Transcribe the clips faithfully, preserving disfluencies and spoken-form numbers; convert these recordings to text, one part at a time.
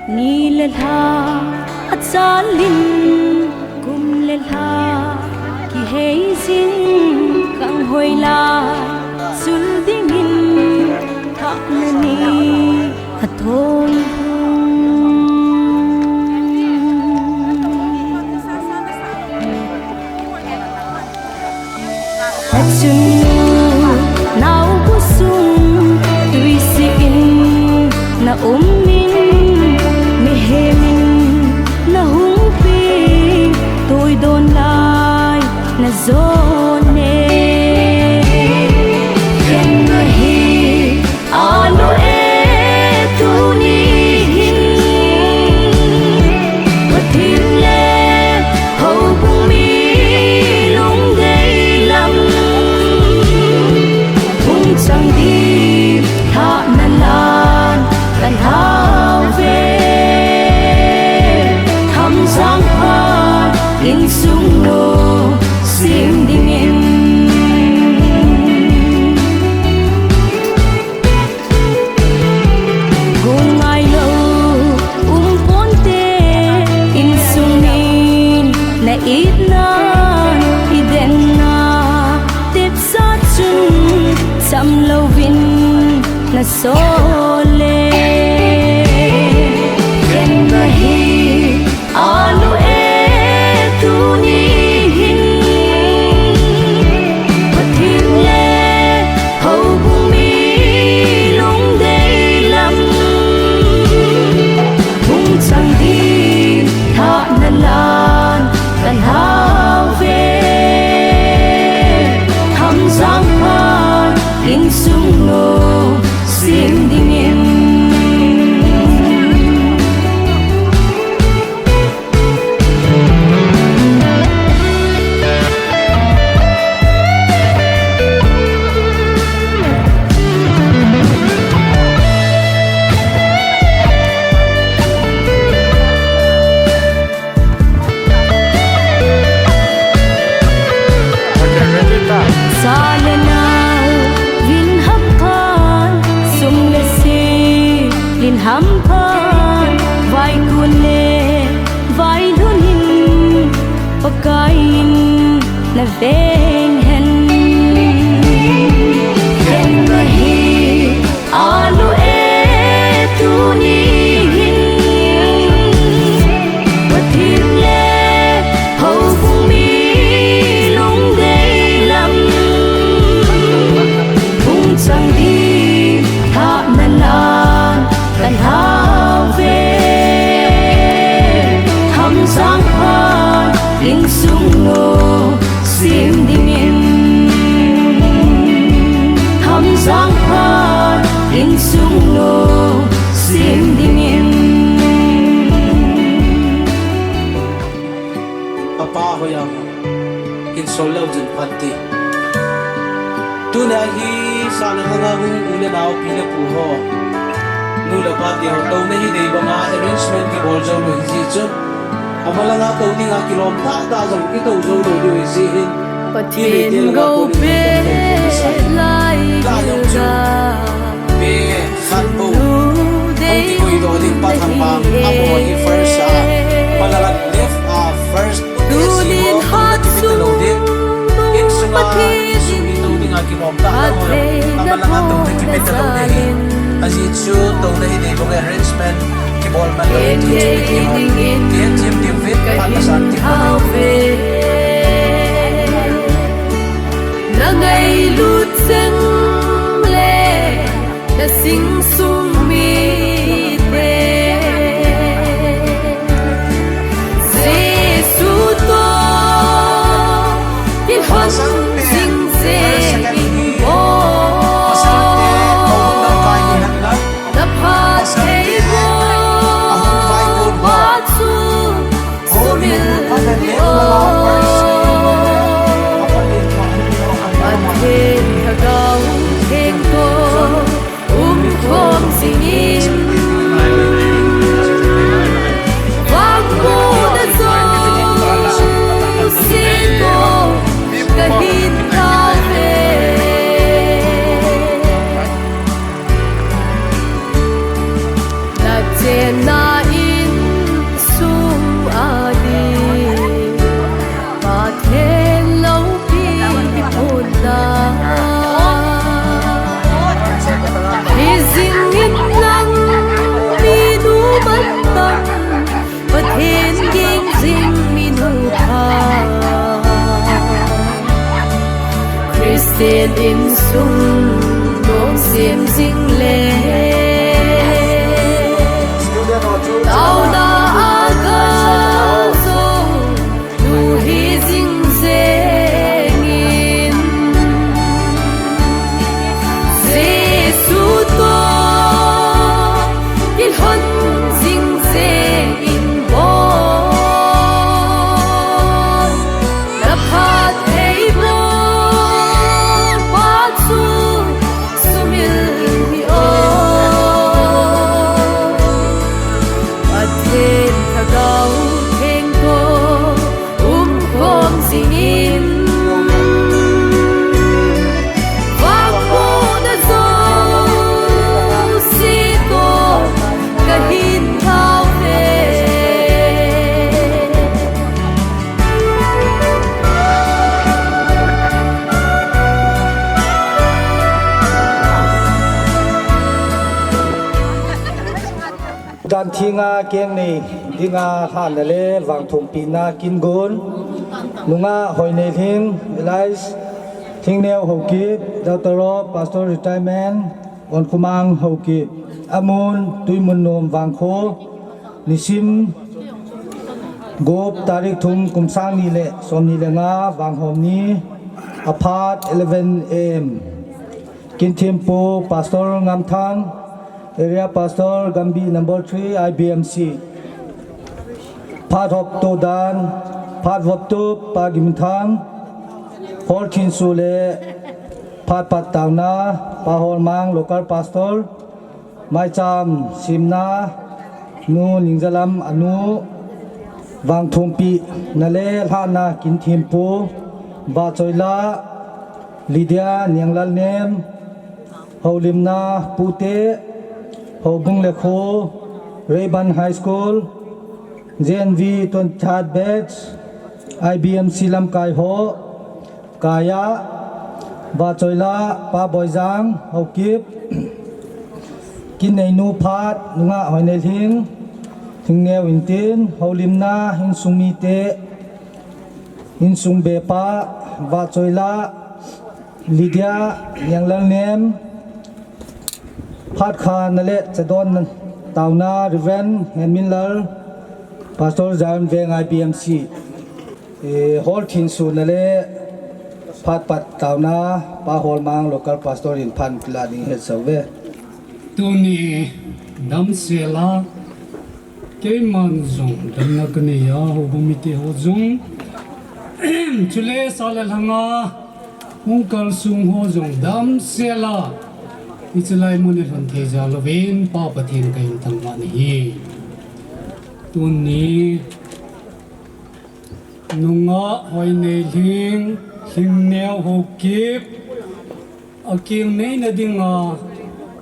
Ni le lha achalin, kum le lha kihei jin, kang hoi lai chul dingin, thahna ni athong hung. Achun nau bu sung tuisi in na um in, mihem in na hung pin, tui don lai na jon e. Ken na hi Anu e, tuni hin Pathen le houbung mi lungdei lam hung chang ding, thahna lan ka lhau ve. Thamjang phat insung lungsim dingin. Gung ngailou um ponte, insung min na itna, i denna, tepsa chun cham louvin na sol e. Ken na hi Anu e, tuni hin Pathen le houbung mi lungdei lam hung chang ding, thahna lan ka lhau ve. Thamjang phat insung lungsim dingin. Cha le nao vin hamphan, sum le sil in hamphan, vaikun le vailhun in Pakai in na veng hen. Ken na hi Anu e, tuni hin Pathen le houbung mi lungdei lam hung chang ding, thahna lan ka lhau ve. Thamjang phat insung lungsim dingin. Thamjang phat insung lungsim dingin. Apa hoiya insol leu chun phat ti. Tuni a hi sa le lhang a hung u le nao, pi le pu ho, nu le pa te ho, touna hi dei banga arrangement kibol jou lou hi jeh chun, amalanga tou dinga kilom tahtah jong kitou jou lou diu hi jeh hin, Pathen gou peh lai gilda. Pe khat bou hung kikoi doh ding, Pa Thangpang, amo hi first a, amalanga left a, first. Tunin hot sung Pathen in phatthei na bol na jal in. Ajeh chu touna hi dei bang arrangement kibol man lou ding in, T N G M T V kahin hao ve. Na ngailut jeng le na sing sung mite, Jesu toh kilhon jing jeng in bou. Na phatthei bou pa chu sumil ding o. Pathen Lhagao Theng toh umkhom jingin, vangbohna jouse toh kahin tao ve. Na chenna Insung dong sim jing le, tauna a ka zo nu hi jing jeng in, Jesu to kilhon jing jeng in bol. Na phat thei Lalpa chu sumil hi o. Pathen Lhagao Theng toh umkhom jing in, vangbohna jouse toh kahin thao ve. Dan thenga keng nei dinga lhahna le vangthumpina kin gon, nungah Hoineilhing Elias, Lhingneo Haokip, daughter of Pastor Retirement, Onkhomang Haokip, amun Tuimunnom Vangkho, nisim gup, tarik thum, kum sang ni le som ni le nga, vanghom ni, aphat eleven A M. Kinthempu Pastor Ngamthang, Area Pastor Gambi number three, I B M C. Phat hopto dan, phat voptup Pa Gimthang, Hall thinsu le phat pat taona Pa Holmang, local pastor, maicham simna Nu Ningjalam anu, vangthumpina le lhahna kinthempu, vahchoila Lydia Nianglalnem, houlimna pute, houbung le kho, Rayburn High School, J N V twenty-third batch, I B M C lamkai ho, kaiya, vahchoila Pa Boijang Haokip, kinneinu phat, nungah Hoineilhing, Lhingneo intin, houlimna, insung mite, insung bepa, vahchoila Lydia Nianglalnem, phat khana le chadon taona Reverend Henminlal, Pastor Zion Veng I B M C. Eh, Hall thinsuna le phat pat taona Pa Holmang, local pastor in phat kilah ding hetsah uve. Tuni damsel a keiman jong damna kanei a, houbung mite ho jong, chule sa le lhanga hung kalsong ho jong damsel a, hiche lai mun a lhun thei jal uvin Pa Pathen kahin thangvah in ahi. Tuni nungah Hoineilhing, Lhingneo Haokip, aking neina dinga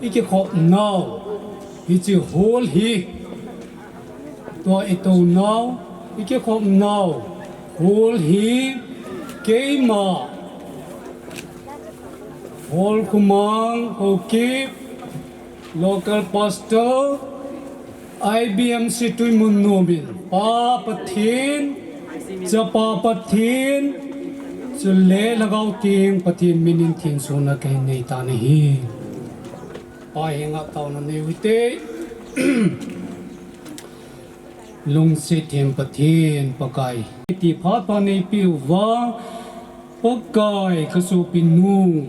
ikikhop nau, hiche hall hi, tua itou nau, ikikhop nau hall hi, keima Holkhomang Haokip, local pastor, I B M C Tuimunnom in Pa Pathen, Chapa Pathen, chule Lhagao Theng Pathen min in thinsuna kahin nei tan ahi. Pa henga taona nei uvinte. Lungset Them Pathen Pakai, ti phat pha neipeh uva, Pakai, kasopinu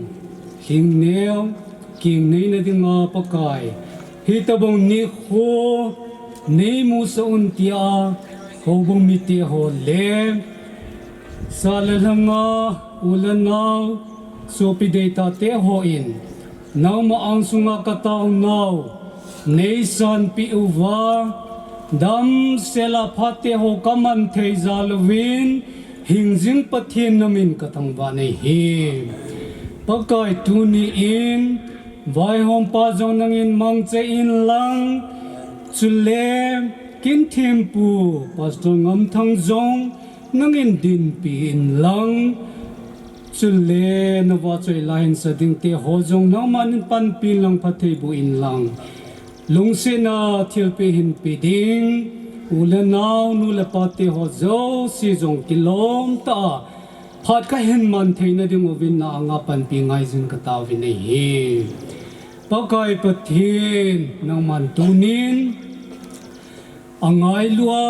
Lhingneo, king neina dinga Pakai, hitobang nikho neimusah un tia, houbung mite ho le sa le lhanga u le nao, sopi deitahte hon, nangma angsunga kataonau neisanpeh uva, damsel a phatte ho kaman thei jal uvin, hingjing Pathen namin kathangvah in ahi. Pakai, tuni in vaihompa jong nangin mangcha inlang, chule kinthempu Pastor Ngamthang jong nangin dinpi inlang, chule navahchoila hinsa dingte ho jong nangman in panpi inlang, phatthei boh inlang, lungsetna thilpeh hinpeh ding u le nao, nu le pate ho jouse jong kilom tah a phat kahin man theina ding uvin na anga panpi ngaijin kataovin ahi. Pakai Pathen, nangman tunin angailua,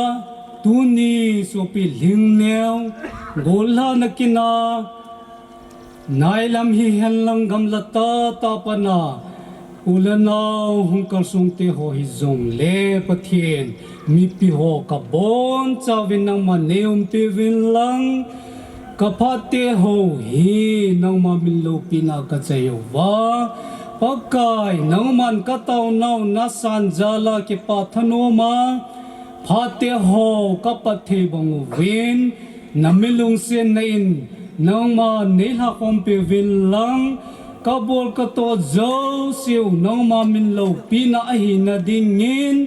tuni sopi Lhingneo, gollhahna kin a, nailam hihen lang gamla tah tah pana, u le nao hung kalsong teho hijongle Pathen, mipi ho kabonchauvin nangman neiumpi uvin lang, kaphat teho hi nangma min loupina kachai uva, Pakai, nangman kataonau nasan jal a kipah thanom a, phat teho kapat thei bang uvin, nami lungsetna in nangman neilhakhompi uvin lang, kabol katoh jouseu nangma min loupina ahina dingin,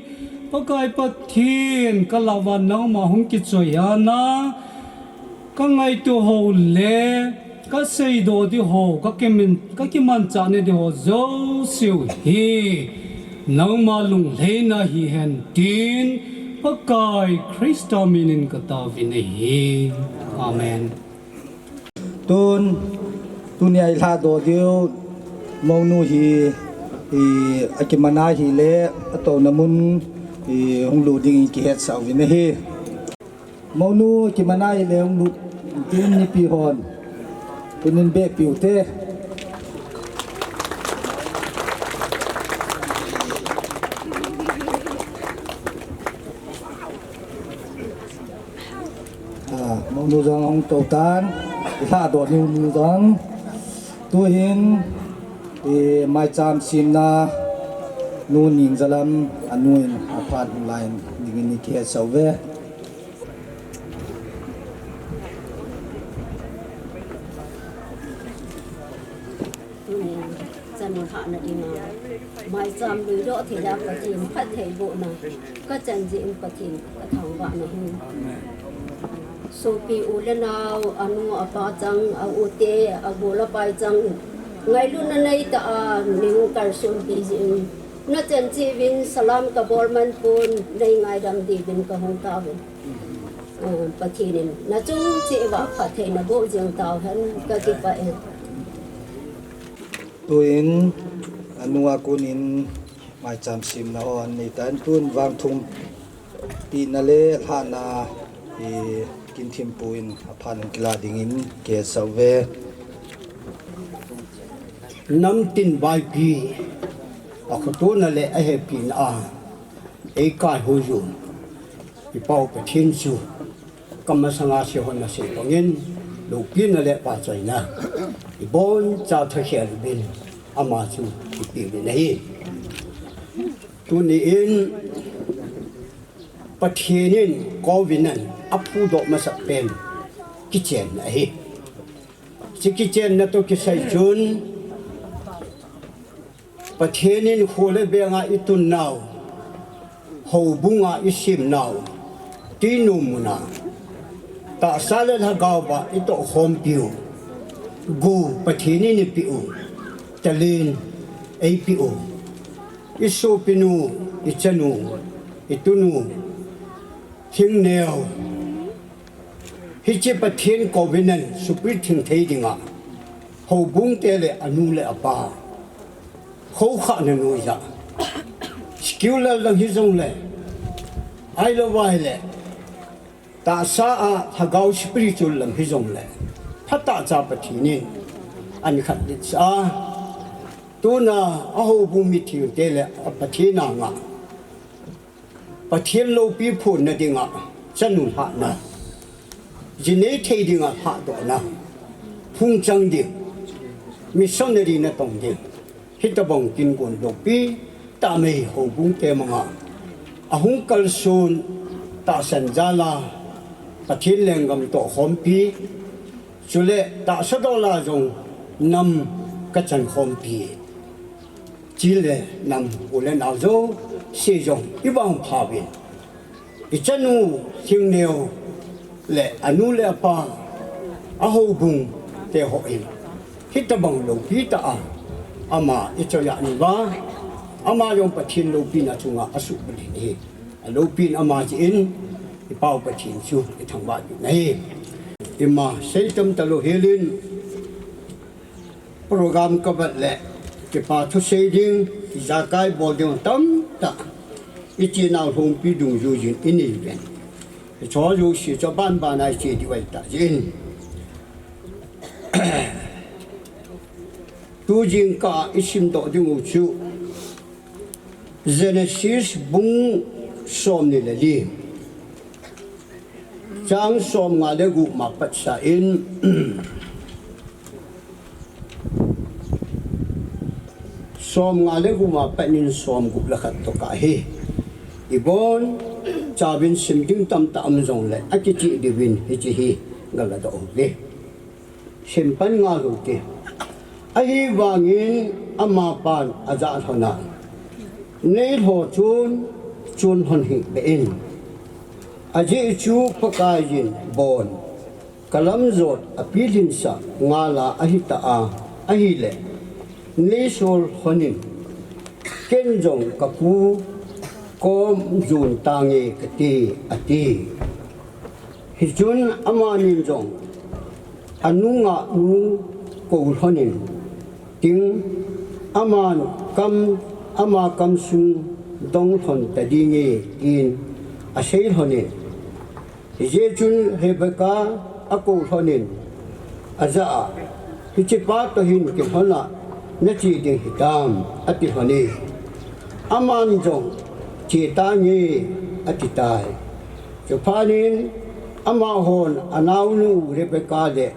Pakai Pathen, kalah uva nangma hung kichoi ana, kangaito ho le kaseidoh ding ho, kakimin, kakimanchah na ding ho jouseu hi nangma lunglhaina hihen tin, Pakai Christa minin kataovin ahi. Amen. Tun, tunia ilhadoh diu mounu hi, i, akiman ahile, atouna mun, i, hunglut dingin kihetsah uvin ahi. Mounu akiman ahile hunglut dingin mipi hon tunin behpiu te. A, mounu jong ahung tou tan, ilhadoh diu nu jong. Tuhin, i, maicham semna nu Ningjalam anu in aphat hung laiyin dingin ikihetsah uve. Tunin chanu lhahna dinga maicham luidoh thei a Pathen phattheibohna kachan jeh in Pathen kathangvah nahi. Sopi u le nao, anu apa chang, a u te, agol apai chang, ngailutna neitah a neikalsonpi jeh in, nachan cheh uvin salam kabol man pon, neingaidam diuvin kahung tauvin. Pathen in nachung cheh uva phatthei naboh jing tauhen, kakipah e. Tuin anu a konin maicham semna ho aneitan, tun vangthum pehna le lhahna, i, Kinthimpun aphat hung kila dingin kihetsah uve. Namtin vaipi, akhotona le ahepina a eikaihoi u i Pau Pathen chu kamasanga seihon nasei bangin, loupina le pachaina iboncha thakhel uvin ama chu ipeuvin ahi. Tuni in Pathen in covenant aphudoh masapen kichenna ahi. Hiche kichenna toh kisai chun Pathen in kho le venga itunnau, houbunga isemnau, tuinom muna tahsa le lhagao a itohkhompiu, go Pathen in eipeh u, talent eipeh u, isopinu, ichanu, itunu, Lhingneo, hiche Pathen covenant suprit thing thei dinga houbung te le anu le apa khoukhahna noiya, secular lam hijongle, ahilouva ahile tahsa a lhagao spiritual lam hijongle, phatahcha Pathen in ahin khatlitsah a, tuna ahoubung mittheng te le a Pathen anga Pathen loupi phonna dinga chanu lhahna, jinei thei dinga lhahdohna, phungchang ding, missionary natong ding, hitobang kingon loupi tah mei houbung te manga ahung kalson, tahsan jal a Pathen lenggam tohkhompi, chule tahsa dol a jong nam kachankhompi, chule nam u le nao jouse jong ivangphauvin, ichanu Lhingneo le anu le apa, ahoubung te hon hitobang loupi tah a ama ichoi a ahiuva, ama jong Pathen loupina chunga asuhbulhin ahi. Aloupin ama jeh in i Pau Pathen chu ithangvah diu ahi. Ima sei tam talou helin, program kabat le kipa thu sei ding, ijakai bol ding tamtah iti nau lhompi dungjuijin inei ven. Hicho jouse chu banban a iche diu ahitai. Tujingkah isimdoh diu chu Genesis bung somni le li, chang somnga le gup ma patsa in, somnga le gup ma pat in somgup le khat tokah hi ibonchauvin sim ding tamtah um jongle akichih diuvin hiche hi galadoh uve. Simpan ngal u hite. Ahivangin amapan ajah lhona, neilho chun chun lhon hih beh in. Ajeh chu Pakaiyin bon kalamjot apilhinsah ngala ahitah a, ahile neisol lhonin, ken jong kapu kom jon tange kati, ati. Hichun amanin jong anungah nu kou lhonin, tin, aman kam, ama kamsung dong lhon tadinge, tin asei lhonin. Hijeh chun Rebekah akou lhonin, ajah a, hichepa toh hin kilhon a nache ding hitam, ati lhonin. Aman jong, che tange, ati tai. Chuphat in amahon anaonu Rebekah le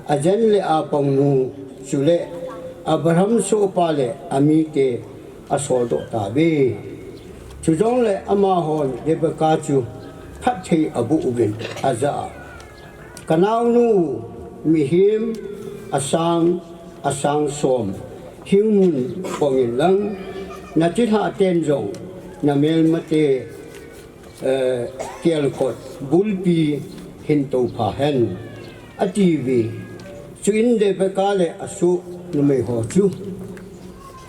ajen le apangnu, chule Abraham sohpa le amite asoldoh tauve. Chujongle amahon Rebekah chu phatthei aboh uvin, ajah a, kanaonu, mihem asang, asang som hing mun pongin lang, nachilhah ten jong namelmate, eh, kelkot bulpi hin toupha hen, atiuve. Chuin Rebekah le asoh numeiho chu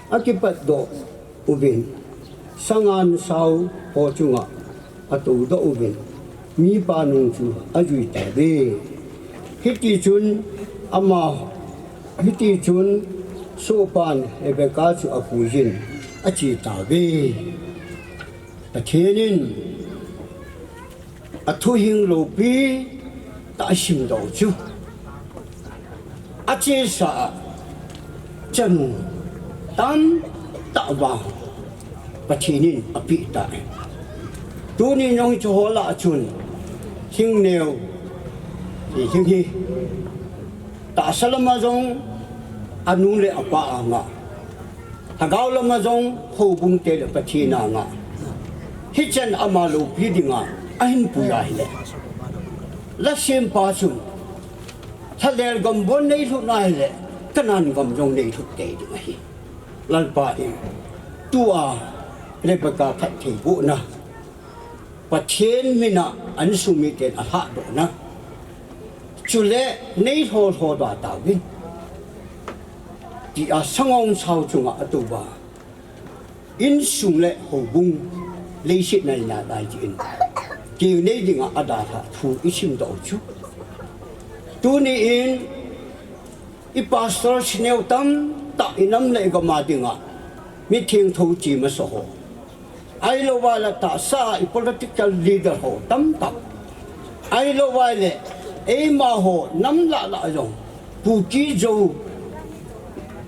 akipatdoh uvin, sangan sao ho chunga atoudoh uvin, mipa nung chu ajui tauve. Hitichun ama, hitichun sohpan Rebekah chu apuiyin ache tauve. Pathen in athuhing loupitah asimdoh chu, achesa a chanu tamtah vang Pathen in apeh tai. Tuni jong hicheho lah a chun, lhingneo hi lhing hi, tahsa lama jong anu le apa anga, lhagao lama jong houbung te le Pathen anga, hichan ama loupi dinga ahinpui ahile, lhasempa chun, lhalel gam bon neilhut ahile, Canaan gam jong neilhut tei ding ahi. Lalpa in tua Rebekah phattheibohna, Pathen mina insung miten alhahdohna, chule neilho lhodoh tauvin, tia sangongsao chunga atouva, insung le houbung, leiset naina lai jeh in, keu nei dinga adalhah thu isimdoh u chu, tuni in i pastor sineo tamtah, inam le igam a dinga mithengtho che masa ho, ahilouva le tahsa a i political leader ho tamtah, ahilouva le eimaho nam lah lah jong, Kuki Zo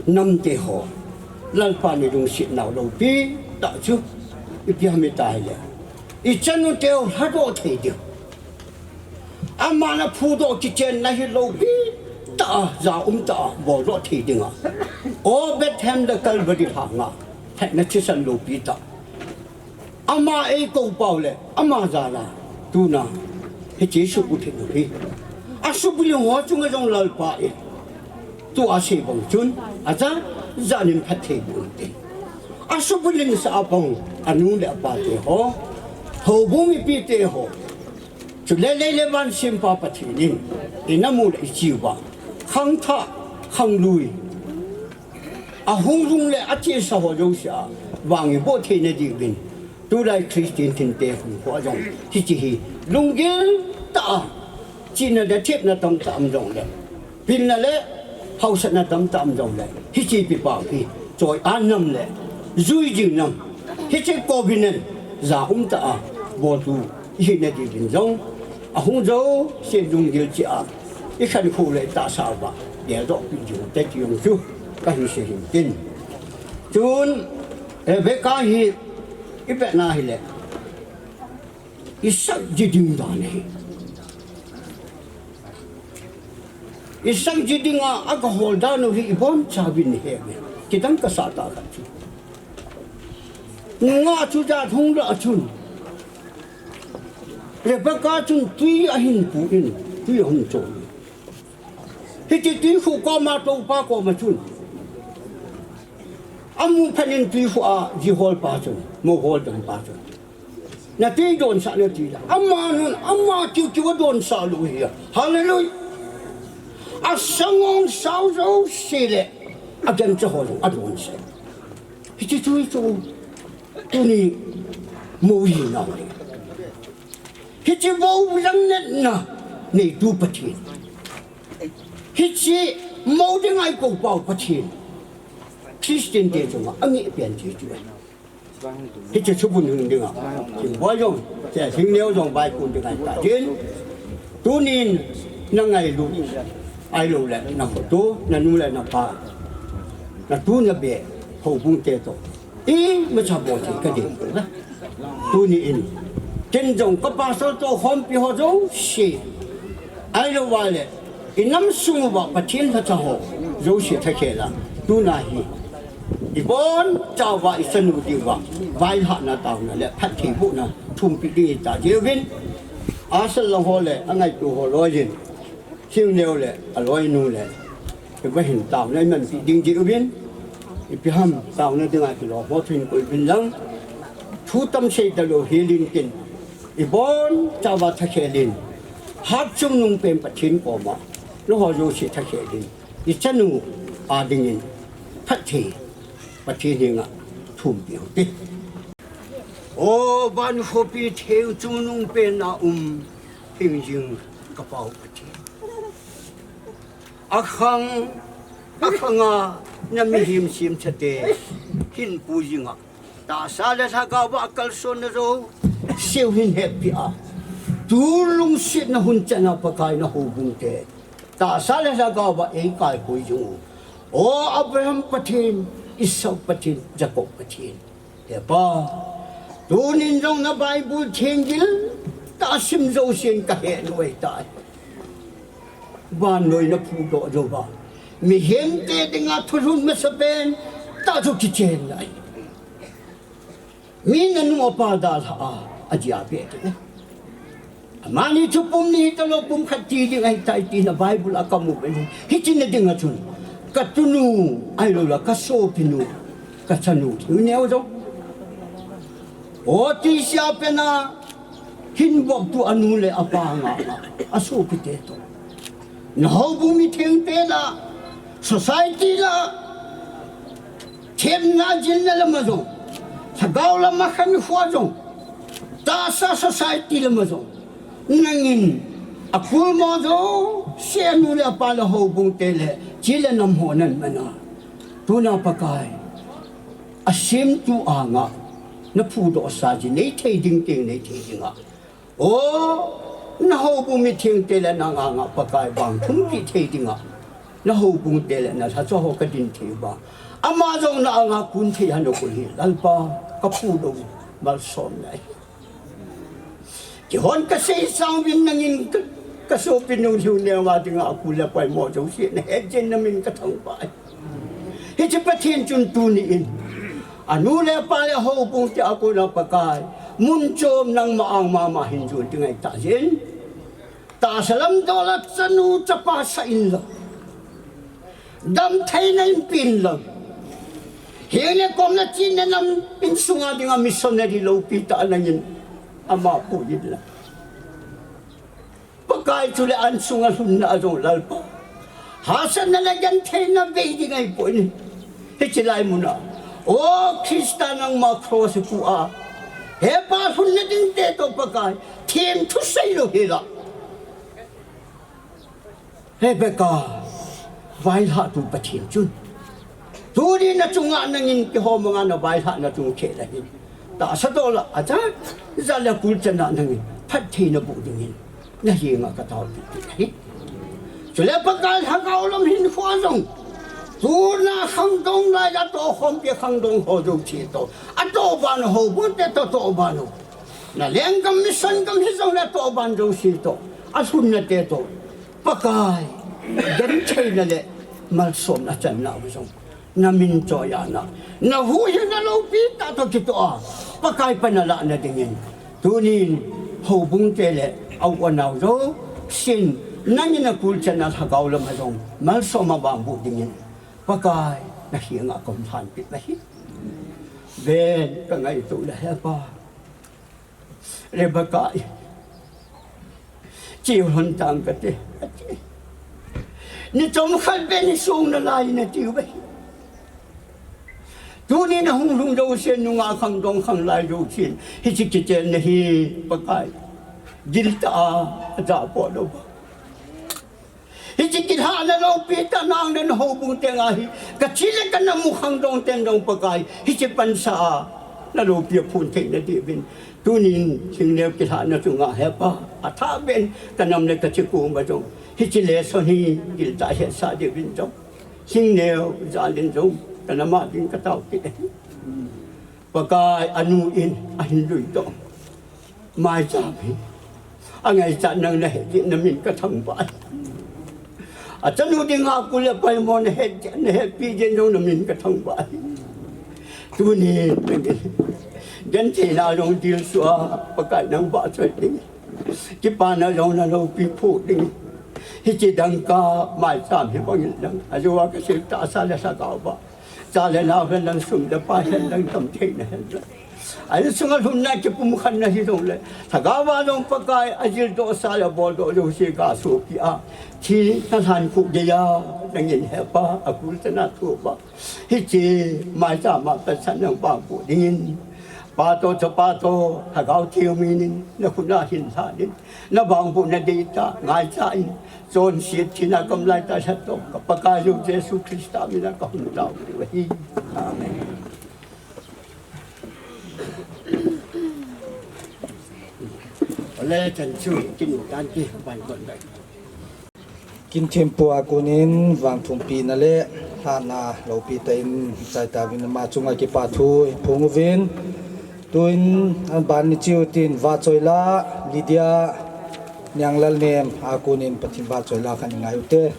namte ho, Lalpan ilungsetnau loupitah chu ipi ham itile, ichanuteu lhadoh thei ding, aman aphudoh kichenna hi loupitah a, jaumtah a boldoh thei dinga, O Bethlehem le Calvary lhanga lhatna thisan loupitah, ama eikou pau le ama jal a tuna hiche subulhing u hi, asubulhing ho chunga jong Lalpa in tua asei bang chun, ajat jat in phattheiboh inte. Asubulhingsah a pang anu le apate ho, houbung mipite ho, chule lei le van sempa Pathen in, inamu le icheuva khangthah, khanglui, ahung lhung le achesa ho jouse a vang iboh theina diuvin, tulai Christian thinte hung ho jong hiche hi lunggil tah a Chihna le thepna tamtah um jongle, pilna le hausatna tamtah um jongle, hiche pipau hi choi-at nam le juijing nam, hiche covenant ja umtah a boltu ihi nadiuvin jong, ahung jouse lunggil cheh a ikhankho le itahsa uva geldohpeh diu te ti jong chu kahin sei hin tin. Chun, Rebecca hi ivetna hile, isakji ding dan ahi. Isakji dinga agahol dan u hi ibonchauvin ihe uve. Kidang kasah tah khat chu, nungah chu jat hung lah chun, Rebecca chun twi ahin pu in, twi ahung chon. Hiche twi khuh koma toupa koma chun, amu phat in twi khuh a ji holpa chun, mou holdampa chun, natwi donsah in ati le, aman ama kiukiu adonsah lou hi. Hallelujah. Asang'on sao jouse le agancha ho jong adonsah. Hiche chu, hichu tuni mou hinau ahi. Hiche mou langnatna neitu Pathen, hiche mou dinga eikou pau Pathen, Christian te chunga angeh pen chu chu ahi. Hiche chu bun hung dinga, Thingboi jong, Thingneo jong vaikun dinga itah jin. Tunin nangailut, ahiloule nakhoto, nanu le napa, natu nabeh, houbung te toh imacha bol thei kadei pouve. Tuni in ken jong ka pastor toh khompi ho jouse, ahilouva le inam sung uva Pathen lhacha ho jouse thakhel a, tuna hi ibonchauva ichanu diuva vailhahna, taona le phattheibohna thumpeh ding itah jeh uvin, asal lang ho le angaito ho loiyin, Thingneo le aloinu le, iva hin taona imanpeh ding jeh uvin, ipi ham taona dinga kilom ho thu hin koi uvin lang, thu tam sei talou hel in tin, ibonchauva thakhel in, Hatchungnung pen Pathen koma nangho jouse thakhel in, ichanu a dingin phatthei Pathen henga thumpeh uhite. O van khopi theng chungnung pena um, hingjing ka Pau Pathen, akhang, akhanga na mihem semchate hinpu jinga, tahsa le lhagauva akalsonna jouseu hin hepeh a, tu lungsetna hun chana Pakai na houbung te tahsa le lhagauva eikalkoi jing u, O Abraham Pathen, Isaac Pathen, Jacob Pathen, He Pa, tunin jong na Bible thenggil tah sim jousen kahet nahitai. Vannoi na phudoh jouva, mihemte dinga thulhun masapen tah chu kichen ahi. Mi nanu apa dalha a, ajia beh te. Amani chu pum ni hitalou, pum khat ti ding ahitai tina Bible a kamu pen. Hiche na dinga chun, ka tunu, ahilouleh ka sopinu, ka chanu, Thingneo jong, O T C a pena hin voptu anu le apa nga, nga, asopite toh, na houbung mithengte lah, society lah, themna jilna lama jong, lhagao lama khankhoa jong, tahsa society lama jong, nangin akulmo jouse anu le apa le houbungte le chi le nam ho nahin mana, tuna Pakai, asemtu anga na phudohsa ji nei thei ding teng nei thei dinga, O, na houbung mithengte le nang anga Pakai vang thumpeh thei dinga, na houbungte le na lhacha ho kadin thei uva, ama jong na anga kun thei hina kon hi Lalpa, ka phudoh u malsom nahi. Kihon kasei sangin nangin ka, ka sopinu Thingneo a dinga akul le apaimo jouse nahet jeh in na min kathangvah e. Hiche Pathen chun tuni in, anu le apa le houbungte a kona Pakai, mun chom nangma ang mama hin jon ding ahitai. Tahsa lam dol a chanu chapa sah inlang, damtheina in pe inlang, heng le kom le chihna nam insunga dinga missionary loupi tah nangin ama pui inlang. Pakai, chule an sunga lhunna a jong Lalpa, hahsatna le gentheina bei ding ahipoi. Hiche lai muna, O Christa, nangma cross a pu a, He Pa, lhunna dingte toh Pakai, themthu seilou hela, Rebecca, vailhahtu Pathen chun, tuni nachunga nangin kihou manga navailhahna chung khel ahin. Tahsa dola, ajat, jat le kulchan a nangin phattheina boh dingin nahenga kataopi ahi. Chule Pakai lhagao lam hinkho jong, tuna khangdong lai a tohkhompi khangdong ho jouse toh, atohban houbung te toh tohban ho, na lenggam mission gam hijongle atohban jouse toh, alhunna te toh, Pakai, gentheina le malsomna channa u jong, namin choiya na, nahuhhingna loupi tah toh kitoh a, Pakai pan nalahna dingin, tunin houbung te le a u anao jousen, nangin nakulchan a lhagao lam a jong malsom a vangboh dingin, Pakai, nahenga kahung lhanpeh ahi. Ven, kangaito le hepa, Rebecca in, cheu lhon tang kate, ati. Ni chomkhat beh ni sung nalai natiu ahi. Tuni nahung lhung jousen nungah khangdong khanglai jousen, hiche kichenna hi, Pakai, giltah a, ajah poh lou. Hiche kilhahna loupi tah nang le nahoubung tenga hi, kachi le kanam u khangdong ten jong Pakai, hiche pansa a, naloupi aphon theina diuvin, tunin hingneo kilhahna chunga hepa, athahbeh in kanam le kachi koma jong, hiche lesson hi giltah a hetsah diuvin jong, hingneo jalin jong kanam a ding kataopi ahi. Pakai, anu in ahin luidoh maicham hi, angaichat nang nahet jeh in namin kathangvah ahi. Achanu dinga kul le paimo nahet jeh, nahetpi jeh in jong namin kathangvah ahi. Tuni nangin gentheina jong dilsu a, Pakai nang vahchoi ding, kipana jong naloupi phuh ding, hiche dangka maicham hi bangin lang, ajou a kasei tahsa le lhagao va, cha le nao hen lang, sum le pai hen lang, tam theina hen lang, a insunga lhunna kipumkhatna hijongle, lhagao va jong Pakai ajildohsa le aboldoh jouse gasopi a, thi nalhan khuh geiya, nangin hepa, akulchan a thoh uva, hiche maicham a patsan nang vangboh dingin, Pa toh Chapa toh Lhagao Theng minin nakhut a hinlhan in, navangbohna deitah ngaichat in, chonset thina gamlai tah lhatdoh ka Pakaiyu Jesu Christa mina kahung taopiu ahi. Amen. Ole chan chu kinu tante, van kon bai. Kin thempu a konin vangthumpina le lhahna loupi tah in chai tauvin ama chunga kipathu iphong uvin. Tuin aban ni cheu tin vahchoila Lydia Nianglal nem a konin Pathen vahchoila khat ingai ute.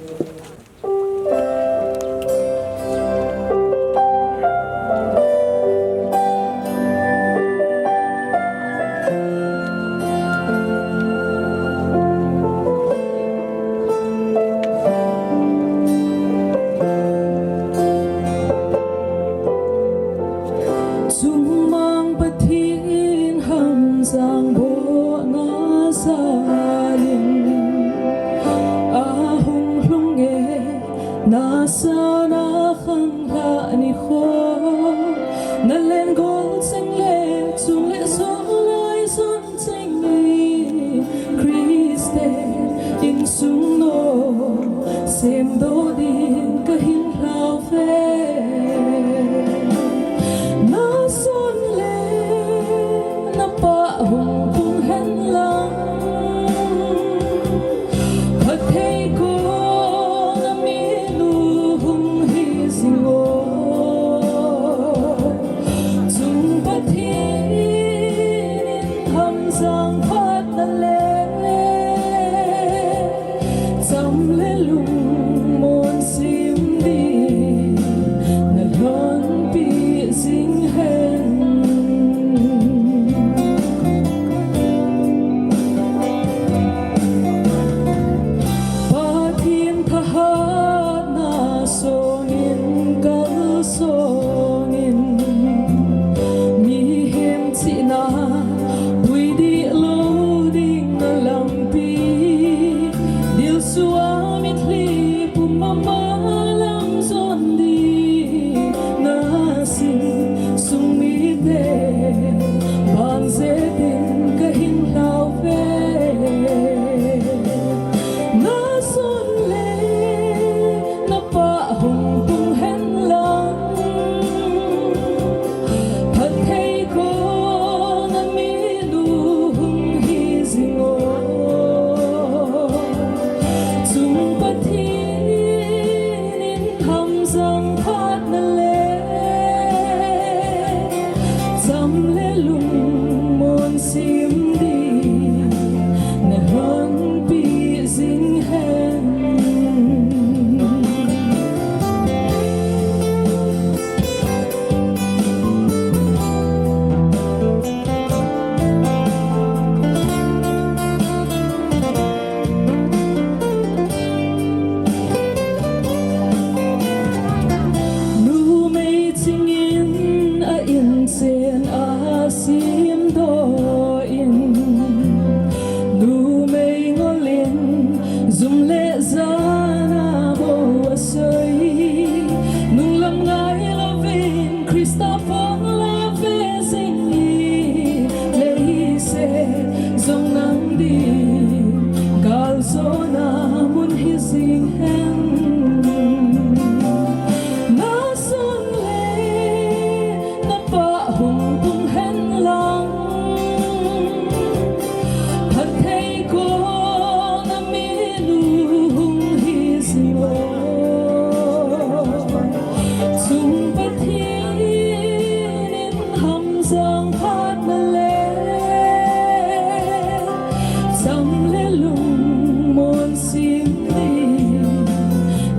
Chungmang Pathen hamjang bohna jalin ahung lhung e, nasana khanglhah nikho, nalen gol cheng le chung le jong lai jong Christian insung nom semdoh din kahin lhau ve. Nason le napah hung pung hen lang, phatthei kona minu hung hi jing o. Chung Pathen in hamjang phatna le cham le lungmon sim din nalhonpi jing hen. Pathen thahatna songin kalsongin, mihem chihna puidih lou Zong nang ding kalsona mun hi sing hen. Na son le na pa hung pung hen lang. Phat thei ko na mi nu hung hi sing o. Chung Pathian in hamsang phat na le. Cham le lungmon sim ding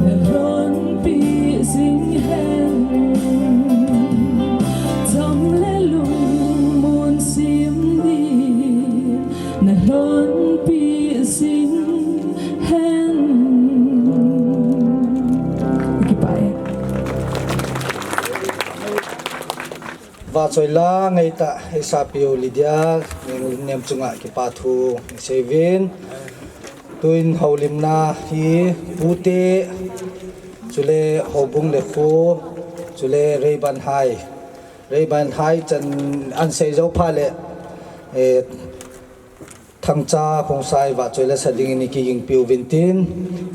na hlonpi sing hen. Cham le lungmon sim ding na hlonpi sing hen. Kipa e. Vahchoi la ngai ta, ei sapiu Lydia, nem chunga kipa thu sei uvin. Tuin houlimna hi pute, chule houbung le kho, chule Reiban hai. Reiban hai chan an sei zo pha le, eh, Thangcha Khongsai vahchoi la sa dingin i kigingpi uvin tin,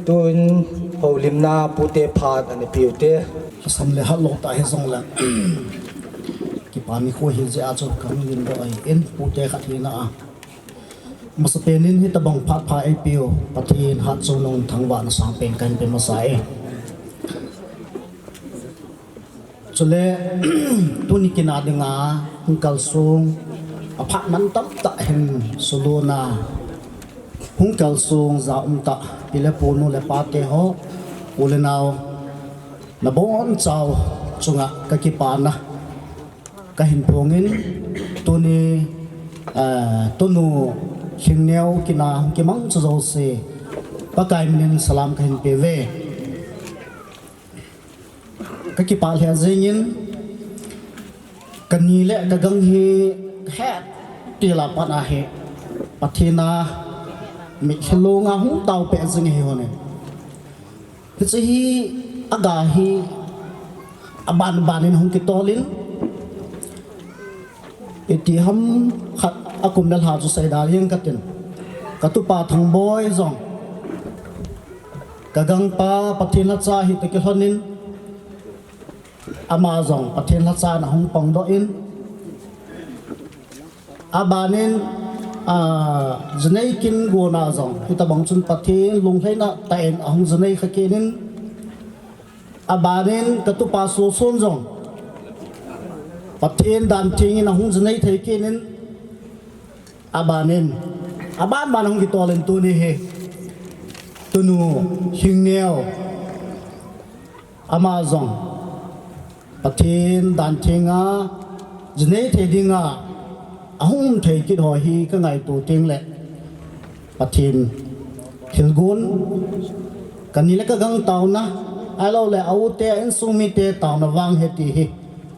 tuin houlimna pute phat ana piu te. Sam le hat lo ta hi zong le. Kipa ni kho hi zia chu kan lim do ai in pute khat hi na a. Masa penin hi tabang phat pha ei piu. Pathian hat chu nung thangvah na sang pen kan pe masa e. Chule, tuni kina dinga, hung kalsung, a phat man tam ta hin suluna, hung kalsung za um ta, pi le pu nu le pa te ho, u le nau, na bon chau chunga ka kipana, ka hin phongin, tuni, eh, tunu Lhingneo kina hung kimang chu zo si, Pakai minin salam ka hin pe ve. Ka kipah lheh zingin, ka ni le ka gang hi ka het til a pat a hi Pathian a mitlhi lunga hung tao peh zing hi hon in. Hiche hi a ga hi a ban ban in hung kitol in, iti ham khat a kum le lha chu sei da jeng ka tin. Ka tupa Thangboi zong, ka gangpa Pathian lhacha hi toh kilhon in, ama zong Pathian lhacha na hung pang doh in, a ban in, a, Zinei Kin Guna zong, hitabang chun Pathian lunglhaina tah in a hung zinei kha kit in, a ban in ka tupa Sulsun zong Pathian dan theng in a hung zinei thei kit in, a ban in, a ban ban hung kitol in tuni hi, tunu Lhingneo, ama zong Pathian dan theng a, zinei thei ding a, a hung um thei kit ho hi ka ngaito teng le, Pathian thilgon, ka ni le ka gang tauna, ahilou le a u te, a insung mite tauna vang ahi ti hi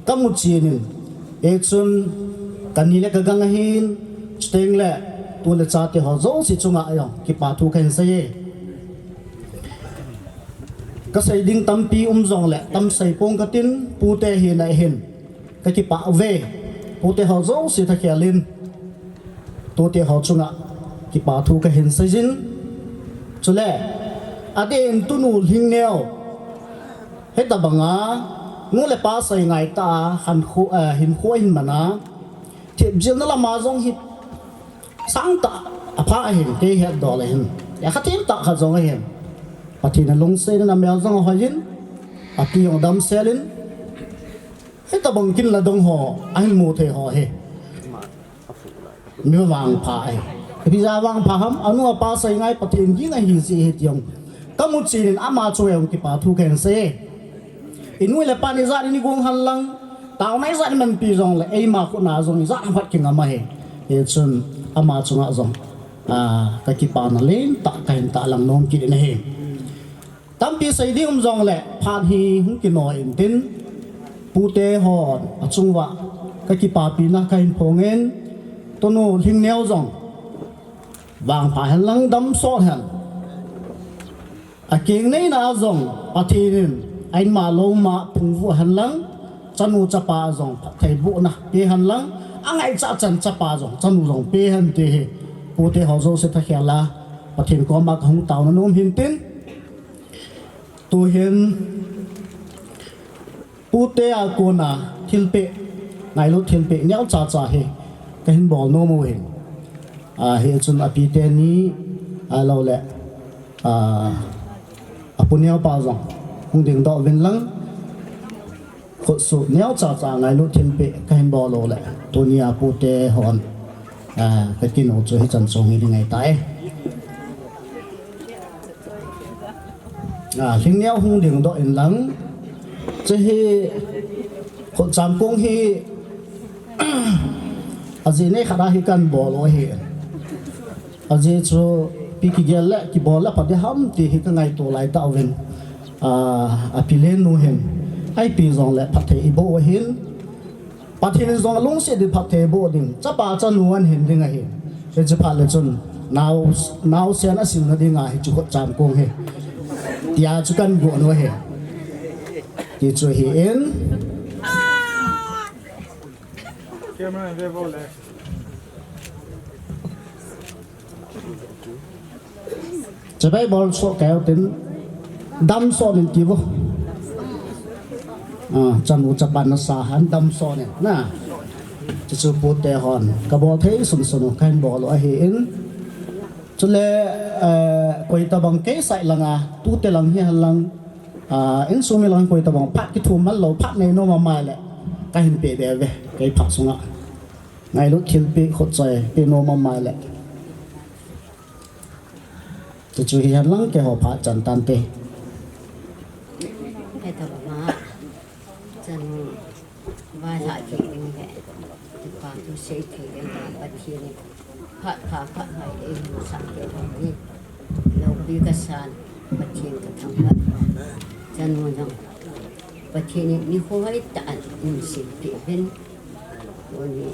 ka mu chin in, e chun ka ni le ka gang ahin, chuteng le tu le cha te ho zosi chunga jong kipa thu ka hin sei e. Ka sei ding tampi um zong le, tam sei pong ka tin, pute hi na hin ka kipah ve, pute ho zosi thakhel in, tute ho chunga kipa thu ka hin sei zin. Chule, a den tunu Lhingneo, hitabanga, nu le pa sei ngai ta a, han khu, eh, hin khu hin mana, thip zil na lama zong hi, sang ta, a pha ahin, kei het dol ahin. Ya kha thim ta kha zong ahin. Pathian a lungset in a mel zong a hoi in, a ti jong dam sel in, hitabang kin la dong ho, a hin mu thei ho hi. Mi vangpha ahi. Ipi ja vangpha ham, a nu a pa sei ngai Pathian ging ahi si hi ti jong. Ka mu chin in ama chu jong kipa thu ka hin sei. I nu le pa in ijat in i gong hen lang, tauna ijat in manpi zong le, eima khut na zong ijat in phat kingam ahi. Hi chun ama chunga zong, a, ka kipana len tah, ka hin tah lang nom kit in ahi. Tampi sei ding um zong le, phat hi hung kino in tin, pute ho a chung uva ka kipapina ka hin phong in, tunu Lhingneo zong vangpha hen lang, dam sot hen. A keng neina a zong Pathian in a inma loma pungvuh hen lang, chanu chapa a zong phattheibohna pe hen lang, Angaichat chan chapa jong, chanu jong pe hen ti hi. Pute ho jouse thakhel a, Pathen koma kahung taona nom hin tin. Tuhin, pute a kona thilpeh, ngailut thilpeh neocha cha hi kahin bol nom u ahin. A, hichun api teni, ahilou le, a, apu neopa jong hung dingdoh uvin lang, khutsuh neocha cha ngailut thilpeh kahin bol u le, tunia pute hon, a, kakin u chu hichan chung hi ding ahitai. A, lhingneo hung dingdoh in lang. Chehi, khutcham kong hi, ajeh nei khat a hi kahin bol u ahi. Ajeh chu, ipi kigel le, kibol le pha ding ham ti hi kangaito lai tauvin. A, api lenu hin, ipi jong le phatthei iboh u ahin. Pathen in jong alungset ding phatthei boh ding, chapa chanu ahin ding ahi. Hiche phat le chun, nao, naosen asimna dinga hiche khutcham kong hi, tia chu kahin gon u ahi. Ti chu ahin. Chabai bol soh keu tin, dam soh nin ti vo. A, chanu chapa nasa han dam soh nin, na. Chuchu pute hon kabol thei sunsun u kahin bol u ahin. Chule, eh, koi tabang kei side langa, tute lang hi hen lang, a, insung mi lang koi tabang phat kithum man lou, phat nei nom amai le, kahin pe be ve, kei phat sunga. Ngailut thilpeh khutchoi pe nom amai le. Chuchu hi hen lang, keiho phat chan tante. Kei tabang a, chanu, vailhah thei ding le, kipa thu sei thei ding le, Pathen in phat pha phat ngai eimusah kei ding hi. Loupi kasan, Pathen kathangvah. Chanu jong, Pathen in nikho hoitah a einuisat peh uvin. Tuni,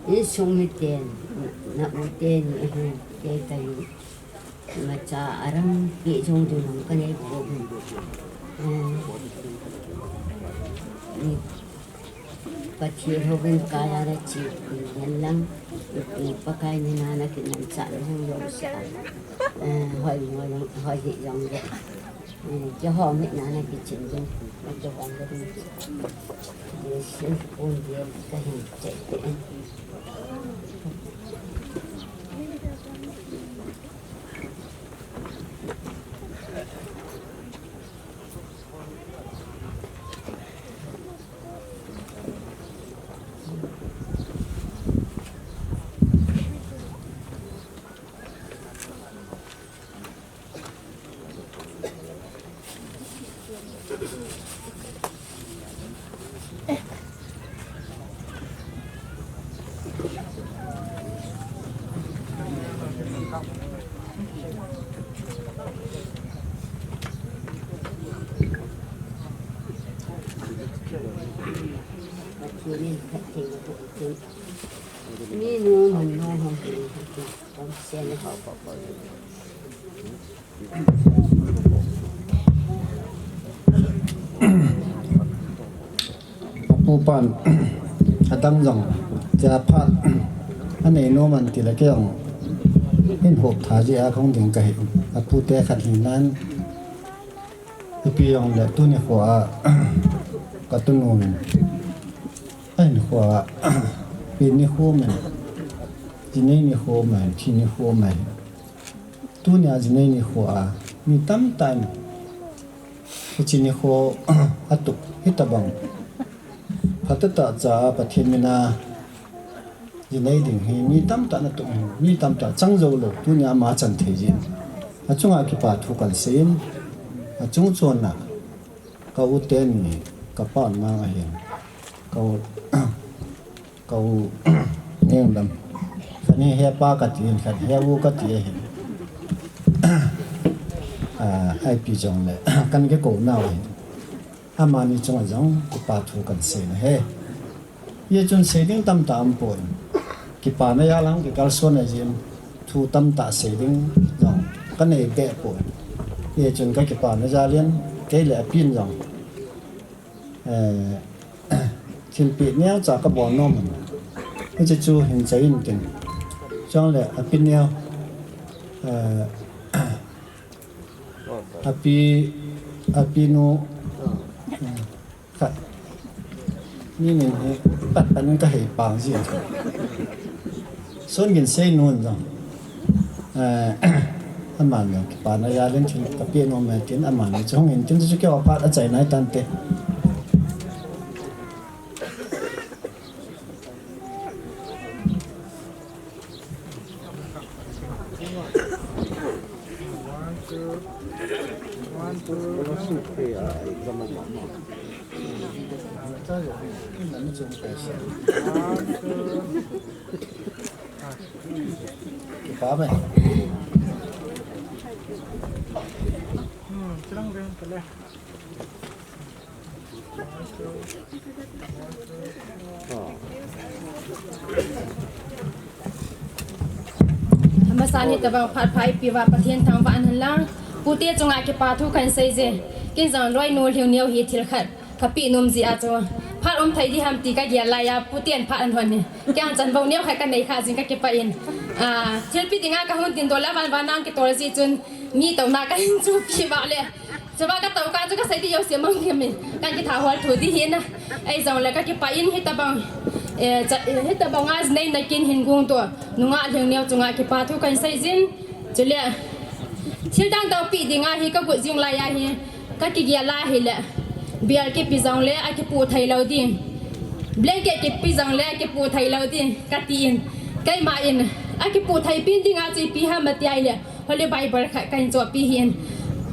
insung miten, na u teni ahin, kei kahin, imacha aram peh jong ding jong kanei pouvin. Eh, ni, Pathen houbung kaiya nache, ni hen lang, ni Pakai mina nakimanchah na hung jouse a. Eh, hoi mo jong, hoi hi jong le. Eh, keiho mitna nakichen ding, nakihong ding. Ni sin pun ding kahin che te. Apupan, adang jong, tia phat, anei nom an ti le kei jong, hin hop tha jeh a kahung ding kahi, apute khat hinan, ipi jong le tuni kho a, katunu min, ahin kho a, pi ni kho min, jinei ni kho min, thi ni kho min. Tunia jinei nikho a, mi tamtah in, hiche nikho atup, hitabang phatah tah cha a Pathen mina jinei ding hi, mi tamtah in atup, mi tamtah chang jou lou, tunia ama chan thei jin. Achunga kipa thu kan seiyin, achung chon a, ka u teni, ka pa mang ahin, ka u, Ka u, Nengdam. Khat hi hepa kati in, khat hi u kati ahin. Ah, ipi jong le, kan kikou nau ahin. Amani chunga jong, kipa thu kan seina ahi. Hichun sei ding tamtah aumpoi. Kipana jal a kikalson ahin. Thu tamtah sei ding jong, kanei behpoi. Hichun ka kipana jal in, kei le apin jong. Eh, thilpeh neocha kabol nom. Hiche chu hin chai intin. Chule api neo, eh, api, api nu, eh, khat. Ni min hi pat pan kahei pang ji. Sun gin sei nun jong. Eh, aman jong kipana jal in thil kapeh nom e tin aman jong intin chu keiho phat achai nai tante. Amasan hitabang phat pha eipeuva Pathen thangvah in hen lang. Pute chunga kipa thu kahin seije. Ken jong loinu lhing neo hi thil khat kapeh nom jeh a chu. Phat um thei ding ham ti kagel laiya, puten phat ahin hon e. Kei jong chanvo neo khat kanei kha jin kakipah in. Ah, thilpeh dinga kahung dingdoh le van van nang kitol jeh chun mi touna kahin chohpeh vale. Chuva katou kah chu kasei ding jouse mang kit in, kahin kitha hol thou ding ahi na. Ahijongle kakipah in hitabang, eh, cha-, eh, hitabanga jinei nakin hin gongdoh nungah lhing neo chunga kipa thu kahin seijin. Chule, thil dang dang peh dinga hi kagot jing laiya hi, kakigel a hile, bel kipe jongle akipoh thei lou ding. Blanket kipe jongle akipoh thei lou ding, katin. Keima in, akipoh thei pen dinga chu ipi ham ati a hile, Holy Bible khat kahin chohpeh ahin.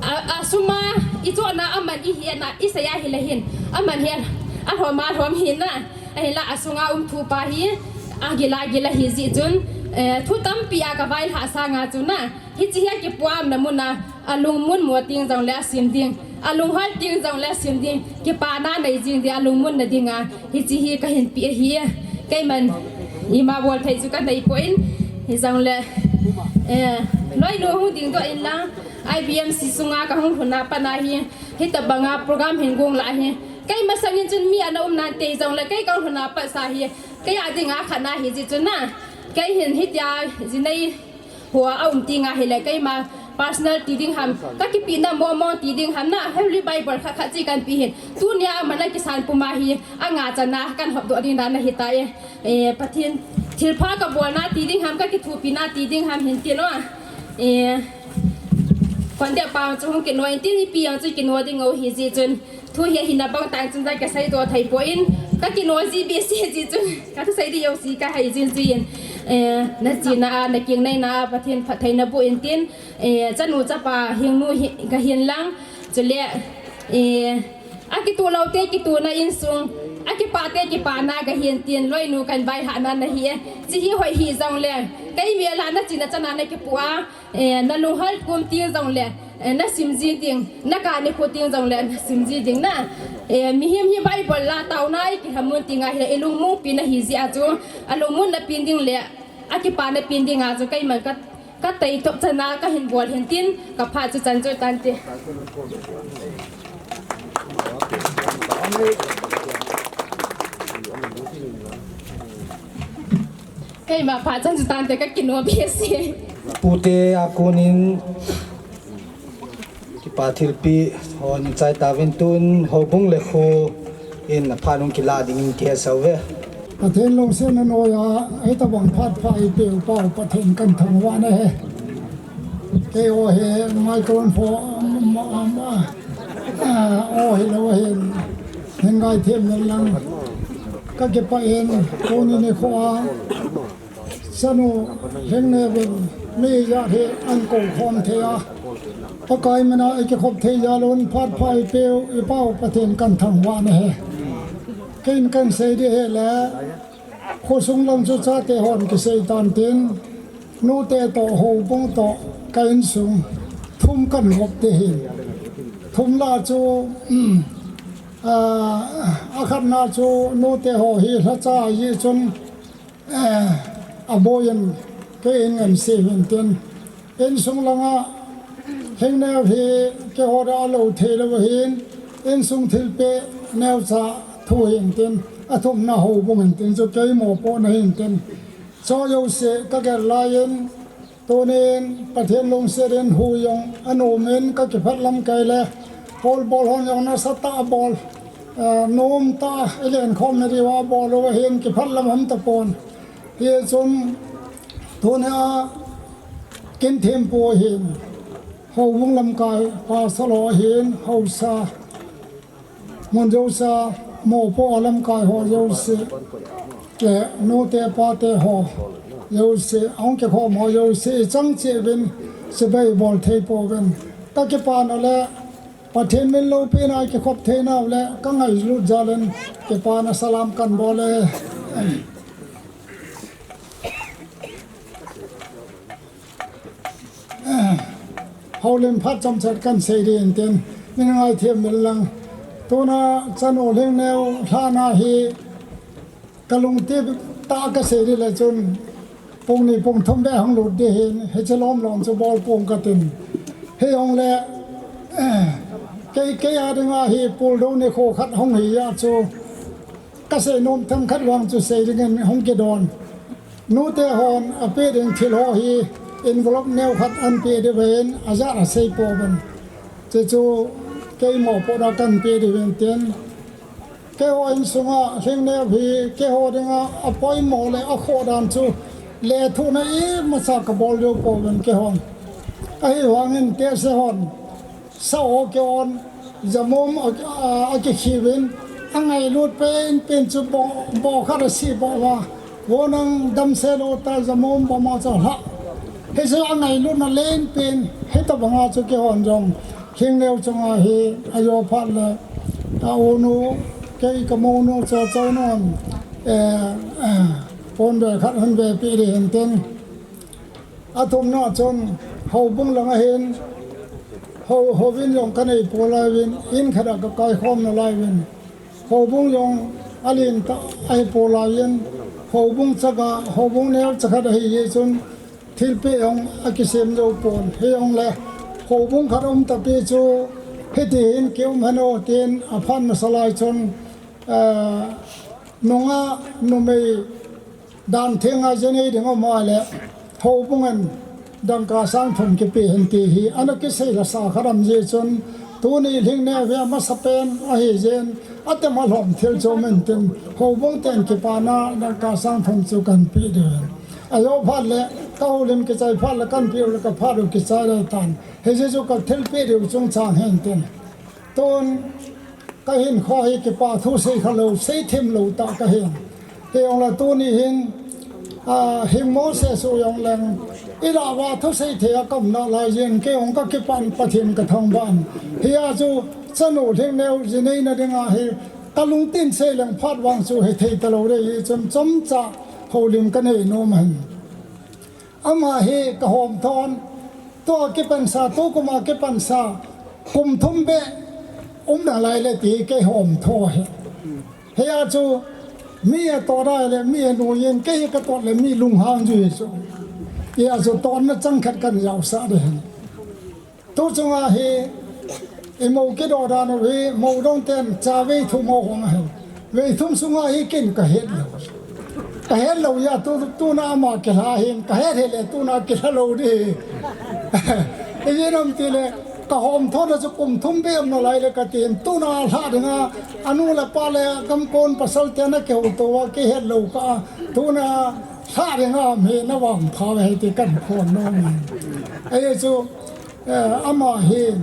A, asum a ichohna aman ihi na, isei a hile hin. Aman hi, alhom a lhom ahi na. Ahinla asunga um thu pa hi, agil a gil ahi jeh chun, eh, thu tampi a kavailhah sanga chu na. Hiche hi akipoh a umna mun a, alungmon mo teng jongle asim ding. Alunghol teng jongle asim ding. Kipana nei jing ding, alungmonna dinga. Hiche hi kahin pe ahi. Keiman ima bol thei chu kanei poi. Hijongle, eh, loinu hung dingdoh in lang, I B M C sunga kahung lhun a pat a hi, hitabanga program hin gong lah hi. Kei masang in chun mi ana um nante jongle, kei kahung lhun a pat sa hi, kei a dinga khat ahi jeh chun na. Kei hin hitia jinei ho a um teng ahile, keima personal ti ding ham, kakipehna mong mong ti ding ham na, Holy Bible khat khat chi kahin pe ahin. Tunia aman akisan pum a hi, anga chan a kahin hopdoh ding dan ahitai. Eh, Pathen thilpha kabolna ti ding ham, kakithopina ti ding ham hin tin o. Eh, contact pa chu hung kino intin, ipi jong chu kino ding ahi jeh chun. Thu hi ahina bang tah in chun jong kaseidoh thei poi, kakino ji behseh jeh chun, kathusei ding jouse kahai jing jin. Eh, nachena a, nakingneina a, Pathen phattheina boh intin, eh, chanu chapa hingnu hi, kahin lang, chule, eh, akitoh loute kitona insung, akipate kipana kahin tin, loinu kahin vailhahna ahi e. Hiche hi hoi hijongle, kei mel a nachena chan a nakipoh a, Eh, nalunghol kum teng jongle, eh, nasim ji ding, nakah nikho teng jongle, nasim ji ding na. Eh, mihem hi Bible la taona a ikilhamon teng ahile, ilungmong pen ahi jeh a chu, alungmonna pen ding le, akipana pen ding a chu, keiman ka, katei top chan a kahin bol hin tin, kaphat chu chan chu tante. Keima phat chan chu tante kakino behseh. Pute a konin kipa thilpeh hon chai tauvin tun houbung le kho in aphat hung kilah dingin kihetsah uve. Pathen lungsetna noiya, hitabang phat pha eipeh u Pau Pathen kahin thangvah nahi. Keiho hi microphone, ma, ma, ma, ah, o hilou hin, hin ngaithem in lang. Kakipah in, tuni nikho a, Chanu Hengneo in mi ijat hi ahin kou khom thei a, Pakai mina ikikhop thei jal un phat pha eipeh u i Pau Pathen kahin thangvah nahi. Keiin kahin sei ding ahile, khosung lang chu chate hon kisei tan tin, nute toh, houbung toh, ka insung, thum kahin vop ding ahi. Thum lah chu, um, a, akhatna chu nute ho hi lhacha ahi chun, Eh, aboi in kei in ngan sei hin tin. Insung langa Hengneo hi keiho dia lou thei lou ahin, insung thilpeh neocha thu hin tin. Athumna houbung hintin, chu kei mopohna hintin. Chu jouse kagel laiyin, tunin Pathen lungset in hu jong anom in, kakiphat lamkai le, hall bol hon jong nasatah a bol, eh, nomtah a ilenkhomna diuva bol uva hin kiphat lam um tapon. Hichun tunia kin thempu ahin, houbung lamkai pastor ho ahin, haosa, mun jousea, mopoh a lamkai ho jouse, le nute pate ho jouse, ahung kikhom ho jouse, ichang cheh uvin, chibai bol thei pouvin. Kakipana le Pathen min loupina a kikhop theinau le kangailut jalin kipana salam kanbol e. Houlim phat chomchat kansei ding hintin, min ngaithem uvin lang. Tuna chanu Lhingneo lhahna hi kalungthim tah a kasei ding le chun, pung ni pung thum beh hung lut ding ahin, hiche lom lom chu bol pong katin. Hijongle, kei, kei a dinga hi puldou nikho khat hung hi a chu, kasei nom themkhat vang chu sei dingin hung kidon. Nute hon apeh ding thil ho hi envelope neo khat ahin peh diuvin, ajat a sei pouvin. Chuchu kei mopohna kahin peh diu hintin. Keiho insunga Lhingneo hi keiho dinga apoimo le akhoh dan chu lethuhna imacha kabol diu pouvin keihon. Ahivangin tehse hon sa ho kihon, jamom a, a, akikhiuvin, angailut penpen chu bo, bo khat asih boh uva, vo nang damsel o ta, jamom boma chu lhah. Hichu angailutna lenpen, hitobanga chu keihon jong Lhingneo chunga hi ajo phat le, aunu, kei kamounu, Chochonun, eh, eh, ponve khat hinve peh ding hintin. Athumna chun houbung lang ahin, hou, houin jong kanei pou laiyuvin, in khat a kakaikhom nalaiuvin, houbung jong alentah ahi pou laiyin, houbung chaka, houbung neocha khat ahi jeh chun thilpeh jong akisem jou pon. Hijongle houbung khat um tapi chu hitihin kium hen o tin aphat masa lai chun, eh, nungah numei dan thenga jinei ding um a le, houbung in dangka sang thum kipe hen ti hi ana kisei lasa khat um jeh chun, tuni Lhingneo hi amasapen ahi jeh in, atem alhom thil chu um intin, houbung ten kipana dangka sang thum chu kahin peh diu ahi. Ajo phat le, kahoulim kichai phat le kahin peh u le kaphat u kichai le tan. Hijeh chu kathilpeh diu chungchang hintin. Tun kahinkho hi kipa thu sei khalou, seithemlou tah kahin. Hijongle tuni hin, a, Hing Moses u jong leng, ilah uva thusei thei a kaum nalai jeh in, kei jong kakipah in Pathen kathangvah in. Hia chu chanu Lhingneo jineina dinga hi, kalungthim sei leng phat vang chu hithei talou ding ahi chun chomcha houlim kanei nom ahin. Ama hi kahomtho in, tua kipansa, tukum a kipansa, kum thum beh um nalai le ti kei homtho ahi. Hia chu mi atoh dai le mi anui in, kei hi katoh le mi lunghang ju ahi chu. Hia chu totna chang khat kahin jaosah ding ahi. Tu chunga hi, imou kidoh dan u hi, mou dong ten cha vei thum ho hung ahi. Vei thum sunga hi ken kahet lou. Kahet lou jeh a tu, tuna ama kilha hin, kahet hih le tuna kilha lou ding. Ijeh inem itile, kahomthona chu kum thum beh um nalai le katin, tuna lhah dinga, anu le apa le gamkon pasal ten akihouto uva kihet lou kah a, tuna lhah dinga um hi navangpha uve ti kahin phon nom e. Ajeh chu, Eh, ama hi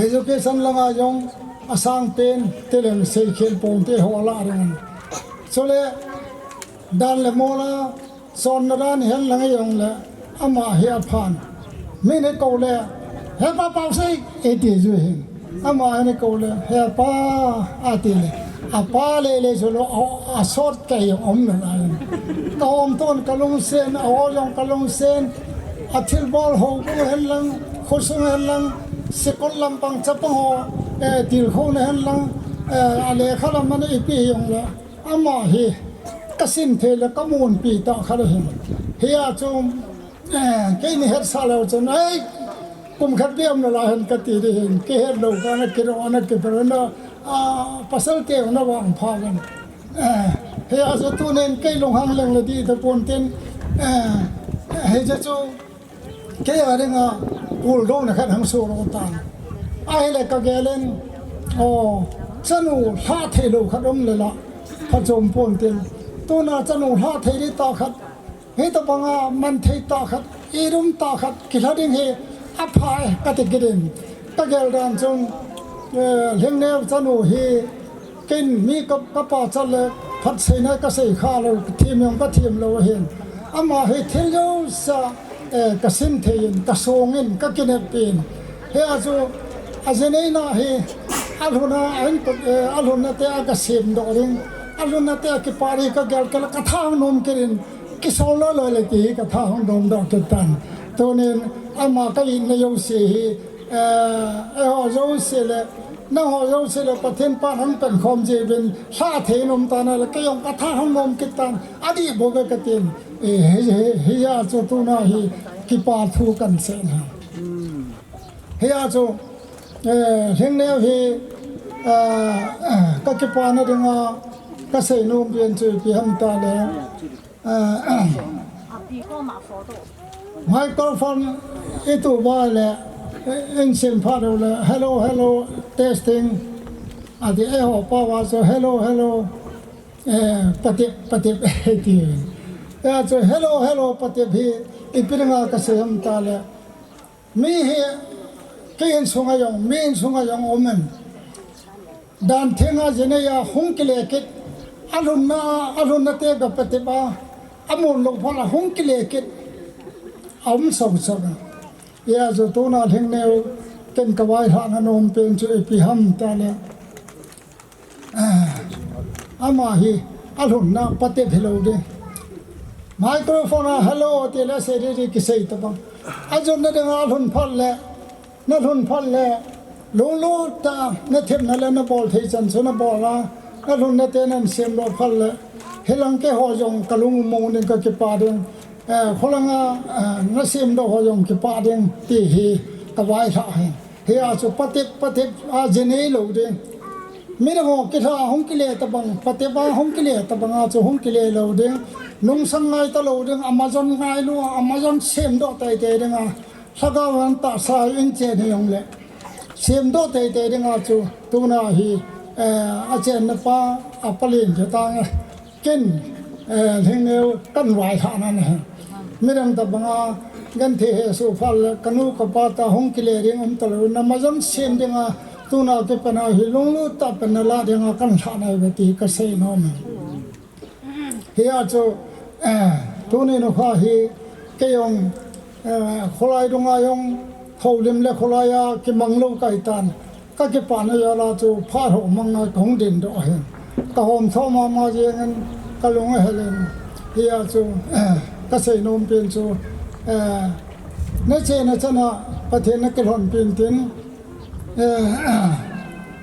education langa jong asangpen, tileng seikhel ponte ho alah ding ahi. Chule dan le mol a chonna dan hihen lang hijongle ama hi aphan. Min eikou le, "He Pa Pausei," eiti ju hin. Ama hin eikou le, "He Pa," ati le, apa lele chu lou, a, asot kei jong um nalai. Kahomthon kalungsen, aho jong kalungsen, athilbol ho bu hen lang, khosung hen lang, sikul lampang chapang ho, eh, tilkhouna hen lang, eh, alekha lam ana ipi hijongle, ama hi kasin thei le kamunpi tah khat ahin. Hia chu Eh, keini hetsah leu chun, "Ei, kum khat beh um nalai hen," kati ding ahin, kihet lou kah a ana kidoh, ana kidoh, ana, ah, pasal te ana vangpha uvin. Eh, hia chu tunin kei lunghang leng le dih tapon tin, eh, hei chu chu kei a dinga kuldouna khat hung soh lou tan. Ahile ka gel in, o, chanu lhah thei lou khat um le la, phachom pon tin. Tuna chanu lhah thei ding tah khat, hitabanga man thei tah khat, i dum tah khat kilha ding hi apha e, kati kit in. Ka gel dan chun, eh, Lhingneo chanu hi ken mi ka, ka pachat le phatseina ka sei kha lou, thim jong ka thim lou ahin. Ama hi thil jouse, eh, ka sim thei in, ka song in, ka kinep in. Hia chu a ji neina hi, a lhun a, a in, eh, a lhunna te a ka sem doh ding, a lhunna te a kipa ding ka gel kei le ka tha hung nom kit in, kisol loi loi le ti hi ka tha hung nom doh kit tan. Tunin ama ka itna jouse hi, eh, eiho jouse le, nangho jouse le Pathen pan hung pankhom jeh uvin lhah thei in um tan ahile kei jong ka tha hung nom kit tan, adih bou ve ka tin. Eh, hi, hi, hia chu tuna hi kipa thu kan sei na. Hia chu, eh, Lhingneo hi, eh, ka kipana dinga ka sei nom pen chu ipi ham tile, eh, microphone i tup uva le, eh, in sem phat uleh, "Hello, hello, testing." Ati, eiho pao a chu, "Hello, hello, eh, patep, patep," ti. Hia chu, "Hello, hello, patep," hi ipi dinga ka sei ham tile, mi hi, kei insunga jong, mi insunga jong um in. Dan thenga ji neia hung kile kit, a lhunna, a lhunna te ga patep a, a mun lou phat a hung kile kit, a um song song a. Hia chu tuna Lhingneo ken ka vailhahna nom pen chu ipi ham tile, ah, ama hi a lhunna patep hilou ding. Microphone a "Hello" ti le sei ding ding kisei tabang. A jotna dinga lhun phat le, na lhun phat le, lunglut tah a na thepna le na bol thei chan chu na bol a, na lhunna te nan sem doh phat le, hilang keiho jong ka lung um mong ding, ka kipa ding, eh, kholanga, eh, na sem doh ho jong kipa ding ti hi ka vailhah ahi. Hia chu patep, patep a ji nei lou ding. Mi dang ho kilha hung kile tabang, patep a hung kile tabang a chu hung kile lou ding. Nungsang ngai talou ding, amajon ngailu, amajon sem doh teitei ding a. Lhagao in tahsa in chen hi jong le, sem doh teitei ding a chu tuna hi, eh, a chenna pa, a palen chu tang e. Ken, eh, Lhingneo kan vailhahna ahi. Mi dang tabang a, genthei hesoh phat le, ka nu ka pa tah hung kile ding um talou, na majon sem ding a, tuna kipat a hi lunglut tah pen na lah ding a kan lhahna ahi ve ti ka sei nom e. Hia chu, eh, tuni nikho hi, kei jong, eh, kholai dunga jong, houlim le kholai a kimang lou ka hi tan. Ka kipana jal a chu phat ho mang a ka hung ding doh ahi. Ka hom tho mama jeng in ka lung ahel in. Hia chu, eh, ka sei nom pen chu, eh, na chena chan a Pathen na kilhon pin tin, eh,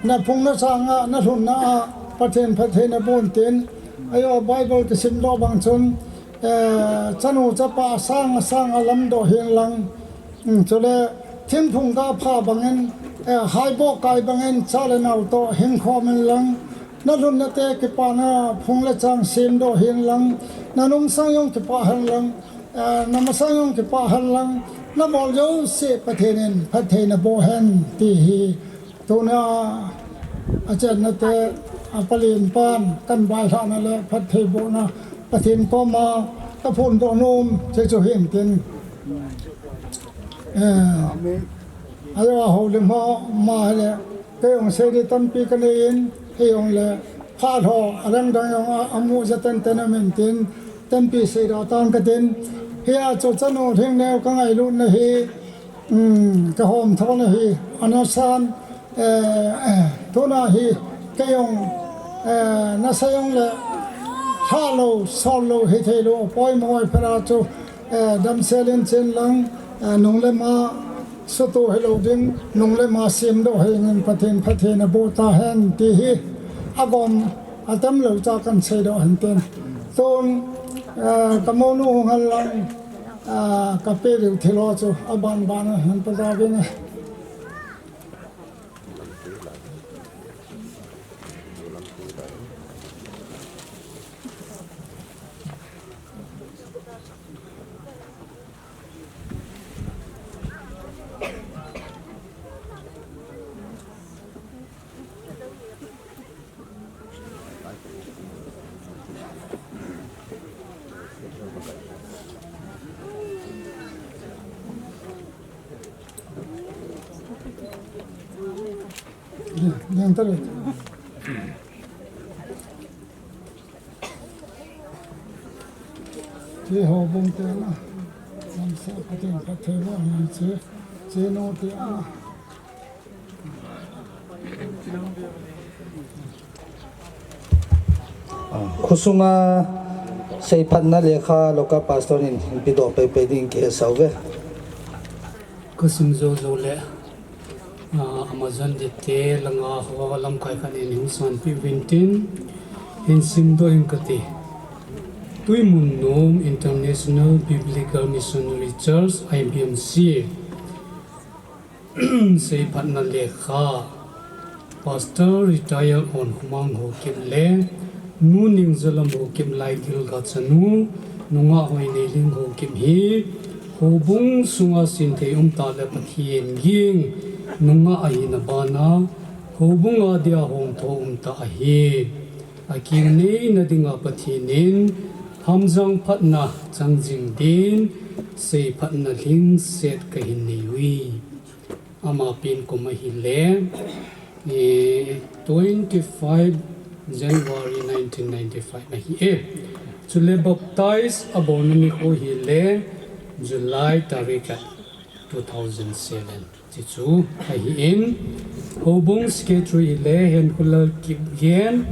na phung na sang a, na lhunna a Pathen phatthei na boh tin. Ajo Bible kisim doh bang chun, eh, chanu chapa sang a sang a lamdoh hen lang, um, chule thingphung ga pha bangin, eh, haiboh kai bangin cha le nao toh hing khom hen lang, na lhunna te kipana phung le chang sem doh hen lang, na nungsang jong kipah hen lang, eh, na masang jong kipah hen lang, na bol jouse Pathen in phatthei na boh hen ti hi. Tuna a chenna te, a palen pan kan vailhahna le phatthei bohna Pathen koma ka phondoh nom chu chu hin tin. Eh, ajo a houlim ho ma hile, kei jong sei ding tampi ka nei in, kei jong le phat ho, a dang dang jong a, a mu ja ten ten a min tin, tampi sei doh tang ka tin. Hia chu chanu Lhingneo ka ngailutna hi, um, ka hom thona hi, ana san, eh, eh, tuna hi, kei jong, eh, nasa jong le, lha lou, sol lou, hi thei lou, poimo phat a chu, eh, damsel in chen lang, eh, nung le ma, sutu hilou ding, nung le ma sem doh hi ngin Pathen phatthei na boh ta hen, ti hi, a gom, a tam lou cha kan sei doh hen tin. Tun, eh, ka monu hung hen lang, ah, ka pe diu thil ho chu, a ban ban a hin pa ta vin e. Ding ta le. Che houbung te na. Namsa Pathen ka thei lo ngan che. Che nu te na. Khusunga seiphatna lekha local pastor in hinpedoh peipei ding kihetsah uve. Khusunga jojo le, ah, Amazon dite langa ho lamkai khat in hin sanpeh uvin tin, hin simdoh ing kate. Tuimunnom International Biblical Missionary Church, I B M C. Seiphatna lekha, Pastor Retire Onkhomang Haokip le Nu Ningzalam Haokip Laigil Gachanu, nungah Hoineiling Haokip hi, houbung sunga sinthei umtah le Pathen ging nungah ahina bana, houbung a dia hongtho umtah ahi. Akingnei na dinga Pathen in hamjang phatna changjing din, seiphatna lhingset kahin nei uve. Ama pen kum ahile, eh, twenty-five January nineteen ninety-five ahi e. Chule baptize abolna nikho hile July tarik two thousand seven. Chuchu ahin, houbung secretary hile Henkholal Kipgen.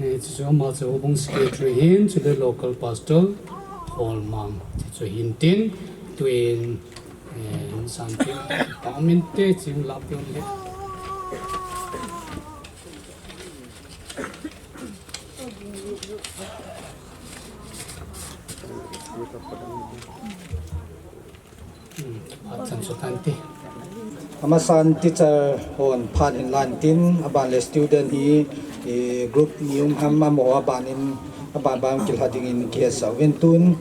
Eh, chuchu ama chu houbung secretary hin, chule local pastor Holmang. Chuchu hin tin, tuin Eh, insan te, pangmin te, chim lap te le. Hmm, phat chan chu tan te. Amasan teacher hon phat hin lan tin, aban le student hi, eh, group ni um ham amaho aban in, aban ban kilha dingin kihetsah uvin tun,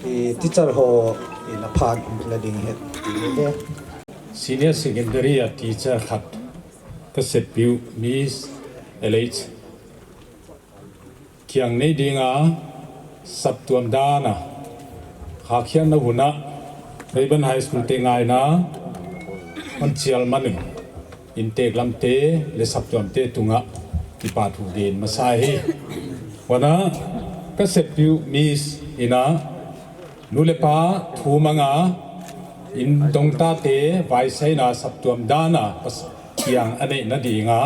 eh, teacher ho, eh, na phat la ding het. Senior Secondary a teacher khat ka sepiu Miss L H Kiangnei dinga saptuam dana khakhiatna huna Rayburn High School te ngaina hon chial manin intek lamte le saptuamte tunga kipa thu din masa hi. Huna ka sepiu Miss ina Nu le pa thu manga, in dongtate vaisaina saptuam dana pas-, kiang anei na dinga,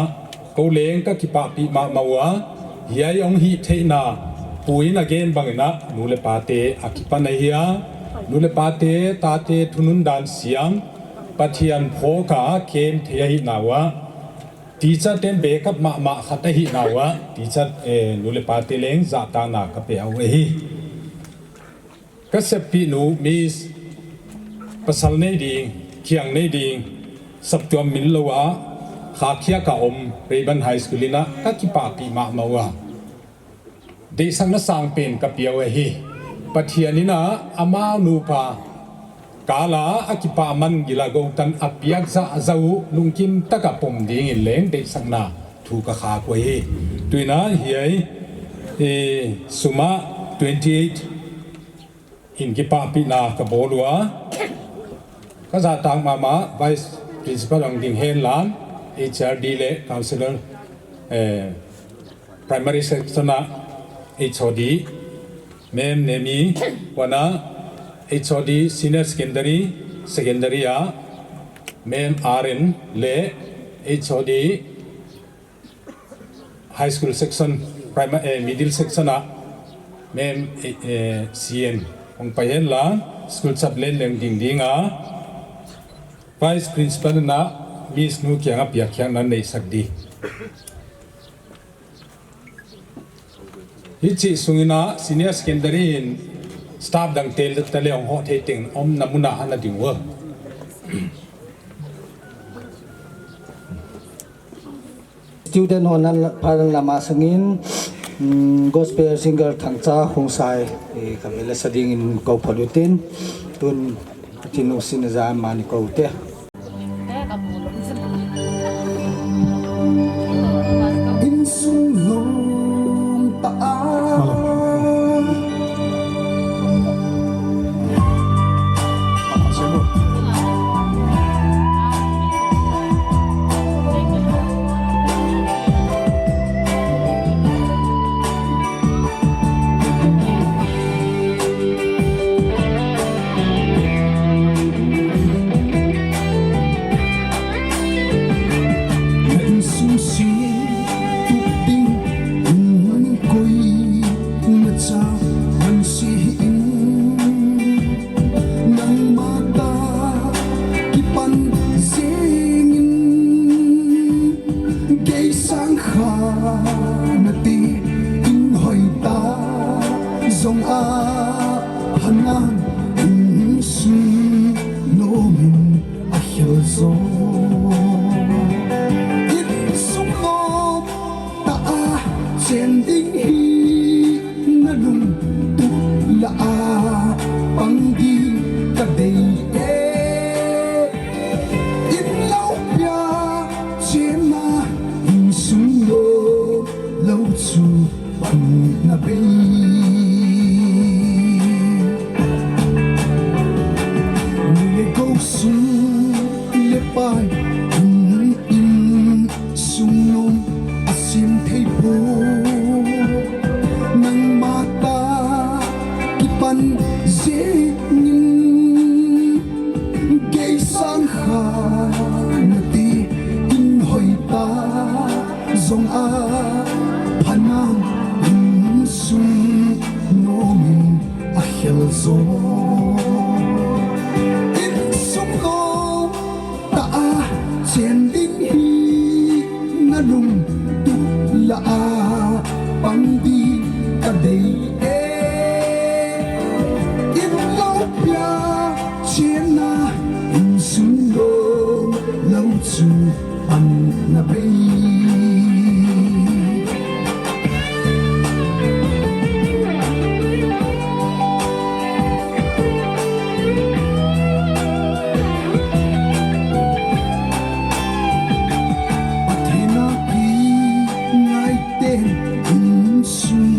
ko leng ka kipahpi mama ua, hiai ong hi theina, puin a gen bangina, nu le pate a kipan ahi a, nu le pate, tate thunun dan siam, Pathian phoka kem thei ahi naua, teacher ten backup mama khat ahi naua, teacher, eh, nu le pate leng zahtana ka pe au ahi. Ka sepi nu Miss pasal nei ding, kiang nei ding, saptuam min lo a, khakhia ka om Rayburn High School ina ka kipahpi mama ua. Deisakna sangpen ka piau ahi. Pathian ina amau nupa kala a kipa man gila go tan a piak za zau lungkim taka pom dingin leng deisakna thu ka khak u ahi. Tuina hiai, eh, suma twenty eight in kipahpina ka bol ua. Ka zahtang mama Vice Principal ang ding hen lan, H R D le Counselor, eh, Primary Section a H O D, Ma'am Nemi, wana H O D Senior Secondary, Secondary a, Ma'am R N le H O D High School section, primary, eh, middle section a, Ma'am, eh, eh, C N, hong pai hen la, school chaplain leng ding ding a, Vice Principal na, Miss nu kianga piak khiakna neisak di. Hichi sungina, senior secondary in staff dang tel ta le hong ho thei teng omna muna ana ding ua. Student hon nan phalang lama sangin, mm, gospel singer Thangcha Khongsai, eh, ka vela sa dingin ko phalutin, tun Pathian lungsetna ja mani ko te. Insung lom ta a. Pai, in, insung nom a sem thei poi. Nangma tah kipan jingin, kei sang khat nati, in hoi tah jong a phanang, insung nom in a khel jo. Insung nom tah a chen ding hi na lungtup lah a pang ding ka dei e. In lou pia chen a insung nom lou chu pan na bei. Pathen a kingai ten insung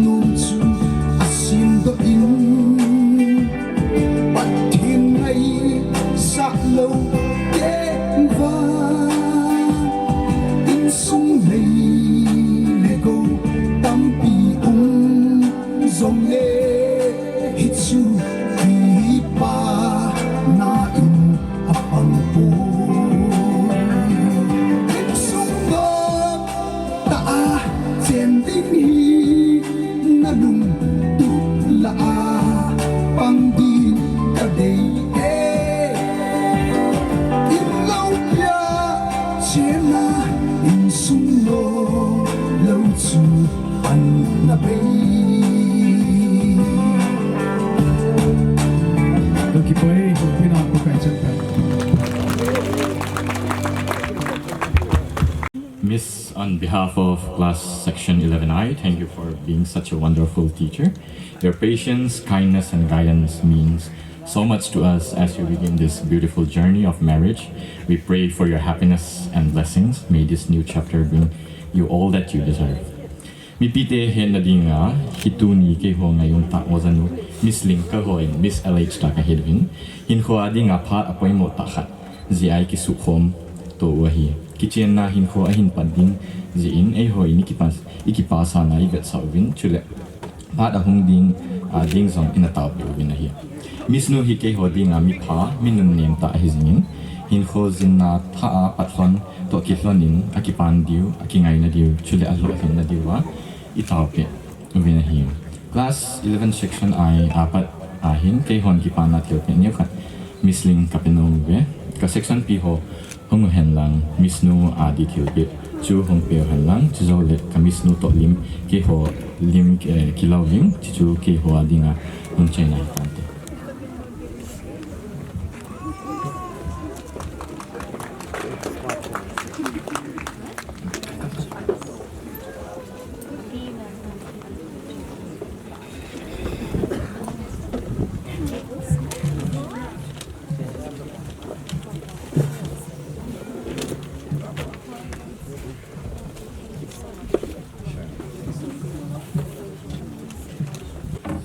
nom chu a sem doh in, Pathen ngaisah lou te vang, insung lei le gou tampi um jongle, hichu kipana in a pang poi. Insung nom tah a chen ding hi na lungtup lah a pang ding ka dei e. In lou pia chen a insung nom lou chu pan na bei. Ka kipah e, hopina ko kai chan ka. Miss, on behalf of class section eleven I, thank you for being such a wonderful teacher. Your patience, kindness, and guidance means so much to us as you begin this beautiful journey of marriage. We pray for your happiness and blessings. May this new chapter bring you all that you deserve. Mipite hetna dinga, hi tuni keiho ngaiyun tah ojanu, Miss Ling kahouvin, Miss L H tah kahiuvin, hinkho a dinga phat apoimo tah khat jeh a ikisukhom to u ahi. Kichenna hinkho ahin pan ding jeh in, eiho in ikipa, ikipasana ivetsah uvin, chule phat ahung ding, a ding jong ina taopeh uvin ahi. Miss nu hi keiho dinga mipha, mi nunnem tah ahi jingin, hinkho jinna thah a pat lhon toh kilhon in, akipan diu, akingaina diu, chule alolhinna diu a itaopeh uvin ahi. Class eleven section I a pat ahin, keihon kipana thilpeh neokhat Miss Ling kape nom uve. Ka section pi ho hung uhen lang, Miss nu a di thilpeh chu hung peu hen lang, chujou le ka Miss nu toh lim, keiho lim, eh, kilouving, chuchu keiho a dinga hung chaina hitante.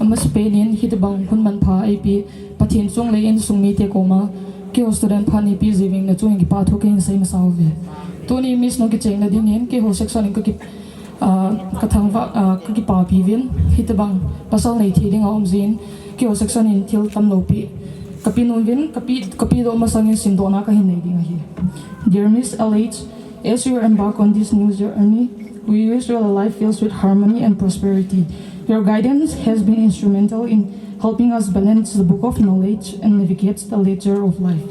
Amasapen in hitobang hun manpha eipeh Pathen chule insung mite koma keiho student phat neipe jiuvin nachung kipathu kahin sei masa uve. Tuni Miss nu kichenna dingin keiho section in ka ki Ah, ka thangvah, ah, ka kipapi uvin, hitobang pasal neithei ding aum jeh in, keiho section in thil tamlou pi, kape nom uvin, kape, kapedoh masangin simdohna kahin nei ding ahi. Dear Miss L H, as you embark on this new journey, we wish you a life filled with harmony and prosperity. Your guidance has been instrumental in helping us balance the book of knowledge and navigate the ledger of life.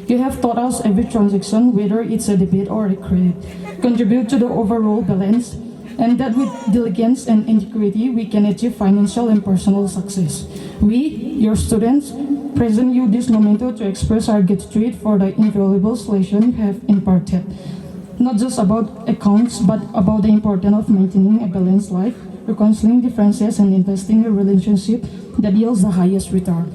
You have taught us every transaction, whether it's a debit or a credit, contribute to the overall balance, and that with diligence and integrity, we can achieve financial and personal success. We, your students, present you this memento to express our gratitude for the invaluable lesson you have imparted, not just about accounts, but about the importance of maintaining a balanced life, reconciling differences, and investing in a relationship that yields the highest return.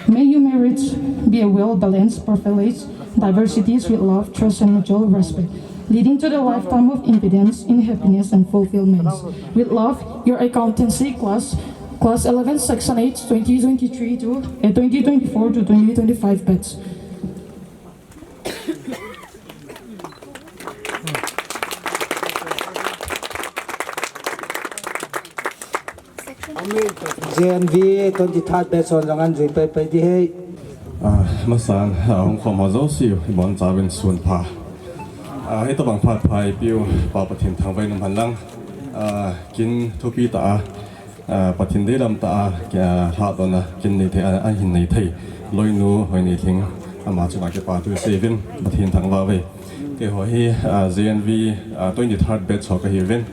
May your marriage be a well-balanced, privileged diversities with love, trust, and mutual respect, leading to the lifetime of independence in happiness and fulfillment. With love, your accountancy class, class eleven, section eight, twenty twenty-three to, uh, twenty twenty-four to twenty twenty-five batch. N V twenty-third batch hon jong an jui pai pai di hei. Ah, masang, ah, hung khom ho jouse, ibon chauvin sun pha. Ah, hitabang phat pha eipiu, Pa Pathen thangvah in um hen lang. Ah, kin thupi tah a, ah, Pathen deilam tah a, kia, lhadohna, kin nei thei, a, ahin nei thei. Loinu, Hoineilhing, ama chunga kipa thu seiyuvin, Pathen thangvah uve. Keiho hi, ah, J N V, ah, twenty-third batch ho kahiuvin.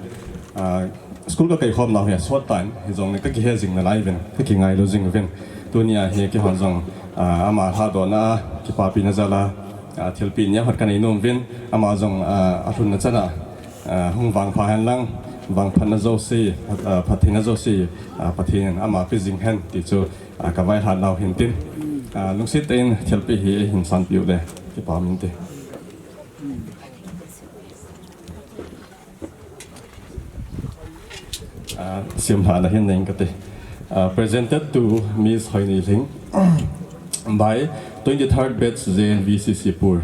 Ah, School ka kaikhom nau hi asot tan, hijongle ka kihe jing nalai uvin, ka kingailu jing uvin. Tunia hi keihon jong, ah, ama lhadohna a, kipapina jal a, ah, thilpeh neo khat kanei nom uvin, ama jong, ah, alhunna chan a, ah, hung vangpha hen lang, vangphatna jouse, phat-, ah, phattheina jouse, ah, Pathen in ama pe jing hen ti chu, ah, ka vailhah nau hin tin. Ah, lungset tah in thilpeh hi eihin sanpeh u le, kipa um inte. Ah, simlhahna hin nei inge kati. Ah, presented to Miss Hoineilhing by twenty-third batch J N V Sisipur.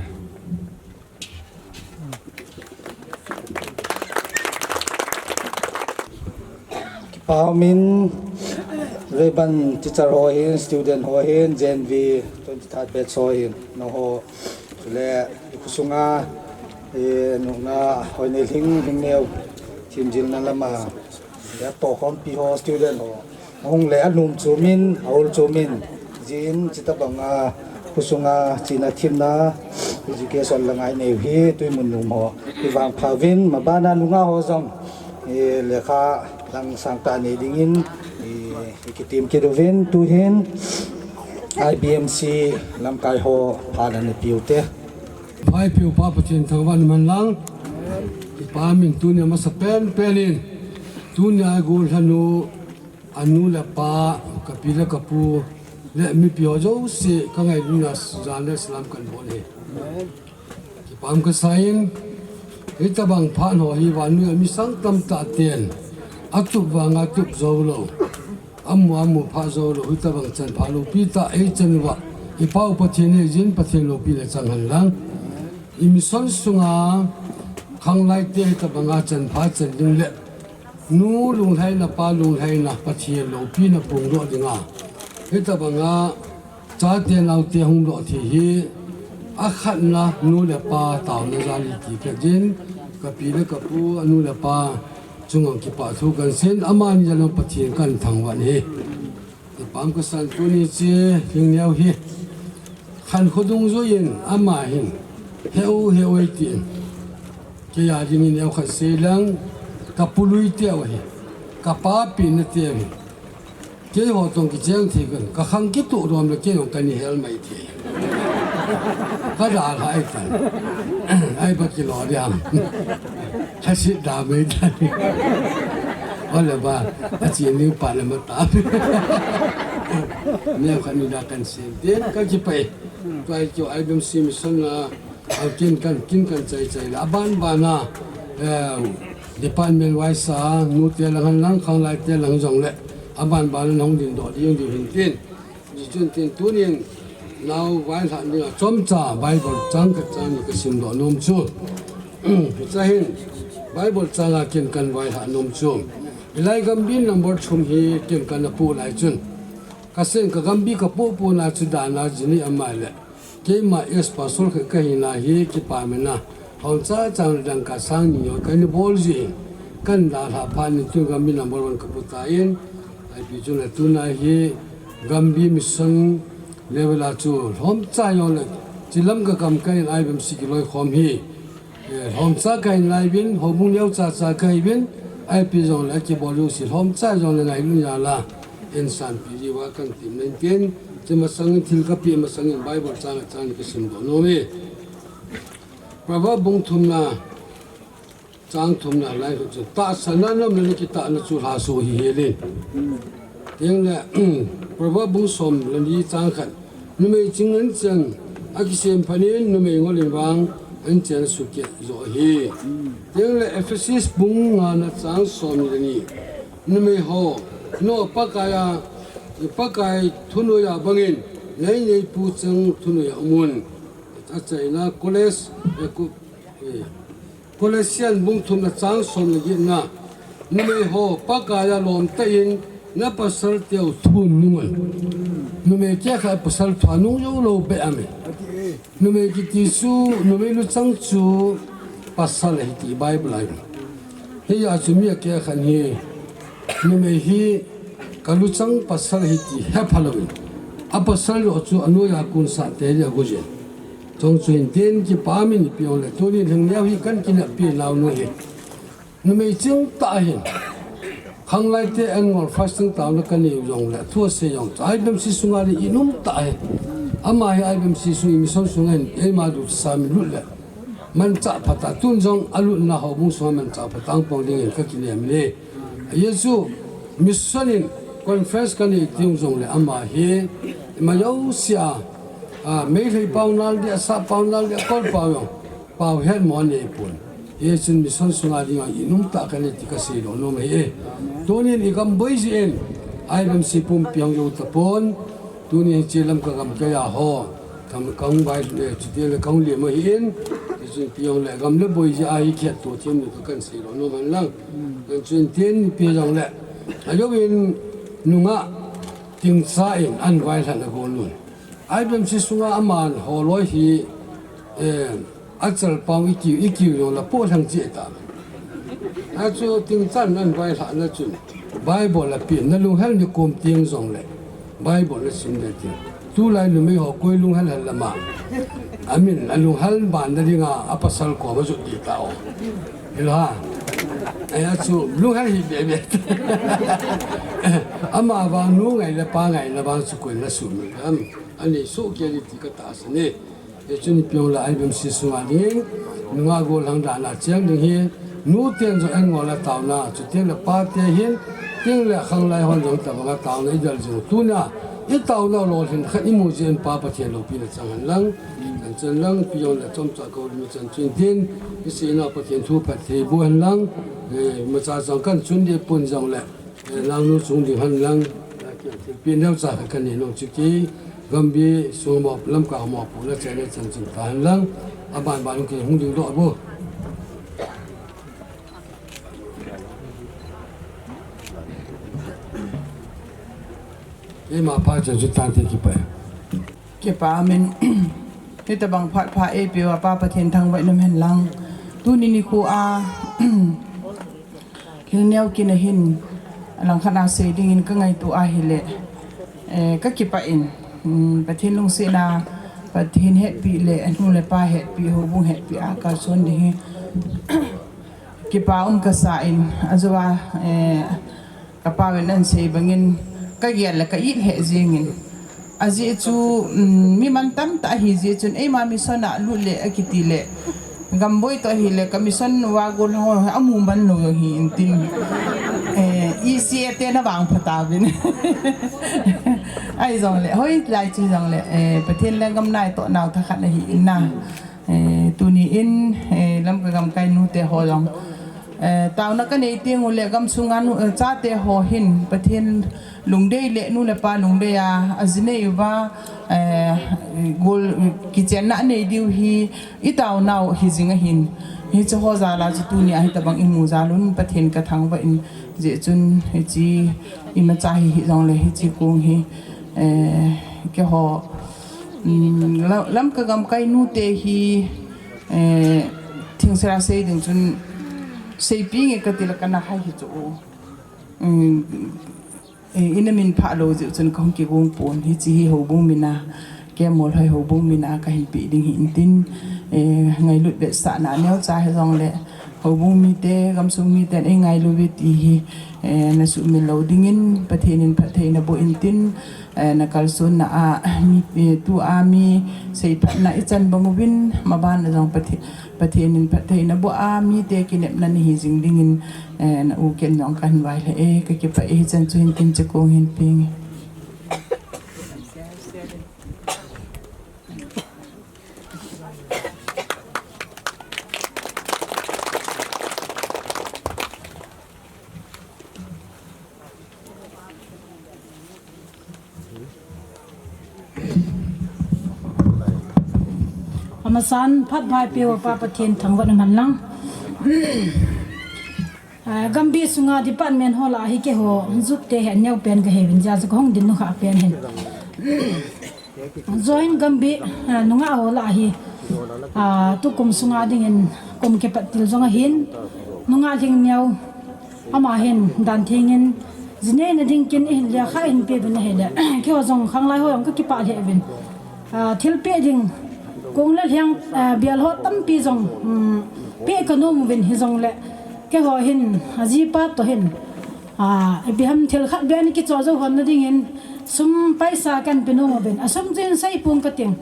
Kipa um in, Reverend teacher ho hin, student ho hin, J N V twenty-third batch ho hin, nangho, chule, i khosunga, i nungah, Hoineilhing, Lhingneo, themjilna lama, i atohkhompi ho, student ho, ahung le anom chom in, aol chom in, jin, chutabanga, khosunga, chena themna, education la ngai neiu hi, twimun nom ho, i vangpha uvin, mabana nungah ho jong, i lekha dang sangtah nei dingin, i, i kitem kit uvin, tuhin, I B M C lamkai ho phat ana peh u te. Phat eipiu Pa Pathen thangvah in um hen lang. Kipa um in tunia masa penpen in. Tunia i gollhang u, anu le apa, kapi le kapu, le mipi ho jouse, ka ngailutna jan le salam kan bol e. Kipa um kasa in, hitabang phat ho hi vannoi a mi sang tamtah ten, atup vanga tup jou lou. Amu amu pha jou lou, hitabang chanpha loupi tah eichan uva, i Pa u Pathen hi jin Pathen loupina chang hen lang. I mission sunga khanglai te hitabanga chanpha chan ding le nu lunglhaina pa lunglhaina Pathen loupina phongdoh dinga. Hitabanga Chate naote hung doh thei hi, akhatna nu le pa taona jal ahi ti kajin, kapi le kapu, anu le pa chunga kipah thu kahin sei, amani jal a Pathen kahin thangvah e. Kipa um kasan tuni chu Lhingneo hi, khankho dungjuiyin ama hin, heu heu eitin. Kei a dingin neokhat sei leng, kapu lui teu ahi, kapa pina teu ahi. Keiho toh kicheng thei kan, kakhang kitoh dom le kei jong kana hel mai thei. Kadalhah ahitan. Ai ba kilo diam. Hasit da mai tan. Ole ba, achi ni pa le mata. Neokhat ni da kahin sei. Tin kakipah e. Tua hi chu I B M C mission a, a kin kan, kin kan chai chai le. Aban ban a, eh, department wise a, nute lang hen lang, khanglai te lang jong le. Aban ban a hung ding doh ding ding hin tin. Hichun tin tunin, nao vailhah dinga chomcha Bible chang khat chang ni kasim doh nom chu. Hiche hin, Bible chang a kin kan vailhah nom chu. Hilai Gambih number thum hi kin kana pu lai chun. Kasei ka Gambih kapu pu na chu dan a jini ama le. Keima ex pastor khat kahi na hi kipa mena. Hon cha chang dang ka sang ni yo kani bol ji. Kan dalhah phat ni tu Gambih number one kapu tan. Ipi chu le tuna hi Gambih mission level a chu lhomcha yo le. Chilam ka kam kahin I B M C kiloikhom hi. Eh, lhomcha kahin lai uvin, houbung neocha cha kahi uvin, ipi jong le kibol jouse lhomcha jong le ngailut jal a, eisanpeh jiuva kahin tem in tin, hiche masang in thil kapeh masang in Bible chang a chang ni kasim doh nom e. Proverb bung thumna, chang thumna lai hu chu, tahsanna nom le kitahna chu lhaso hi hel in. Tin le, Proverb bung som le ni chang khat. Numei ching anchen, akisem phat in numei ngol in vang, anchen sukeh jo ahi. Tin le Ephesus bung ngana chang som le ni. Numei ho, nangho Pakai a, Pakai thunoi a bangin, nei neipu cheng thunoi a um un. Achaina Coloss, eh, Colossian bung thumna chang som le getna. Numei ho, Pakai a lom tah in, Na pasal teu thu nung an. Numei kehkhat pasal thu nung jou lou beh ahi. Numei kiti chu, numei luchang chu pasal ahi ti Bible ahi. Hiya chu mi akehkhat hi, numei hi ka luchang pasal ahi ti hepha louvin, a pasal lou chu anoiya kunsah te dia gujin. Chong chu hin tin kipa min pi jongle, tuni lhing neo hi kan kineppi nau nu hi. Numei chingtah ahin. Khanglai te annual fasting taona kanei u jongle, thu asei jong chu I B M C sunga ding in um tah ahi. Ama hi I B M C sung mission sunga hin, eima dusa min lut le manchah phat a, tun jong alutna houbung sunga manchah phat a hung pang dingin kakinem e. Ajeh chu mission in conference kanei teng jongle ama hi, ima jousea, a, Meitei pao nal ding, Assam pao nal ding, akol pao jong pao het mo anei pon. Hichun mission sunga dinga in um tah kanei ti kasei lou nom ahi e. Tunin i gam boi jeh in, I B M C pumpi hung jou tapon. Tuni hiche Lamka gamkai a ho, kam, kahung vai, eh, chuti le kahung lem ahin. Hichun pi jongle gam le boi jeh a hi khet to thim ni kahin sei lou nom hen lang. Kan chun tin pi jongle, ajouvin nungah Tingcha in ahin vailhah na gol un, I B M C sunga aman holoi hi, eh, achal pao i kiu, i kiu jong la po thang che ta. Achu Tingchan ahin vailhah na chun, Bible apen, nalunghel ni kom teng jongle Bible nasim le tin. Tulai numei ho koi lunghel hel lama. Amin, alunghel ban na dinga, apasal kom ajot di ta o. Hilo ha. Ahi chu lunghel hi bebe. Ama vang nu ngai le pa ngai na vang chu koi na sum. Am, ani so kia ni ti katahsan e. Hichun pi jongle I B M C sunga ding, nungah gollhang dan a cheng ding hi, nu ten jong annual a taona, chuteng le pa te hin, teng le khanglai hon jong tabang a taona idel jing u. Tuna, i taona lolhin khat imu jeh in Pa Pathen loupina chang hen lang, kan chan lang, pi jongle chomcha kahoulim chan chun tin, isei nau Pathen thu phatthei boh hen lang, eh, imacha jong kan chun ding pon jongle, eh, nangnu chung ding hen lang, eh, thilpeh neocha khat kanei nom chu kei, Gambih sung mo, Lamka mo pu la chai le chan chun ta hen lang, aban ban kei hung ding doh a bo. Eima pa chan chu tante kipa. Kipa amen. Hitabang phat pha eipeuva Pa Pathen thangvah in um hen lang. Tuni nikho a, lhingneo kin ahin, alangkhat a sei dingin kangaito ahile, eh, kakipah in, um, Pathen lungsetna, Pathen hetpi le, anu le pa hetpi, houbung hetpi a kalson ding hi, kipa um kasa in, ajou a, eh, Kapa uvin asei bangin, kagel le ka it lheh jengin. Ajeh chu, um, mi mantam tah ahi jeh chun, eima mission a lut le akiti le, gamboi toh ahile, ka mission uva gollhang ho amu man lou jong hi intin. Eh, E C A te na vangpha tauvin. Ahi jongle, hoilai chu jongle, eh, Pathen lenggam naitoh nau thakhat ahi in na. Eh, tuni in, eh, Lamka gamkai nute ho jong, eh, taona kanei teng ule gamsunga nu, eh, chate ho hin Pathen lungdei le nu le pa lungdei a, ajinei uva, eh, gol, kichenna anei diu hi, i taonau hi jing ahin. Hiche ho jal a chu tuni a hitabang imu jal un Pathen kathangvah in jeh chun hiche imacha hi hijongle hiche kong hi, eh, keiho Um, la-, Lamka gamkai nute hi, eh, thingset a sei ding chun, seipi nge kati le kana hai hi chu. Um, eh, ina min pha lou jeh chun kahung kigong pon hiche hi houbung min a, Kemmolhoi houbung min a kahin pe ding hi intin, eh, ngailut vetsahna neocha hijongle, houbung mite, gamsung miten eingailu uve ti hi, eh, nasuhmil lou dingin, Pathen in phattheina boh intin, eh, nakalsonna a, mi, eh, tua mi seiphatna ichan bang uvin, maban a jong Pathe-, Pathen in phattheina boh a, mite kinepna nahi jing dingin, eh, na u ken jong kahin vailhah e, kakipah e, hichan chu hin tin che kong hin peng e. Amasan phat pha eipeuva Pa Pathen thangvah in um hen lang. Ah, Gambih sunga department ho lah hi keiho Youth te hi aneo pen kahiuvin, ajeh chu kahung ding nukha pen hin. Join Gambih, ah, nungah ho lah hi, ah, tukum sunga dingin kum kipat til jong ahin, nungah lhingneo, ama hin dan thengin, jinei na ding kin ihin lekha ihin pe uvin ahile, keiho jong khanglai ho jong kakipah lheh uvin. Ah, thilpeh ding, kong le lheng, ah, bial ho tampi jong, um, peh kanom uvin hijongle, keiho hin, ajipa toh hin, ah, ipi ham thil khat beh ana kichoh jou hon na dingin, sum paisa kahin pe nom uvin, asum chu hin sei pong kating.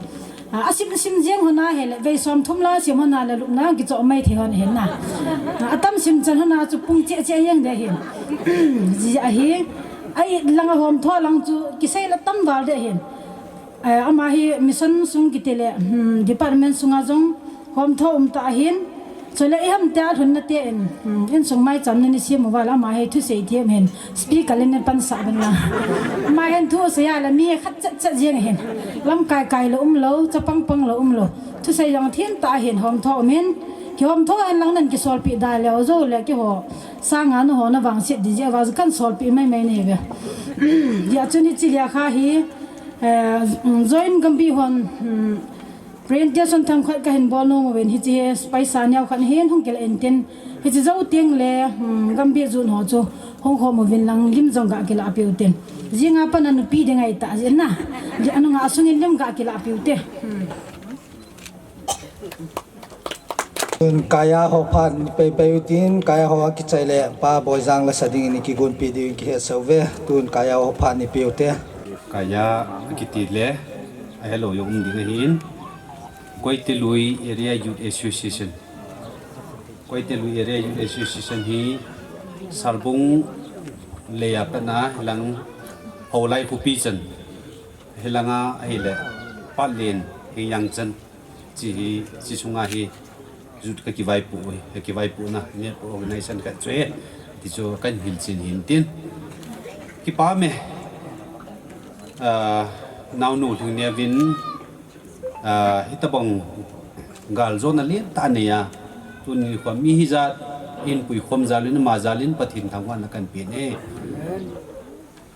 Ah, asim sim jeng hon ahile, vei som thum lang asim hon ahile, lupna kichoh mai thei hon ahin na. Ah, atam sim chan hon a chu pung cheh cheh jeng ding ahin. Ji ahi, a-it lang a homtho lang chu kisei le tam val ding ahin. Eh, ama hi mission sung kiti le, hmm, department sunga jong homtho um tah ahin. Chule iham tia lhunna te in, hmm, insung maicham na ni sim uva le ama hi thusei them hin. Speaker le na pansah uvin lang. Ama hin thusei a le mi khat chet chet jeng hin. Lamkai kai lou umlou, chapang pang lou umlou. Thusei jong them tah ahin homtho um in. Kihomtho hen lang nan kisolpeh da leu jou le keiho. Sanga naho na vangset ding jeh uva kahin solpeh mai mai nahi uve. Hijeh chun hiche lekha hi, eh, Join Gambih hon, hmm, presentation themkhat kahin bol nom uvin, hiche hi paisa neo khat hin hung kila intin, hiche jou teng le, hmm, Gambih Youth ho chu hung khom uvin lang lim jong ga kilah peh uvin tin. Jinga pat a nupi ding ahi tah jeh in na. Anunga sungin lim ga kilah peh uvin te. Hmm. Tun kaya ho phat ni pei pei utin, kaya ho akichai le Pa Boijang lasa dingin ikigonpi diu in kihet sah uve. Tun kaya ho phat ni pei ute. Kaya akiti le, ahelou jong um ding ahin. Koitelui Area Youth Association. Koitelui Area Youth Association hi Sarbung lei a pat a hilang Houlai khopi chan. Hilanga ahile Patlen, Hengjang chan. Hiche hi, hiche sunga hi, youth kakivaipoh, kakivaipohna, network organization khat chu ahi, ti chu kahin hilchen hin tin. Kipah e, ah, naonu Lhingneovin, ah, hitobang galjona lentah anei a, tuni nikho mi hijat, ihin puikhom jal in, ama jal in Pathen thangvahna kahin pen e.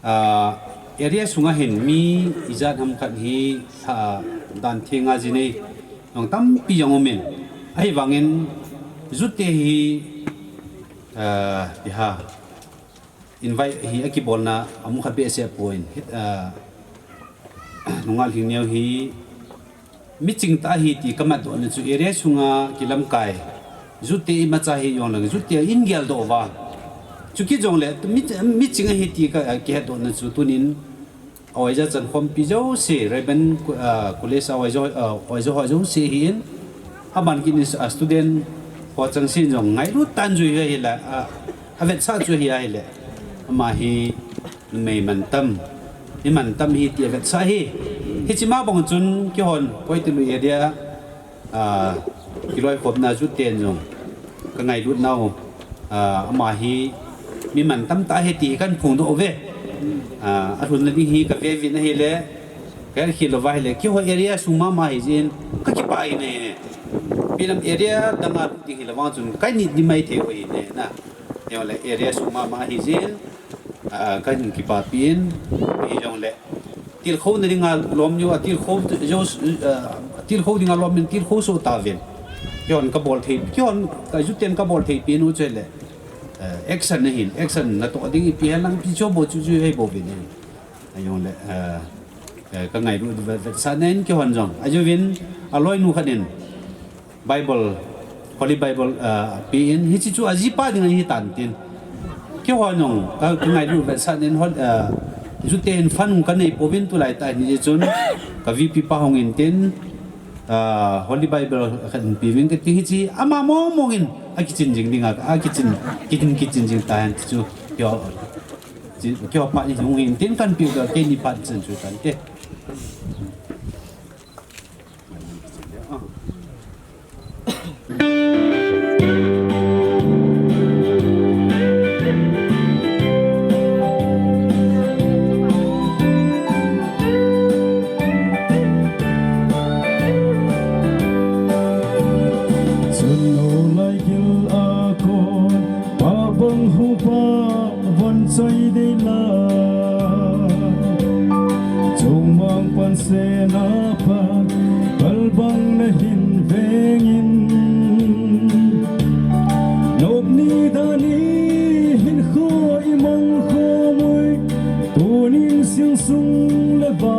Ah, area sunga hin mi ijat ham khat hi, ah, dan thenga jinei jong tampi jong umin. Ahivangin youth te hi, ah, ipi ham, invite hi akibolna amu khat behseh poi, ah, nungah Lhingneo hi, miching tah ahi ti kamatdohna chu area sunga kilamkai youth te imacha hijongle youth te in geldoh uva. Chukit jongle mi, miching ahi ti ka, kihetdohna chu tunin a-oija chankhompi jouse, Rayburn, ah, College a-oija, ah, oija ho jouse ahin, aban kit in, ah, student ho chengse in jong ngailut tah in jui ahile, ah, avetsah chu ahi ahile. Ama hi numei mantam, mi mantam ahi ti avetsah ahi. Hiche ma bang chun keihon Koitelui area, ah, kiloikhomna youth ten jong kangailut nau, ah, ama hi mi mantam tah ahi ti kahin phongdoh uve. Ah, alhunna ding hi kave uvin ahile, kakhel louva ahile, keiho area sung mama ahi jeh in kakipah in ahi. Milam area danga lut ding hile vang chun kahin it ding maithei u ahi na. Hijongle area sung mama ahi jeh in, ah, kahin kipapi in, hijongle tilkhouna dinga lom jou, a tilkhou jou, ah, tilkhou dinga lom in tilkhou soh tauvin. Keihon kabol thei, keihon ka youth ten kabol theipi nu chu ahile, ah, action ahin, action natoh ding ipi hen lang ipi chu bol chu chu hei bol uvin ahi. Ahijongle, ah, eh, kangailut vet, vetsahna in keihon jong. Ajouvin, aloinu khat in Bible, Holy Bible, ah, apen, hiche chu ajipa ding ahitan tin. Keiho jong, ka, kangailut vetsahna in, hol-, ah, youth te hin fund kanei pouvin tulai tah hin hichun, ka V P pa hung in tin, ah, Holy Bible khat in peuvin kati hiche, ama mong mong in, akichin jing dinga, akichin, kichin, kichin jing tahen chu, keiho, keiho phat in hung in tin kahin peu ka, keini phat chan chu tante. Chun nolai gil a kon, pa bang Napa, palbang na hin vengin. Nop ni dani hin kho i mong kho mui. Tunin sing sung le va,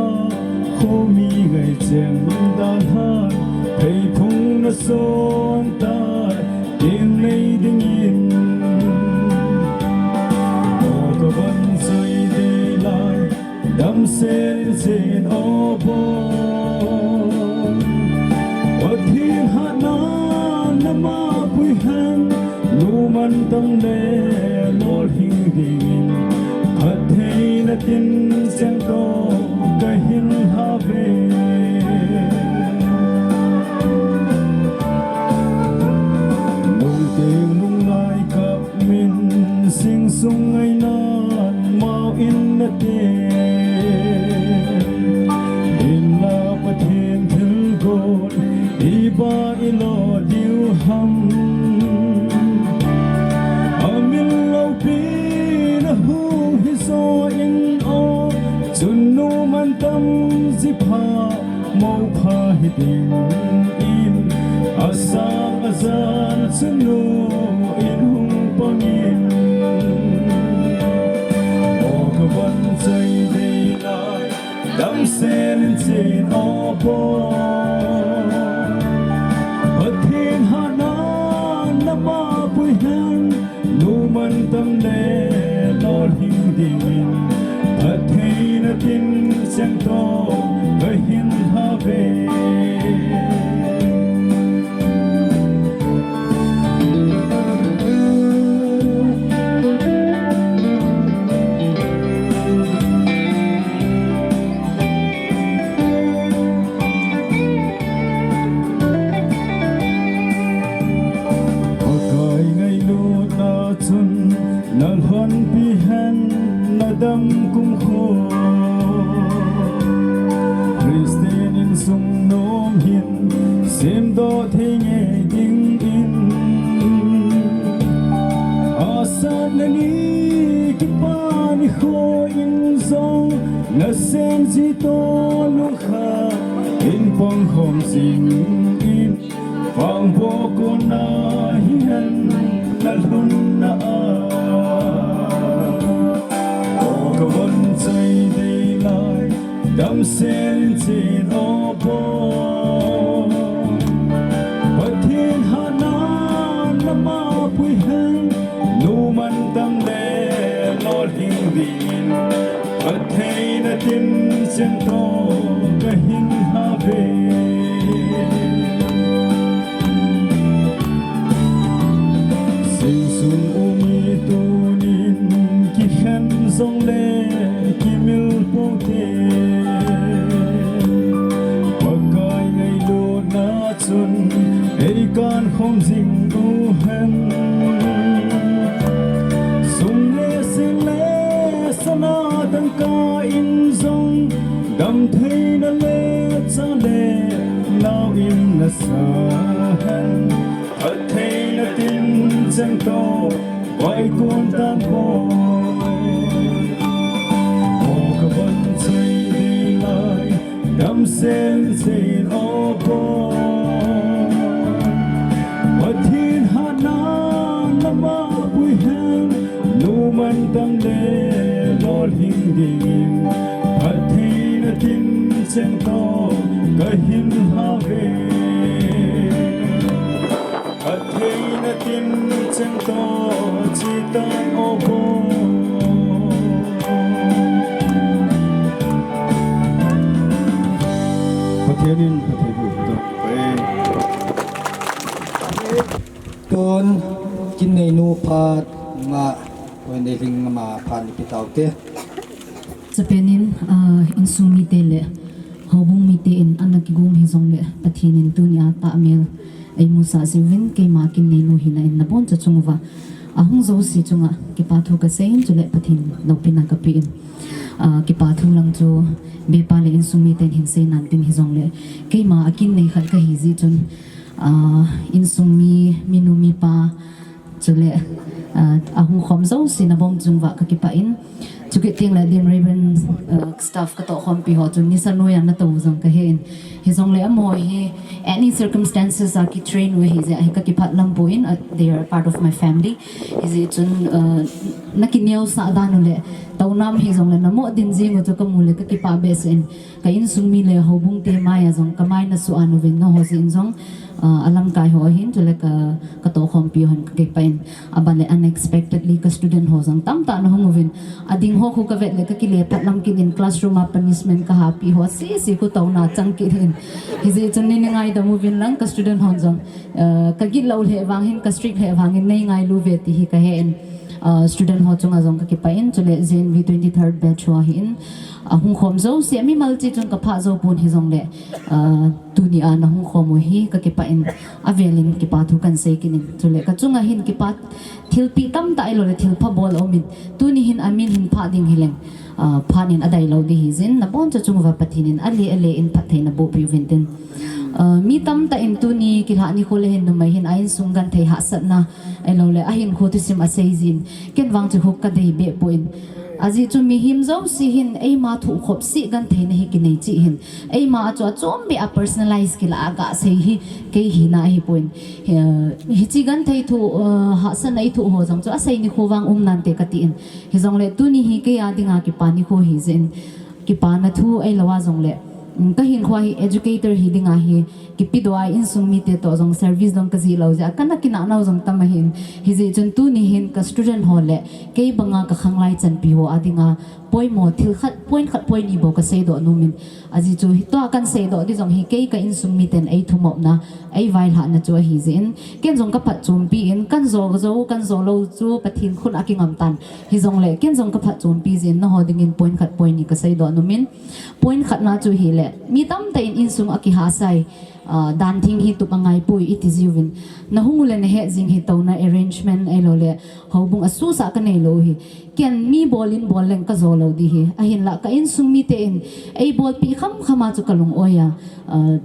kho mi ngai chen dan han. Thei phung na son tai, ding nei dingin. O ka van sai de lai. Damsel in sin o bo. Pathen hatna nama pui hen. Numan tam le lolhing dingin. Phattheina tin seng to kahin ha ve. Nung teng nung lai kap min sing sung ngai nan mau in na te. In la Pathen thil gon i ba i lo diu ham. A min lo pi na hu hi so in o. Chun numan tam zi pha. Mo pha hi ding in, a sang a zan chun nu in hung pang in. O ka van chai dei lai, damsel in chin o bo. Pathen hatna nama pui hen, numan tam le lolhing dingin, Pathen a tin seng to kahin ha ve. Pakai ngailutna chun na lhonpi hen na dam kumkho. Christian insung nom hin semdoh thei ngei dingin. Asat le ni kipa nikho in jong na sem ji to lungkhat in pang khom jing in. Vangboh kona hi hen na lhunna a. O ka von chai dei lai, damsel in chin o bo. Pathen hatna nama pui hen, numan tam le lolhing dingin. Pathen a tin seng to kahin ha ve. Sing sung u mi tunin kikhen jong le kimil pong te. Pakai ngailutna chun ei kan khom jing u hen. Sum le sil le sana tangka in jong, dam theina le cha le nau in na sa hen. Phat theina tin chang to vai kun tan boi. O ka von chai dei lai, damsel in chin o bo. Pathen hatna nama pui hen, numan tam le lolhing dingin. Phat theina tin chang to kahin ha ve. Phat theina tin chang to chi tan o bo. Pathen in phat thei boh hen. Tun, kin neinu phat nga, oi nei ling ama phat ni pi tau te. Chapen in, ah, insung mite le houbung mite in ana kigong hi jong le Pathen in tunia tahmel eimusah jiuvin keima kin neinu hina in nabon cha chung uva ahung jouse chunga kipa thu kasei in chule Pathen loupina kape in, ah, kipa thu lang chu bepa le insung mite in hin sei nan tin hi jong le keima akin nei khat kahi jeh chun, ah, insung mi, minu mipa, chule, ah, ahung khom jouse nabon chung uva kakipah in, Chukit teng le Dean Raven, uh, staff katohkhompi ho chu nisa noiya natou jong kahen. Hijongle amaho hi any circumstances a kitrain u ahi jeh a hi kakipah lam poi, uh, they are part of my family. Hijeh chun, uh, nakineosah dan u le tounam hijongle namoh ding jing u chu kamu le kakipah behseh in. Ka insung mi le houbung te maiya jong kamai nasuh a nauvin, naho jeh in jong, ah, alamkai ho hin, chule ka, katohkhompi hon kakipah in. Aban le unexpectedly ka student ho jong tamtah nahung uvin. Ading ho khu kavet le kakile phat lam kit in, classroom a punishment kahapeh ho sese khu touna chang kit in. Hijeh chun nei ngaidam uvin lang, ka student hon jong, ah, kagit lou lheh vang hin, ka strict lheh vang hin nei ngailu uve ti hi kahen. Ah, student ho chunga jong kakipah in, chule J N V twenty-third batch ho ahin, ahung khom jouse, mimal cheh chun kaphah jou pon hijongle, ah, tuni a nahung khom u hi kakipah in, avel in kipa thu kahin sei kit in. Chule kachunga hin kipa thilpeh tamtah ahilou le thilpha bol aumin, tuni hin amin hin phah ding hileng, ah, phat in adai lou ding hijeh in, naboncha chung uva Pathen in ale ale in phatthei naboh peh uvin tin. Ah, mi tamtah in tuni kilhah nikho le hin numei hin a insung genthei hahsatna ahilou le ahinkho thusim asei jin, ken vang chu khu kadei beh poi. Ajeh chu mihem jouse hin eima thoh khop seh gentheina hi kinei cheh hin, eima a chu achom beh a personalize kilah a gasei hi kei hina ahipoi. Hi, hiche genthei thoh, ah, hahsatna ithoh ho jong chu asei nikho vang um nante kati in. Hijongle tuni hi keiya dinga kipa nikho hijeh in, kipana thu ahilou a jongle, um, kahinkho a hi educator hi dinga hi kipedoh a, insung mite toh jong service dong kajih lou jeh a kana kinah nau jong tam ahin. Hijeh chun tuni hin ka student ho le kei banga ka khanglai chanpi ho a dinga poimo thil khat, point khat point ni bou kaseidoh nomin. Ajeh chu hitia kahin seidoh ding jong hi kei ka insung miten eithumopna, eivailhahna chu ahijeh in, ken jong kaphatchompi in, kahin jo jou, kahin jo lou chu Pathen khut a kingam tan. Hijongle ken jong kaphatchompi jeh in, naho dingin point khat point ni kaseidoh nomin. Point khatna chu hile, mi tamtah in insung akihahsai, ah, dan theng hi tup angaipoi iti jiuvin. Nahung u le nahet jing hi touna arrangement ahilou le houbung asusah kanei lou hi. Ken mi bol in bol leng kajo lou ding hi. Ahinlah ka insung mite in eibolpeh khamkham a chu kalung-oi a, ah,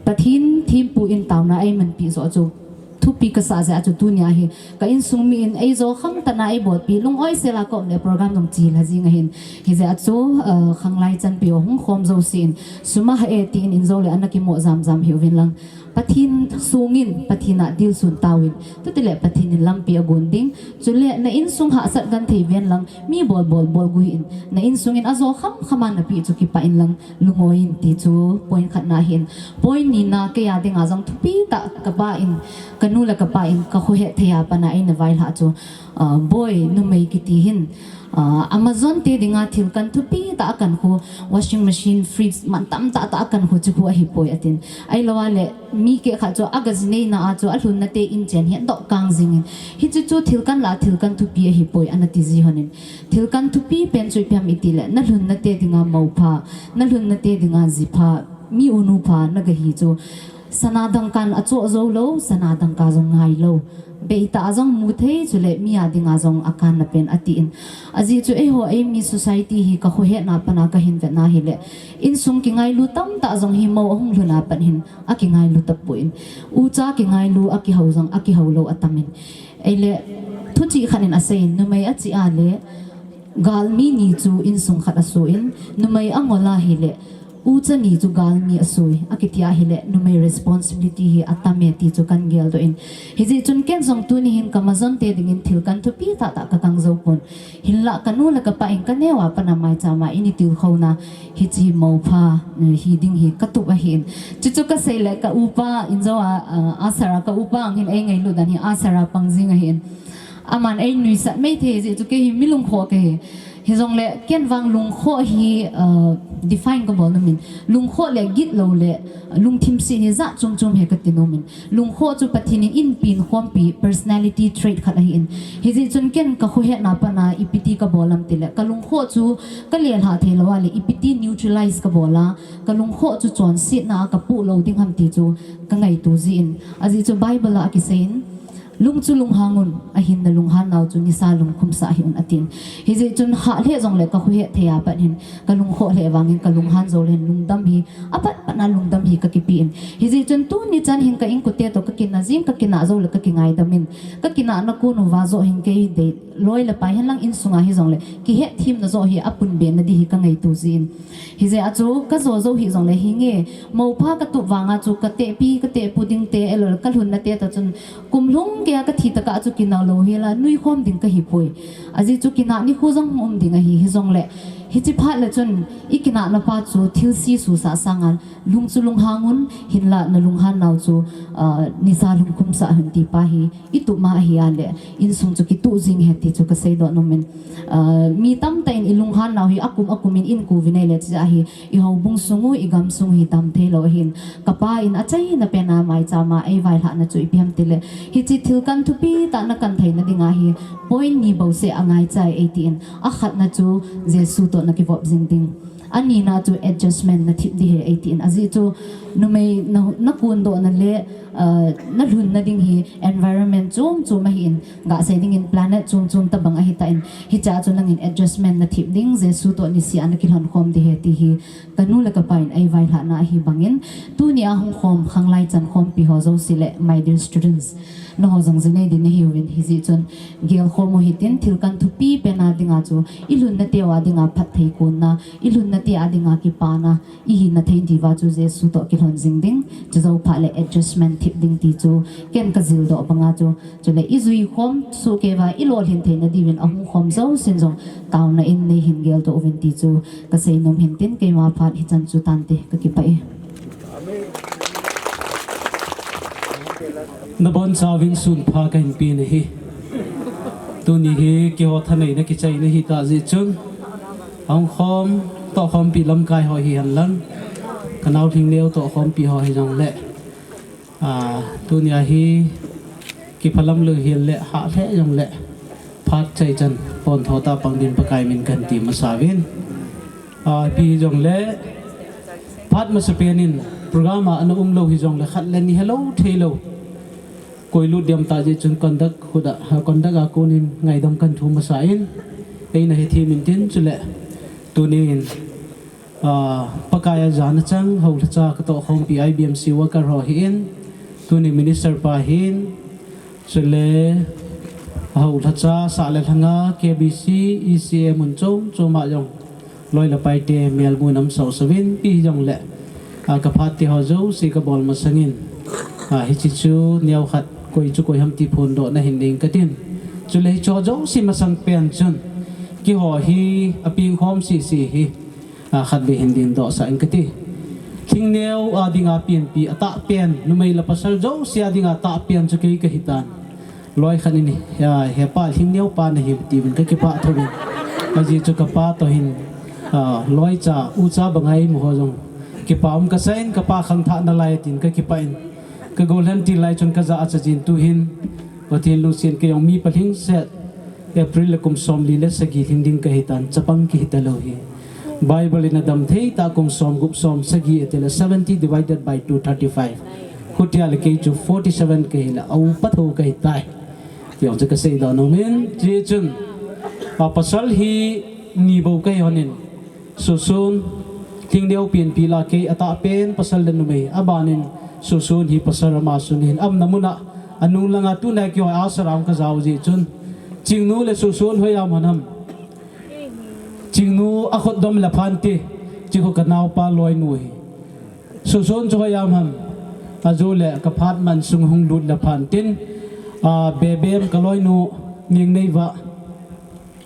Pathen thempu in taona eimanpeh joh chu thupi kasah jeh a chu tunia hi ka insung mi in eijo khangtan a eibolpeh, lung-oi sel a kaum le program jong chilha jing ahin. Hijeh a chu, ah, khanglai chanpi ho hung khom jouse in sum ahah e tin injo le ana kimoh jamjam hih uvin lang, Pathen sungin, Pathen a dilsun tauvin, chutile Pathen in lampi agon ding. Chule na insung hahsat genthei ven lang, mi bol bol bol gu hih in, na insung in ajo khamkham a napeh chu kipah in lang, lung-oi in ti chu point khatna ahin. Point nina keiya dinga jong thupi tah kapa in, kanu le kapa in kakhohet thei a pat a eina vailhah chu, ah, boi, numei kiti hin, ah, Amazon te dinga thil kan thupi tah a kan khu, washing machine, fridge, man tamtah tah a kan khu chu khu ahipoi atin. Ahilou a le, mi kehkhat chu agaji neina a chu alhunna te in chen hendoh kang jingin, hiche chu thil kan lah a thil kan thupi ahipoi anati ji honin. Thil kan thupi pen chu ipi ham itile, nalhunna te dinga moupha, nalhunna te dinga jipha, mi u nu pha nagahi chu, sana dangkan achoh jou lou, sana dangka jong ngai lou, beitah a jong mu thei, chule mi a dinga jong akanna pen atin. Ajeh chu eiho eimi society hi kakhohetna pat a kahin vetna hile, insung kingailu tamtah jong hi mou ahung lhun a pat hin akingailu tapoi. Ucha kingailu akihou jong akihou lou atamin. Ahile, thuchih khat in aseiyin, numei achih a le, galmi ni chu insung khat asoh in, numei angol a hile, ucha ni chu galmi asoi, akiti a hile, numei responsibility hi atame ti chu kan geldoh in. Hijeh chun ken jong tuni hin ka Amazon te dingin thil kan thupi tahtah kakang jou pon. Hinlah kanu le kapa in kaneo a pat a maicham a eina tilkhouna, hiche moupha, eh, hi ding hi katup ahin. Chuchu kasei le ka upa in jo a, ah, asar a ka upa ang hin eingailut dan hi asar a pang jing ahin. Aman einuisat mei thei jeh chu kei hi mi lungkhoh kahi. Hijongle ken vang lungkhoh hi, ah, define kabol nomin. Lungkhoh le gitlou le lungthim set hi jat chom chom hi kati nomin. Lungkhoh chu Pathen in einpeh khompi personality trait khat ahin. Hijeh chun ken kakhohetna pat a ipi ti kabol am tile, kalungkhoh chu kalelhah theilou a le ipi ti neutralize kabol a, kalungkhoh chu chonsetna a kapoh lou ding ham ti chu kangaito jin. Ajeh chu Bible a akiseiyin, Lung chu lunghan un, ahin nalunghan nau chu nisa lungkhum sah hih un atin. Hijeh chun hah lheh jongle kakhuh het thei a pat hin, kalungkhoh lheh vangin kalunghan jou le hin lungdam hi, apat pat na lungdam hi kakipe in. Hijeh chun tuni chan hin ka inkote toh kakinah jing, kakinah jou le kakingaidam in. Kakinahna kon uva joh hin kei dei, loi le pai henlang insunga hijongle, kihetthemna joh hi apunbe na di hi kangaito jin. Hijeh a chu kajo jou hih jongle hinge, mopa katup vanga chu katehpi, katehpu dingte, ahilou le kalhunna te toh chun, kum lhung keiya kathi tokah chu kinah lou hela, nuikhom ding kahipoi. Ajeh chu kinah nikho jong hung um ding ahi, hijongle. Hiche phat le chun, ikinahna pa chu thilse susah sanga, lung chu lunghan un, hinla nalunghan nau chu, ah, nisa lungkhum sah un ti pa hi, itup ma ahi a le, insung chu kituh jing hen ti chu kaseidoh nom in. Ah, mi tamtah in ilunghan nau hi akum akum in inkou uvin ahile, chujeh a hi, ihoubung sung u, igam sung u hi tam thei lou ahin. Kapa in achaina pen a maicham a eivailhahna chu ipi ham tile, hiche thil kan thupi tah nakan theina dinga hi, point ni bouseh angaichai eitin. Akhatna chu Jesu toh nakivop jing ding. Anina chu adjustment nathip ding ahi eitin. Ajeh chu numei na, nakondohna le, ah, nalhunna ding hi environment chom chom ahin, gasei dingin planet chom chom tobang ahitan. Hichea chu nangin adjustment nathip ding, Jesu toh niseh a nakilhonkhom ding ahi ti hi, kanu le kapa in eivailhahna ahi bangin, tunia hungkhom khanglai chan khompi ho jouse le, my dear students, nangho jong jinei ding nahiuvin, hijeh chun gelkhom u hitin, thil kan thupi pen a dinga chu, ilhunna teu a dinga phatthei konna, ilhunna te a dinga kipana, ihina thei diuva chu Jesu toh kilhon jing ding, chujou phat le adjustment thip ding ti chu, ken kajildoh banga chu, chule ijuikhom sohkeiva ilolhin theina diuvin ahungkhom jousen jong, taona in neihin geldoh uvin ti chu, kaseinom hintin keima phat hichan chu tante, kakipah e. Nabonchauvin sunpha kahin pe nahi. Tuni hi keiho thaneina kichaina ahitah jeh chun, ahungkhom tohkhompi lamkai ho hihenlang, kanao Lhingneo tohkhompi ho hijongle, ah, tunia hi kiphalam lou hel le hah lheh jongle, phat chaichan pontho tah pang din Pakai min kahin ti masa uvin. Ah, ipi hijongle, phat masapen in program a ana umlou hijongle khat le ni helou theilou, koilut diam tah jeh chun conduct khut a, conduct a konin ngaidam kahin thu masa in, eina hethem intin chule, tunin, ah, Pakai a jana chang houlhacha katohkhompi I B M C worker ho hin, tuni minister pa hin, chule houlhacha sah le lhanga K B C, E C A mun chom chom a jong, loi le paite melmu in amsah sah uvin, ipi hijongle, ah, kaphat teho jouse kabol masangin, ah, hiche chu neokhat koi chu koi ham ti phondohna hin nei inge katin. Chule hicheho jouse masang pen chun, keiho hi apengkhom sese hi, ah, khatvei hin dingdohsah inge kati. Lhingneo a dinga penpi atahpen, numei le pasal jouse a dinga tahpen chu kei kahitan. Loi khat in, ah, hepa Lhingneo pa nahi tiuvin kakipah thouvin. Ajeh chu kapa toh hin, ah, loicha, ucha banga eimu ho jong kipa um kasah in, kapa khangthah nalai tin kakipah in. Kagol hen tilai chun kajah a chajin tuhin, Pathen lungset in keijong mi palhingset, April le kum somli le sagi lhing ding kahitan, chapang kihita lou hi. Bible in adamthei tah kum somgup somsagi atile seventy divided by two thirty-five. Hutia le kei chu forty-seven kahile aupa thou kahitai. Tijong chu kaseidoh nom in, chuchun, ah, pasal hi ni bou kahi lhonin, Susun, Lhingneo penpi lah a kei atahpen pasal le numei, abanin Susun hi pasal ama sun hin aumna muna, anung langa tunia keiho a sarang kajao jeh chun, Chingnu le Susun hoiya um ham? Chingnu akhutdom la phante, chukhu kanaopa loinu hi. Susun chu hoiya um ham? Ajole kaphat man sung hung lut la phantin, ah, Bebem kaloinu, Ningneiva,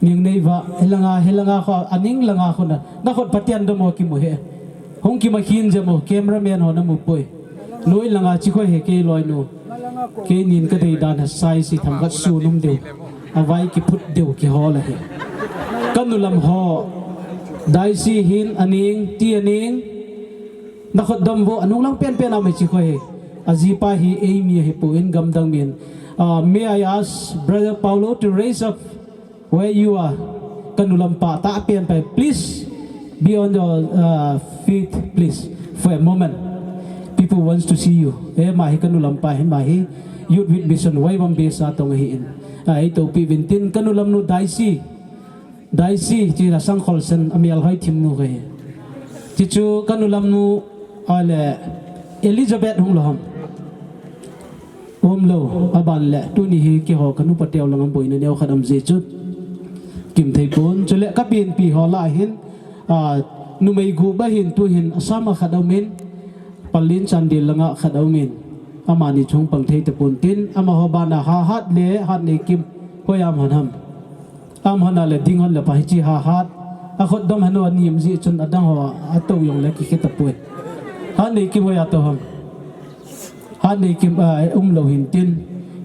Ningneiva, hilanga, hilanga kho, aning langa khona, nakhut Pathen domo kimu he. Hung kimakhin jemo, cameraman ho namu poi. Loi langa chukhu hi kei loinu. Keinin kadei dan ha size hi themkhat sun um diu. Avai kiphut diu kihol ahi. Kanu lam ho. Daisy hin aning, ti aning. Nakhutdom vo, anung lang penpen a um e chukhu hi. Ajipa hi eimi ahipon gamdang min. Ah, may I ask Brother Paulo to raise up where you are? Kanu lampa tahpen pa, please be on your, uh, feet, please, for a moment. People wants to see you. Eh, ama hi kanu lampa hi, ama hi. Youth with Vision, Waibam Base a tong ahin. A, eitopi uvin tin, kanu lamnu Daisy. Daisy, chila Sangkholsen, amel hoi thim nu kahi. Chuchu kanu lamnu, ale, Elizabeth hung lou ham. Umlou, aban le, tuni hi keiho kanu pateu langa boina neo khat um jeh chun. Kimthei pon, chule kapienpi ho lah hin, a, numei gup ahin tuhin, Assam a khat aumin, Pallel Chandel langa khat aumin. Amani chu hung pang thei tapon tin, amaho bana Hahat le Hatneikim, hoiya um hon ham. Am hon a le ding hon le pa hichi Hahat. Akhut dom hon u anim jeh chun adang ho atou jong le kikhe tapoi. Hatneikim hoiya tou ham. Hatneikim, a, umlou hin tin.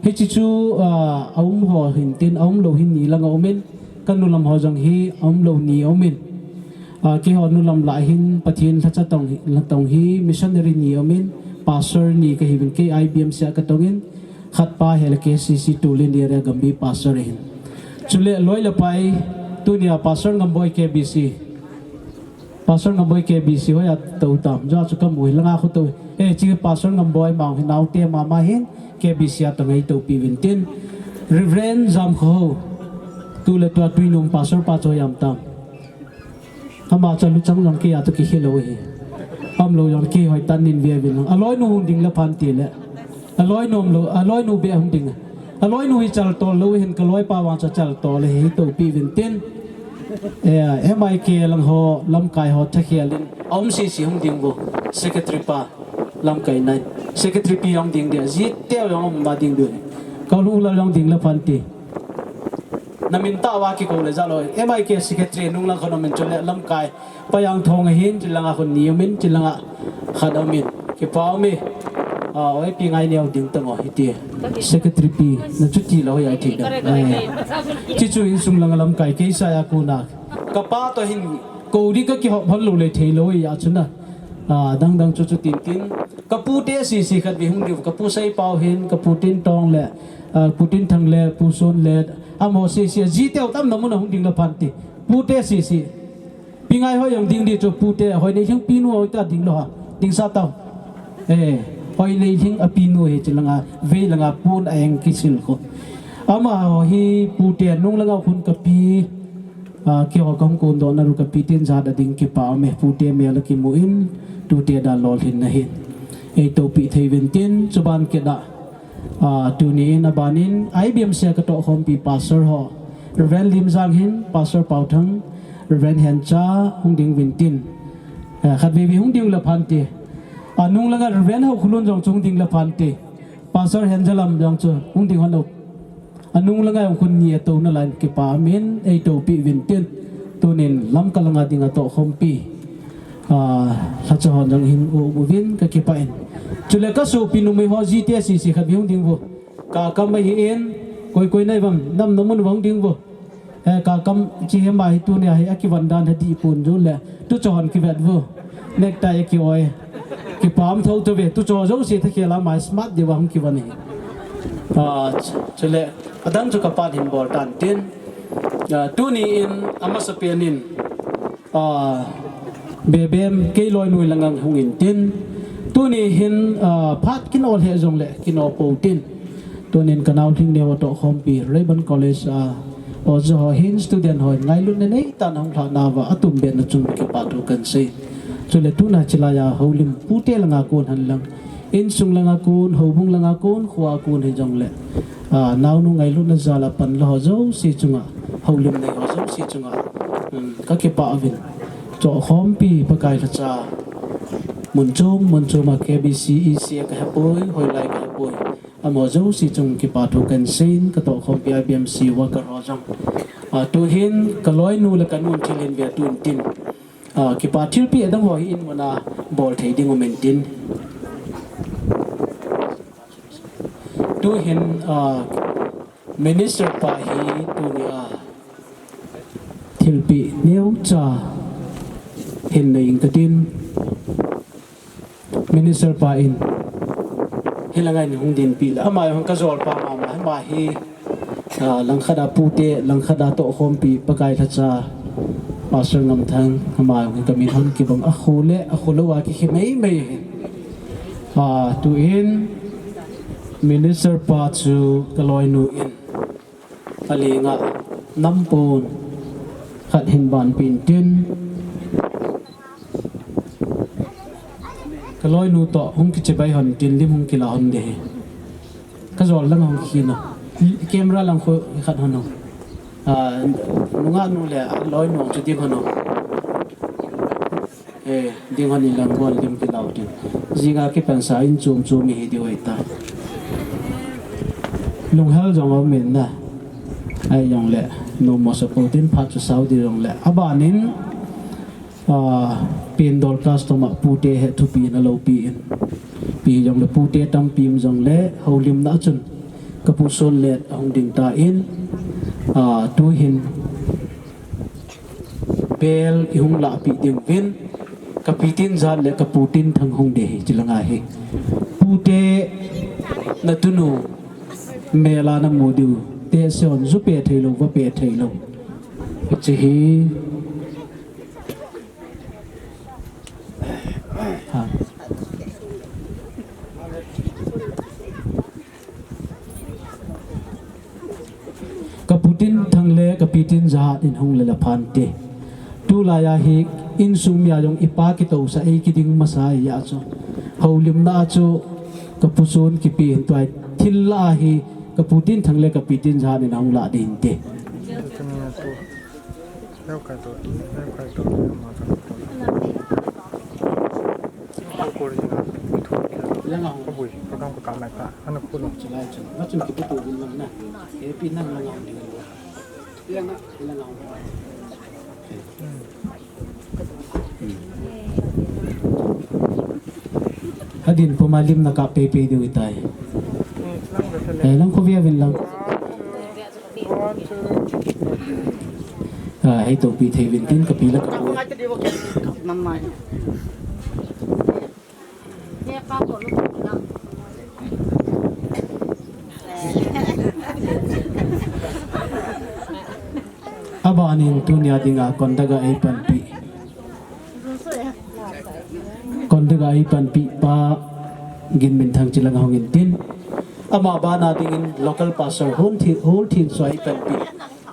Hichi chu, a, aum ho hin tin, aumlou hin ni langa umin. Kanu lam ho jong hi aumlou ni aumin. A, keiho nu lam lah hin Pathen lhacha tong hi, la tong hi missionary ni aumin. Pastor ni kahiuvin kei I B M C a katongin. Khat pa hi le K C C Tulin area Gambih pastor ahin. Chule loi le pai, tunia Pastor Ngamboi K B C. Pastor Ngamboi K B C hoiya tou tam. Jua chu kamu hi langa khu tou. Eh, chi Pastor Ngamboi mang hi naote mama hin K B C a tong eitopi uvin tin. Reverend Jamkhohao. Tu le tua Tuinom Pastor pa chu hoiya um tam. Ama chu luchang jong keiya toh kikhel lou hi. Umlou jong kei hoitah in ve uvin lang. Aloinu hung ding le phan ti le. Aloinu umlou, aloinu beh hung ding. Aloinu hi chal tol lou hin kaloipa vang chu chal tol hi topi uvin tin. Eh, M I K lang ho, lamkai ho, thakhel in. Aum sisi hung ding vo. Secretary pa, lamkai nai. Secretary pi hung ding dia. Jiteu jong um ma ding dia. Kalung la jong ding le phan ti. Na min tah uva kikou le jat lou. M I K secretary nung lang khun um in chule lamkai. Payang Thong ahin, chi langa khun ni um in, chi langa khat um in. Kipa um e. A, oi pi ngai neo ding tang o, hiti. Secretary pi, na chuti lou ya thei da. Ai. Chi chu insung langa lamkai, kei sa ya kuna. Kapa toh hin, kou di kakihop hon lou le thei lou ya chuna. A, dang dang chu chu tin tin. Kapute sisi khat ve hung diu, kapu Seipao hin, kapu Tintong le, a, pu Tinthang le, pu Son le, amaho sisi, jiteu tam na mun a hung ding le phan ti. Pute sisi. Pi ngai hoi jong ding di chu pute, Hoineilhing pinu hoitah ding lou ha. Ding sa tao. Eh, Hoineilhing a pinu hi chi langa, vei langa pun a eng kisil kho. Amaho hi pute nung langa khun kapi. A, keiho kahung kondoh na ru kapi tin jat a ding kipa um e, pute mel a kimu in, tute da lolhin na hin. Eitopi thei uvin tin, chuban kit a, a, tuni in aban in, I B M C a katoh khompi pastor ho, Reverend Limjang hin, Pastor Paothang, Reverend Hencha, hung ding uvin tin. A, khat veve hung ding le phan ti. A, nung langa Reverend Haokholun jong chu hung ding le phan ti. Pastor Henjalam jong chu hung ding hon lou. Anung langa jong khun ni a touna lai in kipa um in, eitopi uvin tin. Tunin Lamka langa dinga toh khompi. A, lhacha hon jong hin u, um uvin kakipah in. Chule kasopi numei ho jite sisi khat ve hung ding vo. Kakam ahi in, koi koi nai vang, nam na mun vang ding vo. Eh, kakam chi hema hi tunia hi akivan dan hi dih pon jong le. Tuchon kivet vo. Necktie akioi. Kipah um tho tho ve. Tuchon jouse thakhel a mai smart deuva hung kivan hi. A, ch-, chule, adang chu kapan hin bol tan tin. A, tuni in amasapen in, a, Bebem kei loinu langa hung in tin. Tuni hin, a, phat kin ol he jong le, kin ol po tin. Tunin kanao Lhingneo toh khompi, Rayburn College a, oja ho hin student ho hin ngailutna nei tah in ahung lhah nauva, atumbeh na chung kipah thu kahin sei. Chule tuna chilai a houlim pute langa kon hen lang. Insung langa kon, houbung langa kon, khoa kon hi jong le. A, naonu ngailutna jal a pan la ho jouse chunga, houlim nei ho jouse chunga. Um, kakipah uvin. Toh khompi Pakai lhacha. Mun chom, mun chom a K B C E C a kahe poi, hoilai kahe poi. Amaho jouse chung kipah thu kahin sei in, katoh khompi I B M C worker ho jong. A, tuhin kaloinu le kanun thil hin ve tun tin. A, kipa thilpeh adang ho hi in mun a bol thei ding um in tin. Tuhin, a, minister pa hi tunia thilpeh neocha hin nei ing katin. Minister pa in, hilanga in hung dinpi le, ama hung kajol pa mama, ama hi, a, langkhat a pute, langkhat a toh khompi, Pakai lhacha, Pastor Ngamthang, ama hung kamin hon kibang a khu le, a khu lou a kikhe mei mei hin. A, tuin, Minister pa chu ka loinu in, ka lenga nam pon khat hin banpeh in tin, ka loinu toh hung kichibai hon tin, lim hung kila hon ding ahi. Ka jol lang hung kikhin o. Camera lang khu khat hon o. Ah, nungah nu le a loinu chu ding hon o. Eh, ding hon in lang bol lim kila u tin. Jinga kipansa in chom chom mi hi diu ahi tai. Lunghel jong aum in na. Ahi jongle, nom masa pou tin phat chu sao ding jongle. Abanin, ah, pen dol custom a pute hi thupi na lopi in. Ipi jongle pute tampi um jongle, houlimna chun ka pu Sonlet ahung ding tan, ah, tuhin bel i hung lahpeh ding uvin, ka pi Tinjat le ka pu Tinthang hung ding ahi, chilanga hi. Pute natunu mel a namu diu, tehse hon ju pe thei lou, va pe thei lou. Hiche hi. Ha. Ka pu Tinthang le ka pi Tinjat in hung le la phan te. Tulai a hi insung mi a jong i pa kitousah ei kiding masa ahi a chu. Houlimna a chu ka pu Son kipe in tua thil la a hi ka pu Tinthang le ka pi Tinjat in hung la ding te. Adin puma lim na kap pei pei diu ahi tai. Eh, lang khu via vin lang. Ah, hei topi thei vin tin ka pi le ka pu. Abanin tunia dinga conduct a ei panpi. Conduct a ei panpi pa Ginminthang chilanga hung in tin. Ama bana dingin local pastor hon thi, hol thin so ei panpi.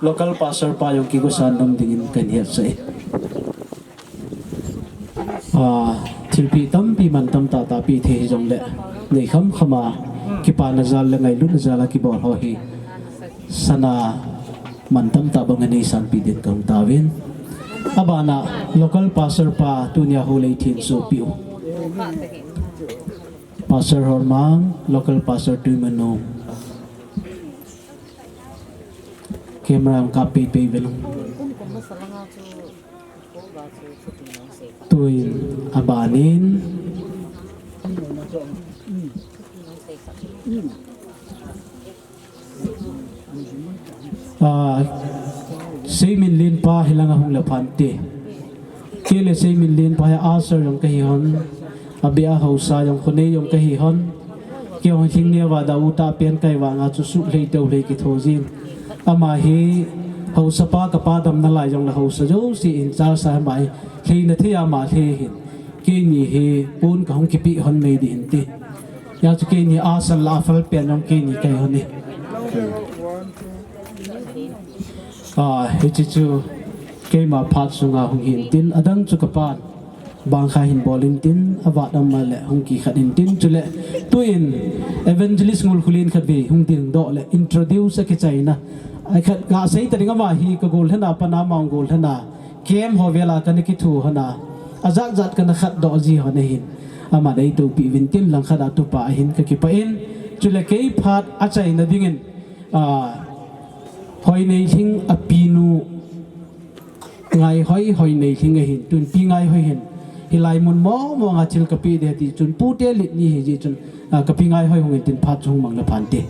Local pastor pa jong kigosan nom dingin kahin hetsah e. Ah, thilpeh tampi mantam tah tah peh thei hijongle, nei kham kham a, kipana jal le ngailutna jal a kibol ho hi, sana mantam tah banga nei sanpeh din kahung tauvin. Abana local pastor pa tunia hol ei thin so peh u. Pastor Hormang, local pastor Tuimanu. Camera hung kap pei pei uvin lang. Tuin abanin, ah, Seiminlen pa hilanga hung le phante. Kei le Seiminlen pa hi usher jong kahi hon. Abeh a haosa jong khonei jong kahi hon. Kei jong thingneo a da u ta pen kai vanga chu suh lhei teu lhei kitho jin. Ama hi haosa pa, kapa damna lai jongle haosa jouse in charge a ama hi lheina thei a ama lhei hin. Keini hi pon kahung kipeh hon mei ding hin ti. Hijeh chun keini usher la fal pen jong keini kahi hon e. Ah, hiche chu keima phat sunga hung hin tin, adang chu kapan bangkha hin bol in tin, avat ama le hung kikhat in tin, chule tuin Evangelist Ngulkhulin khatvei hung dingdoh le introduce a kichaina. Ai khat ga sei ta ding, ama hi ka gollhang a pat na ama gollhang a, camp ho vel a kana kithu hon a, ajat jat kana khatdoh ji hon ahin. Ama nei topi uvin tin, langkhat a tupa ahin kakipah in, chule kei phat achaina dingin, ah, Hoineilhing apinu Ngaihoi, Hoineilhing ahin, tun Pi Ngaihoi hin. Hilai mun mong mong a thil kapeh ding ti chun pute lit ni hijeh chun, ah, ka Pi Ngaihoi hung in tin phat chu hung mang le phante.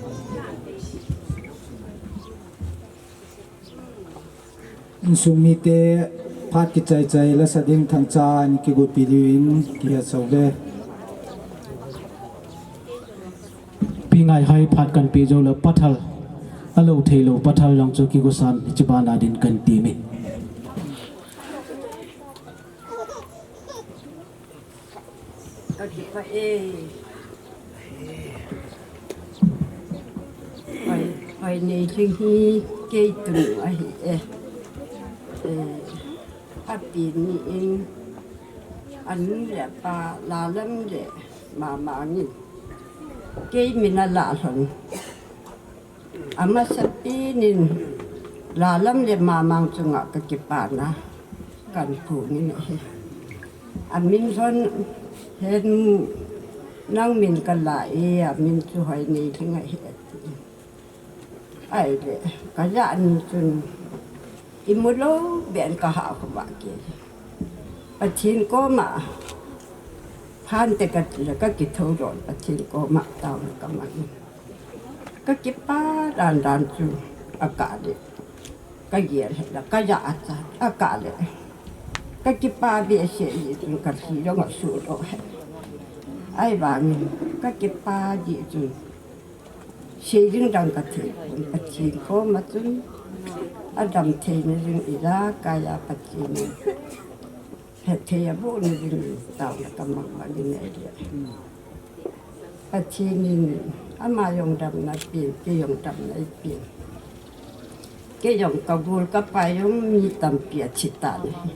Insung mite phat kichai chai la sa ding thangcha in kigopi diu in kihet sou ve. Pi Ngaihoi phat kan pe jou le pathal, alo thei lou pathal jong chu kigosan hiche bana din kan ti mi. Ka kipah e. Hoinei Lhing hi kei tunu ahi e. Eh, api ni in, anu le apa, lalam le mamang in kei min ala lhon. Amasapen in lalam le mamang chunga kakipana kahin phong in ahi. Amin lhon hen, nang min kala e, amin chu Hoinei Lhing ahi ati. Ahile, kaja ni chun, imu lou beh in kaha khovah kei. Pathen koma, phante kati le kakithou lhon, Pathen koma taona kamang. Kakipa dan dan chu, akah le. Kagel hela, kaja acha, akah le. Kakipa behseh jeh chun kalhi jong asuh lou he. Ahivangin, kakipa jeh chun. Sei ding dang kathei, Pathen koma chun, adam theina ding ijakai a Pathen in phatthei abohna ding in taona kamang mangin ahile. Pathen in ama jong damna apen, kei jong damna eipen. Kei jong kagol kapai jong mi tampi athi tan ahi.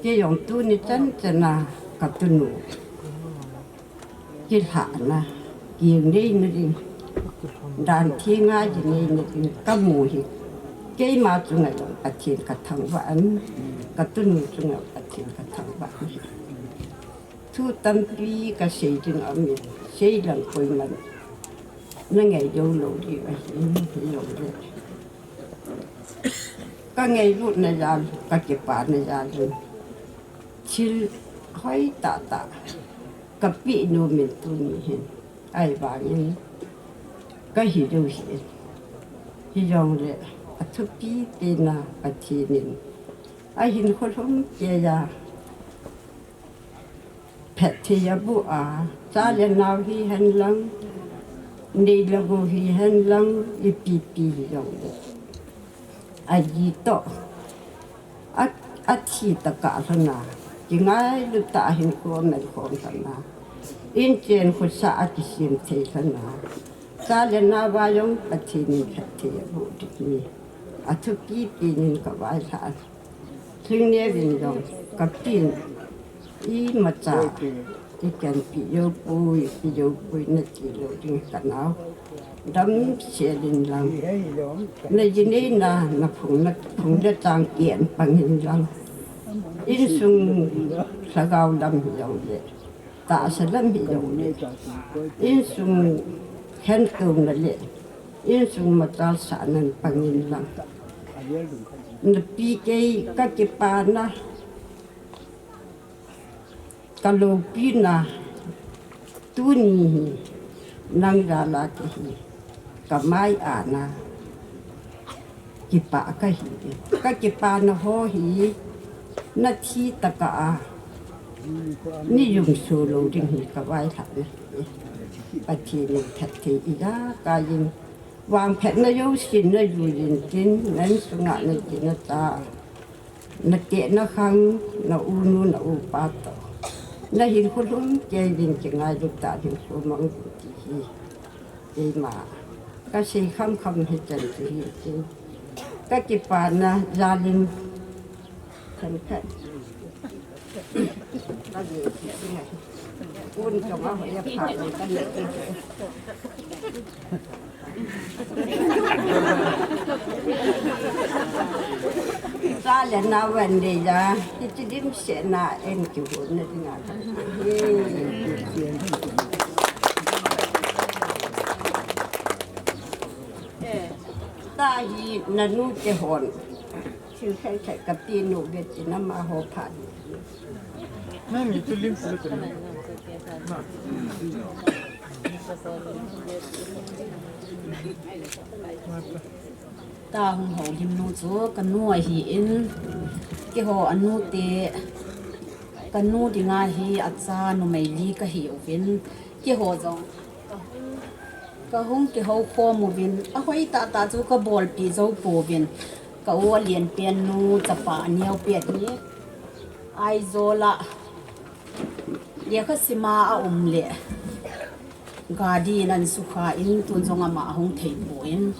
Kei jong tuni chan chan a katunu kilhahna, kei neina ding, dan theng a ji neina ding kamu hi, keima chunga jong Pathen kathangvah in, katunu chunga Pathen kathangvah in. Thu tampi kasei ding aumin, sei lang koiman nangai jou lou ding ahi, hijongle. Kangailutna jal, kakipana jal in, thil hoitah tah kapeh nomin tuni hin, ahivangin kahi lou hin. Hijongle, athupi pena Pathen in ahinkho lhum keiya phatthei aboh a, cha le nao hihen lang, nei le gou hihen lang, ipi pi hijongle, aji toh a, athi tah a lhon a, kingailut tah a hinkho aman khom lhon a, inchen khosah a kisem thei lhon a, cha le nao a jong Pathen in phatthei aboh ding hi athupi pen in kavailhah. Lhingneuvin jong kapin, imacha ikanpeh jou poi, pe jou poi nati lou ding kanao. Damsel in lang, naji neina, naphung, naphung le chang ken pang in lang, insung lhagao lam hijongle, tahsa lam hijongle, insung khentouna le insung machal sahnan pang in lang, napi kei kakipana, kaloupina, tuni hi nang jal a kahi, kamai ana kipah kahi. Kakipana ho hi nathi tah a neijumso lou ding hi kavailhah nahi. Pathen in phatthei ijakai in, vangphatna jousen najui intin, na insunga naji nacha, nateh nakhang, na unu na upa toh, nahinkho lhum keivin kingailut tah in hinkho mang uvin ti hi keima kasei khamkham hichan chu hitin, kakipana jal in khenkhat Cha le nao vandei ja, hiche dimset na eikihonna dinga. Tahi nanu te hon. Thil khat khat kapeh nau ve tin amaho phat. Nang ni tu lim tu tu. Tahung houlim nu chu kanu ahin, keiho anu te, kanu dinga hi acha numei li kahiuvin, keiho jong kahung kihou khom uvin, ahoi tahtah chu kabolpeh jou pouvin, ka u alen pen nu chapa aneo pen hi Aizawl a lekha sima aum le, gari in ahin sukha in, tun jong ama ahung thei pon,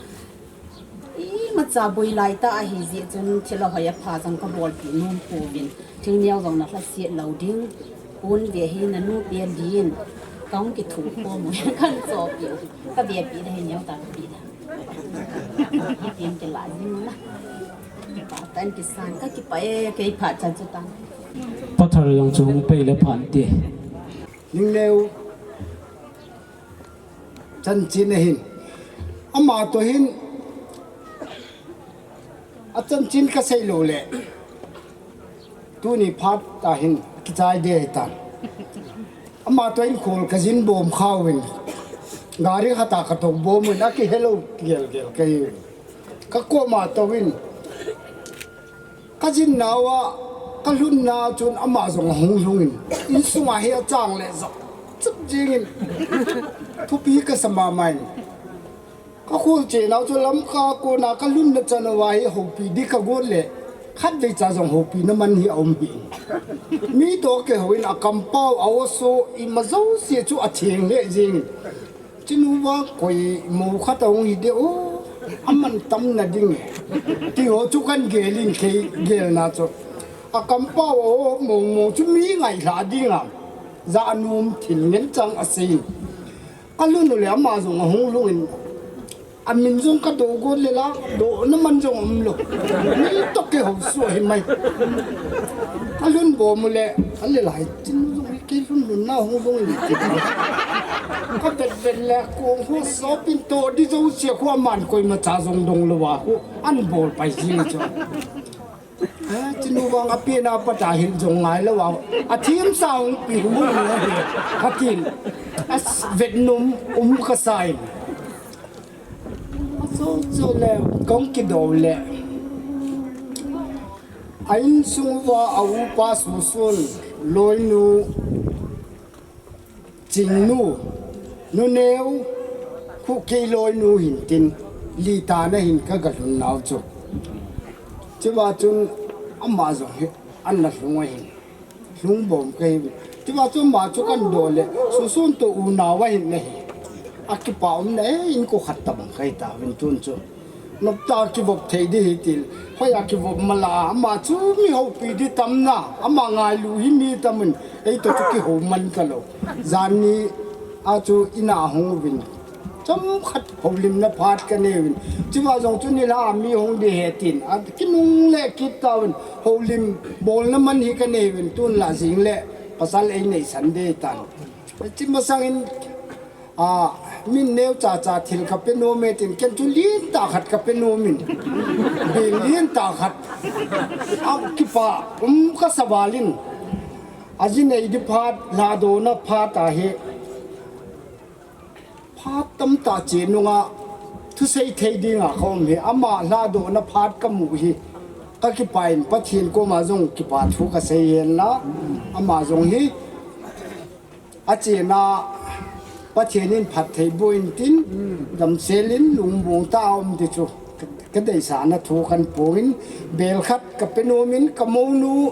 Cha boi lai ta ahi jeh chun thil ahoi apha jong ka bolpi nom pouvin. Thingneo jong na lhaset lou ding. Pon ve hi na nu pen din. Ka hung kithu khom u kan chopi u. Ka ve pi da hi neo ta ka pi da. Ipin kila jing na. Patan kisan ka kipah e, kei phat chan chu tan. Pathar jong chu hung pei le phan ti. Ningneo chanchin ahin. Ama toh hin achanchin ka sei lou le. Tuni phat a hin kichai de hitan. Ama toh hin khol ka jin bom khauvin. Gari khat a ka toh bom in a kihelou gel gel ka hi. Ka koma toh hin. Ka jin nauva, ka lhun na chun ama jong ahung lhungin. Insunga hi achang le jok. Chup jingin. Thupi ka sa mama in. Ka khol che nau chu Lamka kona ka lhun na chan uva hi houpi di ka got le. Khatvei cha jong houpi na man hi aum hi. Mi toh kihou in a kampau a oso ima jouse chu atheng le jingin. Chinu vang koimo khat ahung hi de o, aman tam na ding e. Ti ho chu kan gel in kei gel na chu. A kampau o mong mong chu mi ngai lha ding a. Janom thil ngen chang asei. Ka lhun u le ama jong ahung lhungin. Amin jong ka do got le la, do na man jong um lou. Mi toh kihou suh hi mai. Ka lhun bom u le, a le lai chin jong Kei lhun lhun na hung lhung in ti. Ka vet vet le kong ho sopin to di jouse khu aman koima cha jong dong lou a khu an bol pai jing chu. A, chinu vang a pen a pat a hin jong ngai lou a. A thim sa hung pi hung hung le hi. Ka tin. A s-, vet nom um ka sa in. A so so le kong kido le. A insung uva a upa Susun, loinu, Chingnu, Nuneo, khu kei loinu hin tin, li tana hin ka ga lhun nau chu. Chuva chun ama jong hi, an la lhung ahin. Lhung bom ka hi. Chuva chu ama chu kan do le, Susun toh unau ahin na hi. A kipa um na e, in ko khat tabang ka hi tauvin tun chu. Nop ta kivop thei di hi til. Hoi a kivop mala, ama chu mi houpi di tam na, ama ngailu hi mi tam in, ei toh chu kihou man ka lou. Jan ni a chu ina hung uvin. Chomkhat houlimna phat ka nei uvin. Chuva jong chu nilhah a mi hung di hi tin. A kinung le kit tauvin. Houlim bolna man hi ka nei uvin. Tun la jing le pasal ei nei san di tan. Chi masang in A, min neo cha cha thil ka pe nom e tin, ken chu lin tah khat ka pe nom in. Bil lin tah khat. A kipa, um ka sa val in. A ji nei di phat, lado na phat a hi. Phat tam tah che nunga, thusei thei dinga ka um hi. Ama lado na phat ka mu hi. Ka kipa in, Pathen koma jong kipa thu ka sei hen la. Ama jong hi. A chena Pathen in phatthei boh in tin, damsel in lungmong tah a um ti chu ka deisahna thu kan pong in, bel khat ka pe nom in, ka monu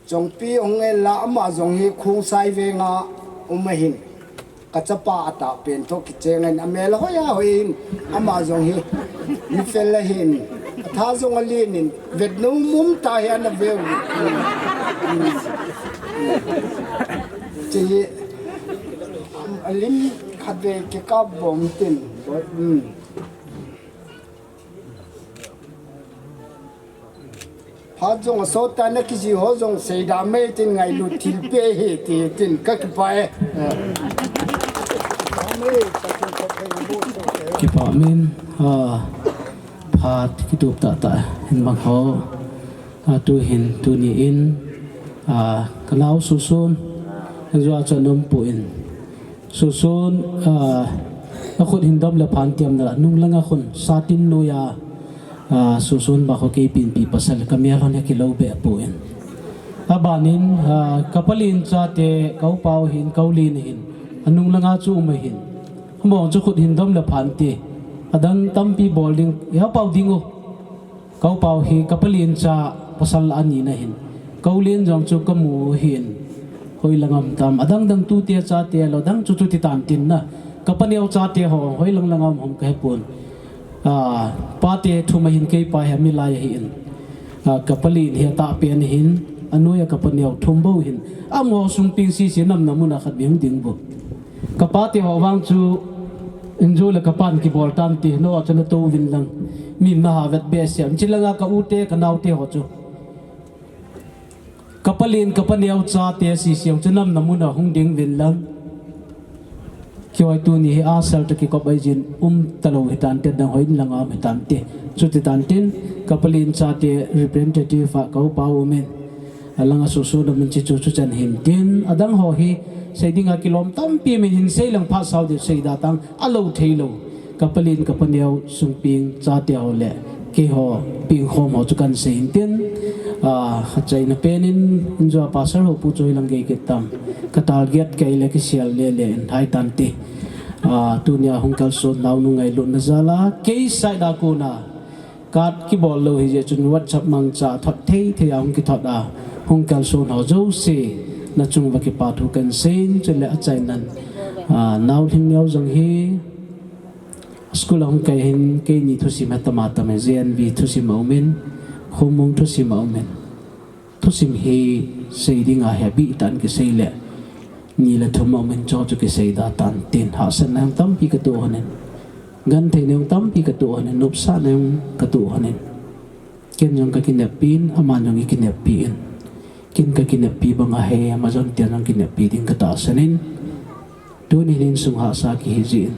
Chongpi hung en la, ama jong hi Khongsai veng a um ahin, ka chapa a tah pen toh kicheng in, a mel hoi a hoi in, ama jong hi mi fel ahin, a tha jong a lin in, vet nom um tah hi ana ve u. Chi hi, a lim khat ve kikap bom tin. Phat jong a sot ta na kiji ho jong sei da mai tin ngailut thil pe hi ti tin ka kipah e. Kipah min, a, phat kitup tah tah hin bang ho. A, tu hin, tuni in, a, ka nau Susun, ka jua chu a nom pu in. Susun, a, a khut hin dom le phan tiam na, nung langa khun, satin nuia, a, Susun ba kho kei pinpi pasal, ka mel hon he kilo be pu in. A banin, a, ka palin chate, ka upau hin, ka ulin hin, a nung langa chu um hin. Among chu khut hin dom le phan ti, adang tampi bol ding, i ha pau ding u. Ka upau hi ka palin cha pasal ani na hin. Ka ulin jong chu ka mu hin. Hoi lang am tam. Adang dang tute chate lo dang chu chu ti tan tin na. Ka paneo chate ho hoi lang lang am hom ka he pun. Ah, pate thum ahin kei pa hi milai ahin. Ah, ka palen hi atahpen ahin, anoiya ka paneo thum bou ahin. Amaho sungpeng sese namna muna khat beh hung ding bou. Ka pate ho vang chu, injo le ka pan kibol tante, noa chu natou vin lang. Min naha vet behseh, chilanga ka u te, ka nao te ho chu. Ka palen, ka paneo chate sese chu namna muna hung ding vin lang. Kihoi tuni hi asal toh kikop ahi jin um talou hitante, dang hoi in langa um hitante. Chuti tantin, ka palen chate representative a ka upa umin. Alanga susu na min chi chu chu chan hintin. Adang ho hi, sei dinga kilom tampi min hin sei lang phat sao ding sei da tang, alou thei lou. Ka palen, ka paneo, sungpeng, chate ho le, keiho, pengkhom ho chu kan sei hintin. Ah, achaina penin, injo a pastor ho pu chu hilang gei kit tam. Ka target kei le kisel le le in hai tante. Ah, tunia hung kalson naonu ngailutna jala, kei side a kona. Card kibol lou hijeh chun WhatsApp mangcha thot thei thei a hung kithot a. Hung kalson ho jouse. Nachung uva kipa thu kan seiyin, chule achainan. Ah, nao Lhingneo jong hi. School a hung kai hin keini thusim hi tama tama, J N V thusim aumin, Khomung thusim aumin. Thusim hi sei dinga hi abih tah in kisei le, ni le thum aumin cho chu kisei da tantin, hahsatna jong tampi katoh honin. Gentheina jong tampi katoh honin, nopsahna jong katoh honin. Ken jong kakineppi in, aman jong eikineppi in. Ken kakineppi banga hi, amajon ten jong kineppi ding katahsan in. Tuni hin insung hahsa kihi jin.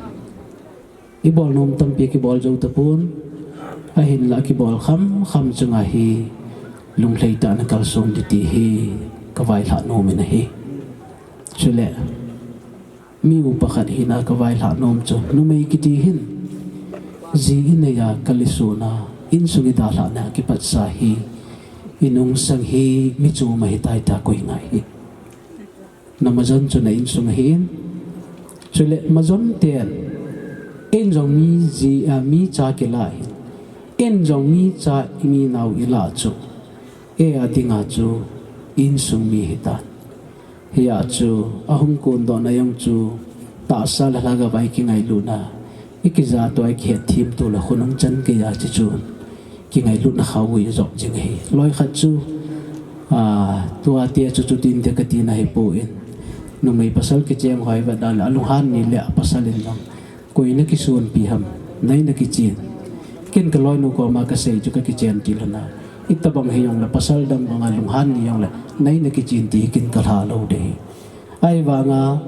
Ibol nom tampi kibol jou tapon. Ahinla kibol kham kham chunga hi lunglhai tah in kalson ding ti hi kavailhah nom in ahi. Chule, mi upa khat hina kavailhah nom chu, numei kiti hin, ji inei a kalisona, insung idalhahna kipatsa hi, inungsang hi, mi chom ahitai tia koi ngai hi. Namajon chu na insung ahin. Chule majon ten, in jong mi ji, a, mi cha kila hin. In jong mi cha, mi nao ila chu. Eia dinga chu insung mi hitan. Hia chu ahung kondohna jong chu tahsa le lhagao a ikingailutna, ikijatoh a ikihetthem toh le khonung chan keiya chu chu kingailutna khaovui ajop jing ahi. Loi khat chu, a, tua tia chu chutin tia katina ahipoi. Numei pasal kicheng hoi vet dan le alunghan ni le apasal in jong. Koi nakisonpi ham, nei nakichen. Ken kaloinu koma kasei chu kakichen til hon a. Itobang hijongle pasal dang banga lunghan ni jongle, nei nakichen ti hi ken kalha lou ding ahi. Ahivanga,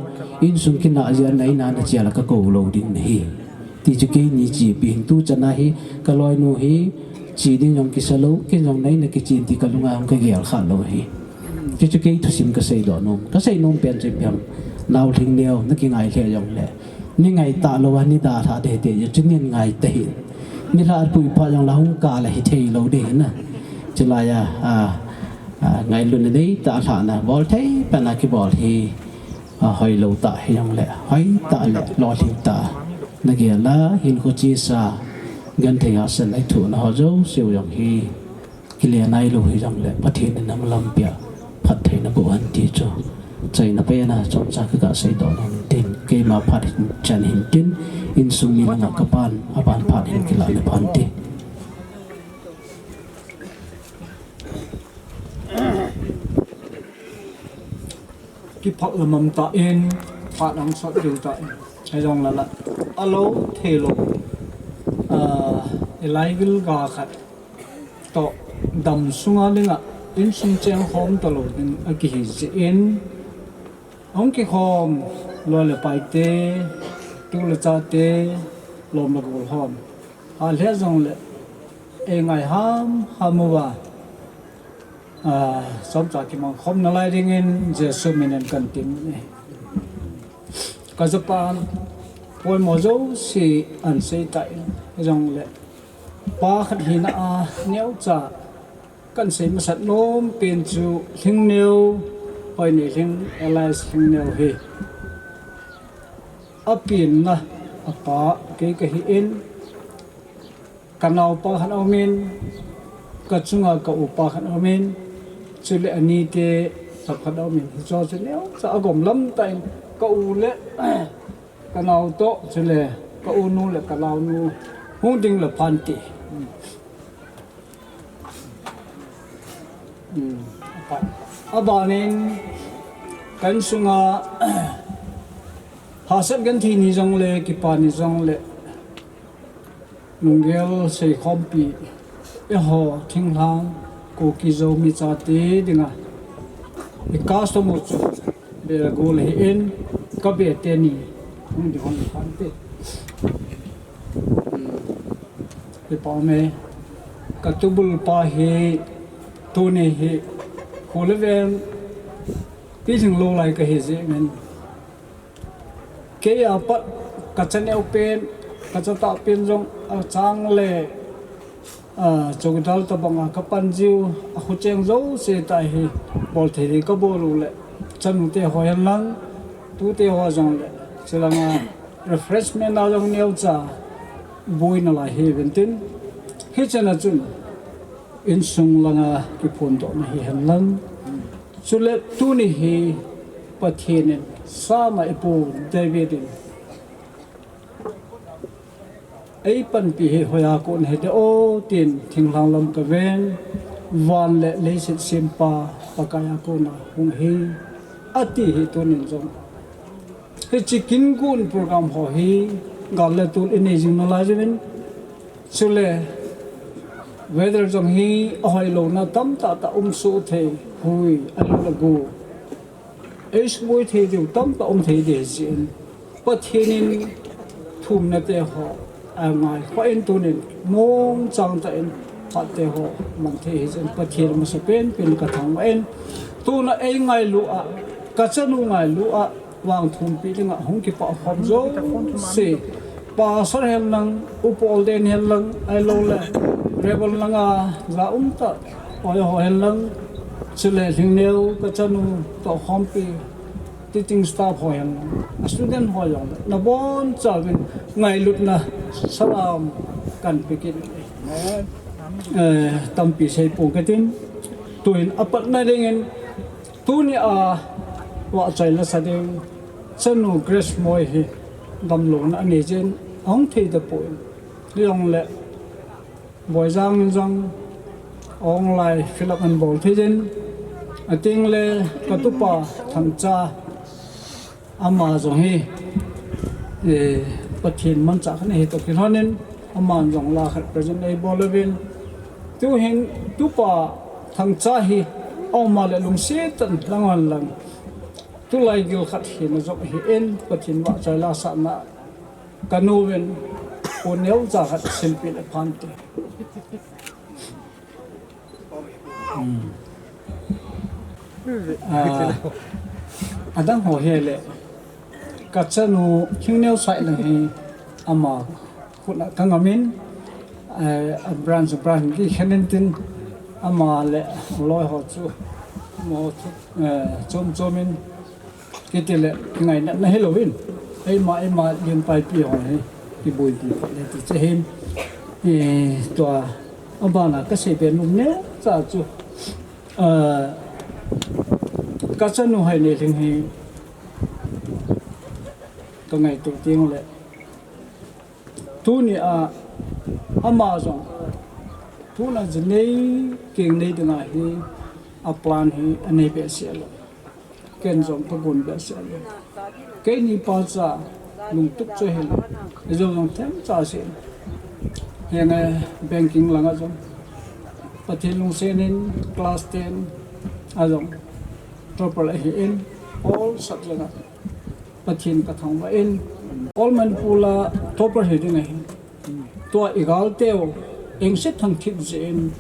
insung kinah jeh a nei na nachia le kakou lou ding nahi. Ti chu keini chepi hin tuchan a hi, kaloinu hi, che ding jong kisa lou, ken jong nei nakichen ti kalunga jong kagel kha lou ahi. Ti chu kei thusim kasei doh nom. Kasei nom pen chu ipi ham. Nao Lhingneo, nakingai lheh jongle. Nei ngaitah lou a nei dalhah ding ahi ti, chu nei ngaitah hih in. Nei lhah pui pha jongle hung kal a hithei lou ding ahi na. Chulai a, a, a, ngailutna neitah lhahna, bol thei pen a kibol hi, a, hoilou tah hijongle, hoitah le lolhing tah. Nagel a, hinkho chesa, genthei hahsatna ithohna ho jouse u jong hi. Kile nailou hijongle, Pathen in amalam pia, phattheina boh hen ti chu. Achaina pen a, chomcha kaga seidoh nom in tin, keima phat hin chan hintin, insung mi langa kapan, aban phat hin kilah le phan ti. Kiphah lamam tah in, phat angsot diu tah in. Hijongle la, alou thei lou, a, ilai gilga khat toh dam sunga dinga, insung chengkhom talou ding akihi jeh in, ahung kikhom loi le paite, tu le chate, lom le gol hon. Alheh jongle, eingai hamham uva, a, chomcha kimangkhom nalai dingin Jesu minin kahin tem e. Kajapan poimo jouse ahin sei tan, hijongle pa khat hina a neocha kahin sei masat nom pen chu Lhingneo, Hoinei Lhing, alias Lhingneo hi. Apenna apa kei kahin, kanaopa khat aumin, kachunga ka upa khat aumin, chule anite khat khat aumin, hicho chu neocha agom lam tah in, ka u le kanao toh, chule ka unu le kanaonu, Hung ding le phante. Hmm. Aban. Abanin ka insunga hahsat genthei ni jongle, kipa ni jongle, lunggel seikhompi, eiho thinglhang Kuki Zomi chate dinga i custom u chu bel gol ahin, ka be teni hung ding hung phante. Hmm. Kipa ume, ka tubul pa hi tuni hi kho le veng pilhing lou lai kahi jeh in, kei a pat ka cha neo pen, ka cha tah pen jong achang le, a, chowkidar tabanga ka pan jiu, akhu cheng jouse tah hi bol thei ding ka bol u le, chanu te ho hen lang, tute ho jong le, chulanga refreshment a jong neocha boina lai hi ventin, hichena chun insung langa kiphondohna hi hen lang. Chule tuni hi Pathen in Sam a i pu David in, ei panpi hi hoiya kon hite o, tin thinglhang lam ka ven, van le leiset sempa Pakai a kona hung hi, ati hi tunin jong. Hiche kin gun program ho hi gal le tol i nei jing nalai jingin, chule weather jong hi ahoi louna tamtah tah um soh thei, hui, alu le go. Ei sumui thei diu tamtah um thei ding ahi jeh in, Pathen in thumna te ho angai khoh in tunin mongchang tah in phat te ho mang thei ahi jeh in, Pathen masa pen pen ka thangvah in, tuna ei ngailu a, ka chanu ngailu a, vang thumpi dinga hung kipah khom jouse, Pastor hen lang, Upa Olden hen lang, ahilou le Reverend langa ja um tah, oi ho hen lang, chule Lhingneo ka chanu toh khompi, teaching staff ho hen lang, a student ho jong le, nabonchauvin ngailutna salam kahin pe kit e. Eh, tampi sei pong katin, tuin apatna dingin, tuni a vahchoi la sa ding, chanu Grace Moi hi damlouna anei jeh in ahung thei tapon, hijongle Boijang in jong online fill up ahin bol thei jeh in, atengle ka tupa Thangcha, ama jong hi, eh, Pathen manchah khat ahi toh kilhonin, aman jong la khat present eibol uvin, tuhin tupa Thangcha hi, ama le lungset tah in lang hon lang, tulai gil khat hina jong ahin, Pathen vahchoi la sahna, ka nu vin, u neocha khat silpeh le phante. Hmm. Ah, adang ho hile, ka chanu Lhingneo side lang hi ama khut a ka ngamin, eh, a branch, branch kikhen in tin, ama le loi ho chu mo chu, eh, chom chom in, kiti le, kingaina na hilouvin, eima, eima lengpaipi ho hi kiboipi phat le ti che hin, eh, tua, abana ka seibe nom neocha chu, ah, ka chanu Haineiling hi ka ngaito teng le, tuni a ama jong tuna ji nei keng nei dinga hi a plan hi anei behseh lou. Ken jong ka gon behseh lou. Keini pacha lungtup chu ahile, ijou jong themcha seh in, henge, banking langa jong Pathen lungset in class ten a jong topper ahin, all subject a Pathen ka thangvah in, all Manipur a topper hi ding ahi. Tua i galteu engse thangthip jeh in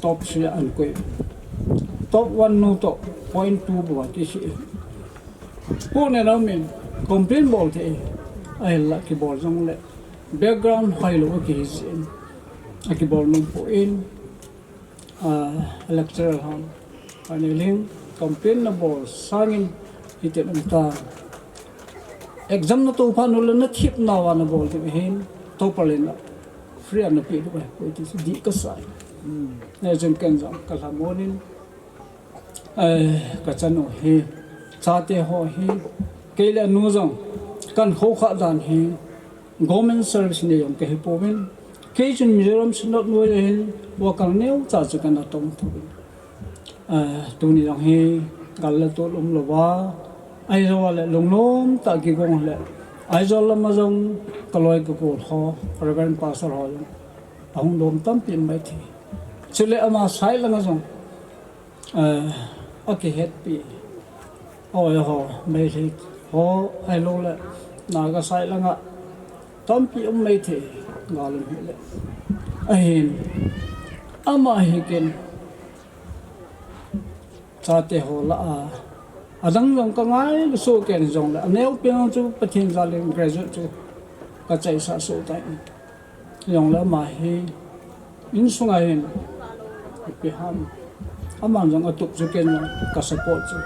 top three a ahin koi. Top one nu toh point two bou a kikhih. Pu Nenom in complain bol thei, ahinla kibol jongle background hoilou akihi jeh in akibol nom poi. Ah, lecturer hon, Haineiling, complain nabol sangin hitin um tan. Exam nato phat uleh nathip nauva nabol diu ahin, topper in free a napeh diu ahi, koi ti chu dih kasah e. Hmm. Hijeh chun ken jong kalhamon in, eh, ka chanu hi, chate ho hi, kei le anu jong, kahin khoukhah dan hi, government service nei jong kahi pouvin, Kei chun Mizoram Synod noiya hin worker neocha chu kana tong thou in. Ah, tuni jong hi gal le tol umlouva, Aizawl a le lungnom tah kigong le, Aizawl lama jong kaloi kagol ho, Reverend Pastor ho jong ahung lom tampi um maithei. Chule ama side langa jong eh, akihetpi, oi ho, Meitei ho, ahilou le, Naga side langa tampi um maithei, gal um hile. Ahin, ama hi ken, chate ho lah a, adang jong kangailu soh ken jongle, aneopen chu Pathen jal in graduate chu kachaisah soh tai. Jongle ama hi insunga hin, ipi ham, aman jong atup chu ken jong ka support chu.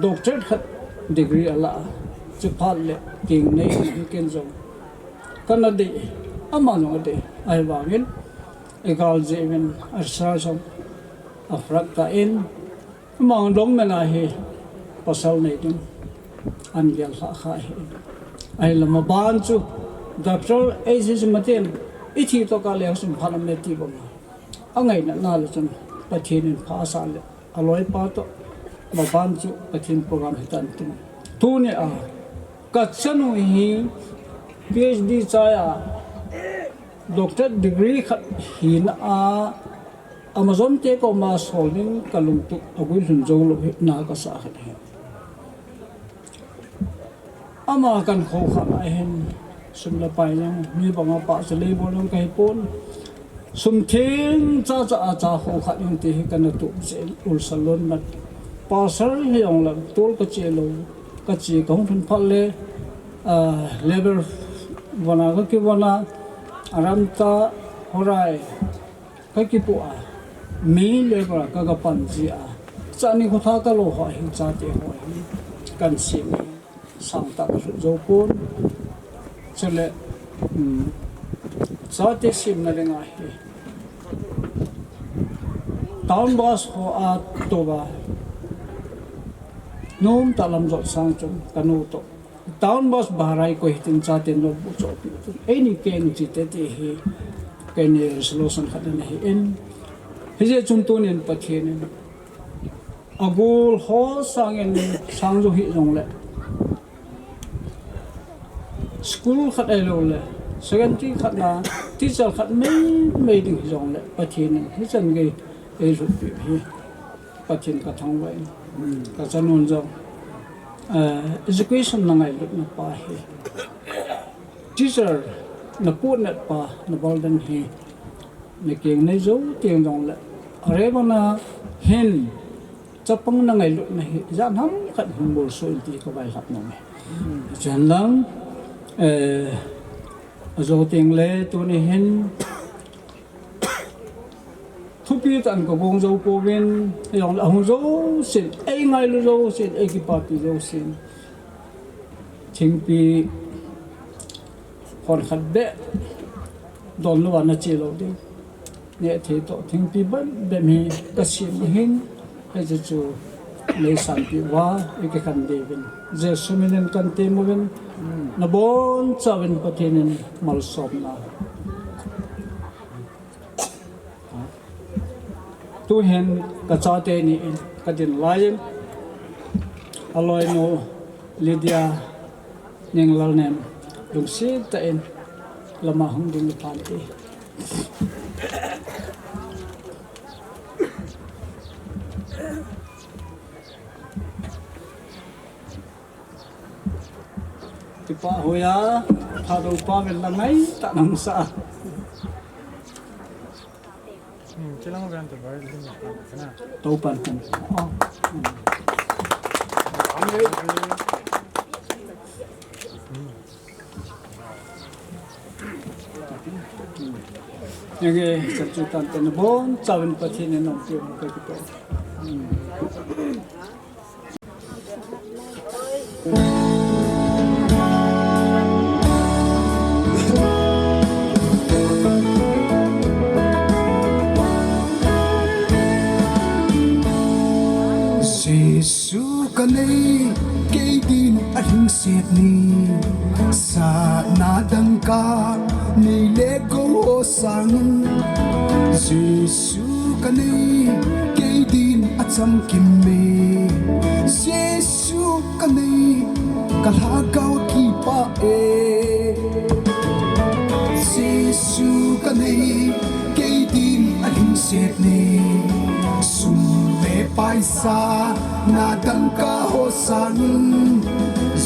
Doctorate khat degree ala a, chuphat le tengnei hi ken jong kana dei, ama jong adei. Ahivangin, igal jeh uvin, a research jong apharak tan, Ama dongmena hi pasal nei ding, an gel lhah kha hi. Ahile maban chu, Doctor H C Matin, ithi toh kah le sum phat aum e ti bang. Angaina na le chun, Pathen in pha asah le, aloipa toh, maban chu Pathen program hitan tin. Tunia, kachanu hi PhD chai a, doctorate degree khat hina a, Amazon te koma sol ding kalungtup aguilhun joulou hi na kasah khat ahi. Ama kan khoukhah lai hin sum le pai jong mi banga pahcha lei bol jong kahipon. Sum theng chacha a cha khoukhah ding ti hi kana tup jeh in ulsa lon mat. Pastor hijongle tol kache lou, kache kahung lhun phat le, ah, level one a kakivon a, Aramta, Horai, kakipoh a, May level a kagapan jeh a, chani khotha kalo ho hi, chate ho hi, kan sem hi, sangtah kalhut jou pon. Chule, um, chate semna dinga hi, town bus ho a touva, nomtah lam jot sang chun kanu toh, town bus bhara hi koi hitin, chaten notebook chohpeh tin, eini keng chite ti hi, keini resolution khat ana hi in. Hijeh chun tunin Pathen in agol ho sangin, sang jou hih jongle, school khat ahilou le, secondary khat na, teacher khat meimei ding hijongle, Pathen in hichan gei eilhutpeh hi Pathen kathangvah in, kachanun jong, eh, education na ngailutna pa hi, teacher na pohnat pa, na baldan hi, na keng nei jou teng jongle, arevana hin, chapang na ngailutna hi, ijat ham khat hin bolsoh in ti kavailhah nom e. Chan lang, eh, ajou tengle tuni hin, thupi tah in kagong jou pouvin, ahijongle ahung jousen, eingailu jousen, eikipapi jousen, thingpi hon khat beh donlouva nache lou ding, nehthei toh thingpi bem bem hi kasem ahin, hiche chu neisanpeh uva, ikikhen diuvin, Jesu minin kan temuvin, nabonchauvin Pathen in malsomna. Tuhin kachate ni in kadin laiyin, aloinu Lydia Nenglalnem, lungset tah in lama hung ding phante. Kipah hoiya, Thadou pa vel la ngaitah in hung sah a. Hmm, chilang ven to bai lim na. Tou pan kan. Oh. Nge, chan chu tante nabonchauvin Pathen in nom peh u kakipah. Jesu kanei, kei din ahing Sitni sana dangka nei le gou ho sangin Jesu ka nei kei din a chamkim e. Jesu ka nei ka lhagao kipah e. Jesu ka nei kei din a lhingset e. Sum le paisa na dangka ho sangin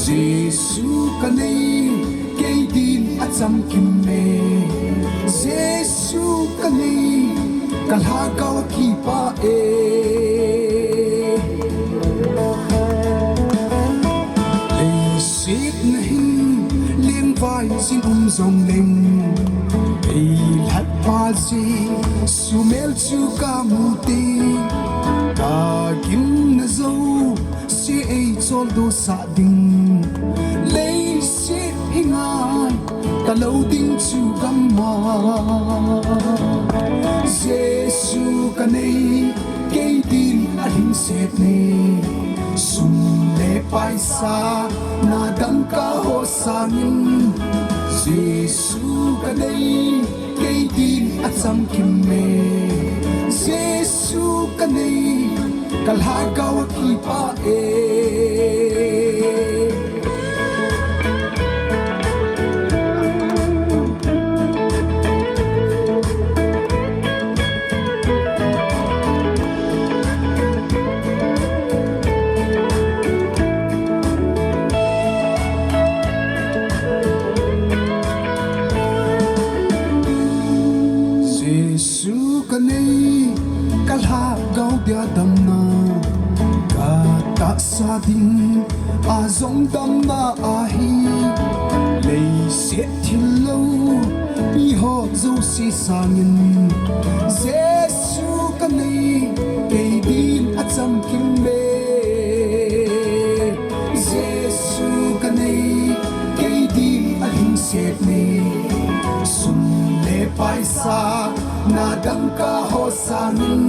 Jesu ka nei kei din a chamkim e. Jesu ka nei ka lhagao kipah e. Leiset na hin lengvai jin um jongleng, ei lhatpa Jesu mel chu ka mu te. Ka gimna jouse ei choldo sah ding, leiset hi ngai talou ding chu gam ma. Jesu ka nei kei din a lhingset e. Sum le paisa na dangka ho sangin Jesu ka nei kei din a chamkim e. Jesu ka nei ka lhagao kipah e. Jesu ka nei ka lhagao dia damna, ka tahsa ding a jong damna ahi. Leiset thil lou mi ho jouse sangin Jesu ka nei kei din a chamkim e. Jesu ka nei kei din a lhingset e. Sum le paisa na dangka ho sangin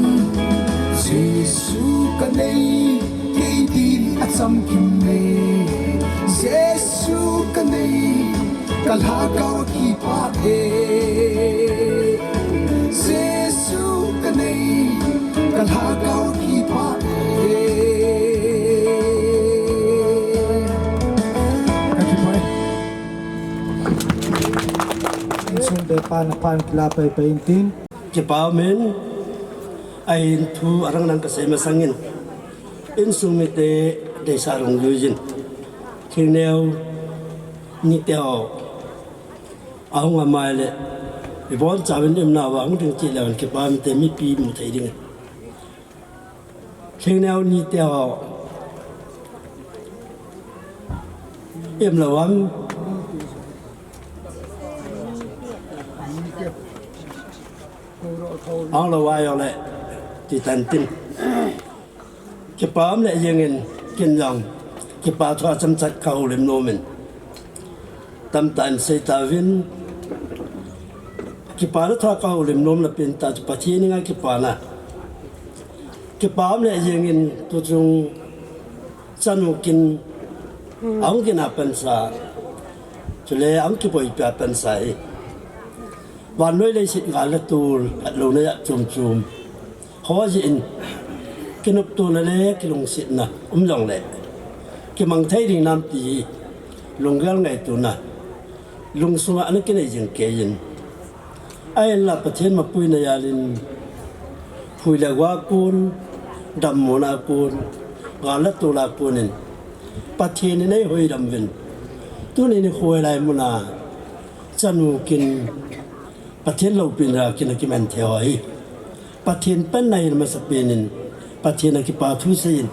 Jesu ka nei kei din a chamkim e. Jesu ka nei ka lhagao kipah e. Jesu ka nei ka lhagao kipah e. Ka kipah e. Insung te pan pan kila pai pai in tin. Kipah um in, ahin thu arang nang ka sei masangin, insung mite deisah rung lui jin. Thingneo nite ho ahung amai le, ibon chauvin imna uva hung ding cheh leu hen kipah um inte, mipi mu thei ding. Thingneo nite ho im lou am? Ahung lou a jongle ti tan tin. Kipah um le jengin kin jong kipah thu a chomcha ka houlim nom in. Tamtah in sei tauvin, kipana thu a ka houlim nom na pen tah chu Pathen henga kipana. Kipah um le jengin tuchung chanu kin, ahung kin a pansa, chule ahung kiboipi a pansa hi. Vannoi leiset gal le tol, phatlouna jat chom chom ho jeh in, kinoptona le kilungsetna um jongle, kimang thei ding nam ti hi, lunggel ngaitona, lungsunga ana kinei jing kei in. Ahinla Pathen mapuina jal in, phui le gou a kon, dammona a kon, gal le tol a kon in, Pathen in eihoidam uvin. Tuni nikho hilai muna, chanu kin, Pathen loupina kin a kiman thei ho hi, Pathen panna hi masapen in, Pathen a kipa thu sei in,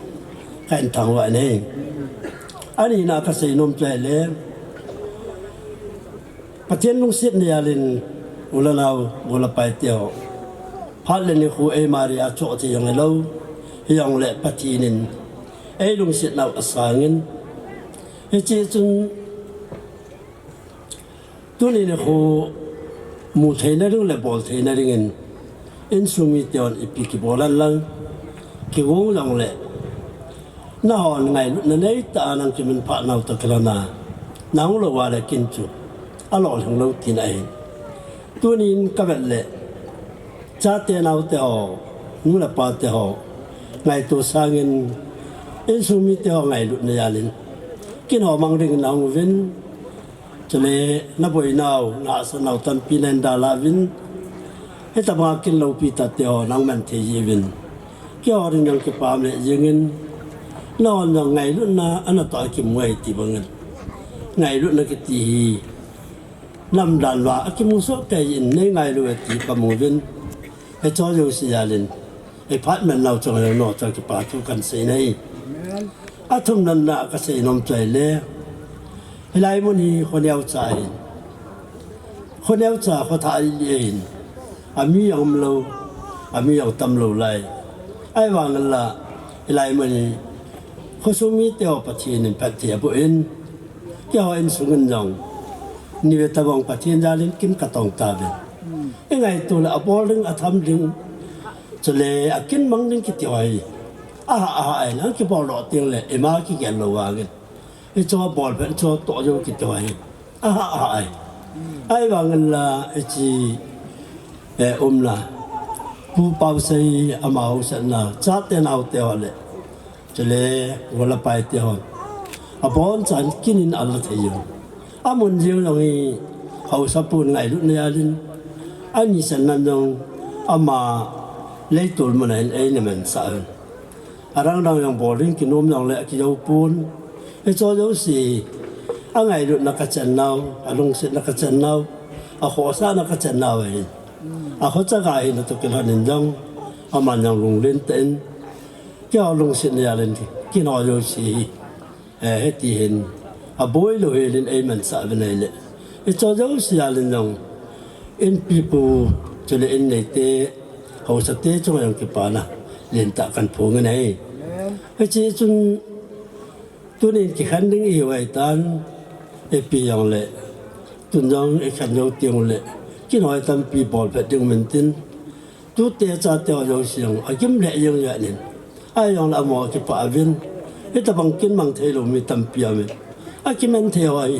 ka hin thangvah in ahi. Anina ka seinom chu ahile, Pathen lungsetna jal in, u le nao, u le pai teho, phat le nikho eima dia choh thei jong hilou, hijongle Pathen in eilungset nau asang in, hiche chun, tuni nikho mu theina ding le bol theina dingin, insung mite hon ipi kibol hen lang, kigong jongle, Nahon ngailutna neitah a nang kiminphah nau toh kilhon a, nang lou a le kin chu alolhing lou tina ahi. Tunin kavet le, chate naote ho, nu le pate ho, ngaito sangin, insung mite ho ngailutna jalin, kin ho mang dingin ahung uvin, chule naboinau, nahsatnau tampi nahin dalha uvin, hitobanga kin loupi tahte ho nang man thei jiuvin, keiho ding jong kipah le jingin, nahon jong ngailutna anatoh a kimu ahi ti bangin, ngailutna kiti hi namdan uva akimu soh kei in, nei ngailu e ti kamu uvin, hicheho jouse jalin, iphat man nau chunga jong nangho chunga kipa thu kahin sei ahi. Athumna a kasei nom chu ahile, hilai mun hi khoneocha ahin, khoneocha khothah lili ahin, ami jong umlou, ami jong tamlou lai. Ahivangin la, hilai mun hi khosung mite ho Pathen in phatthei aboh in, keiho insungin jong, ni ve tobang Pathen jalin kin katong tauvin, ingaito le abol ding, atham ding, chule akin mang ding kiti ho hi, ahah ahah in, akibol doh teng le ima kigel lou vangin, hicheho bol phat, hicheho toh jou kiti ho hi, ahah ahah ahi. Ahivangin la hiche, eh, umna, Pu Paosei ama haosatna, chate naote ho le, chule Pu Lapaite hon abonchan kin in ala thei u, amun jeng jong hi haosapun ngailutna jalin, ani channa jong ama leitol mun a hin eina mansah un, adang dang jong bol ding kinom jongle akijou pon. Hicheho jouse, angailutna kachan nau, alungsetna kachan nau, akhohsahna kachan nau ahin, akhohsah ga hina toh kilhon in jong, aman jong lunglen tah in, keiho lungsetna jalin, kin ho jouse hi, eh, hiti hin, aboi lou helin eimansah uvin ahile, hicheho jouse jalin jong, inpipu, chule inneite, haosate chunga jong kipana lentah kahin phong in ahi. Hiche chun, tunin kikhen ding ihiu ahitan, ipi jongle, tun jong ikhen jou teng ule, kin ho tampi bol phat ding um intin, tute chate ho jouse jong agim lheh jeng jeng in, ahijongle amaho akipah uvin, hitobang kin mang theilou mi tampi aumin, akiman thei ho hi,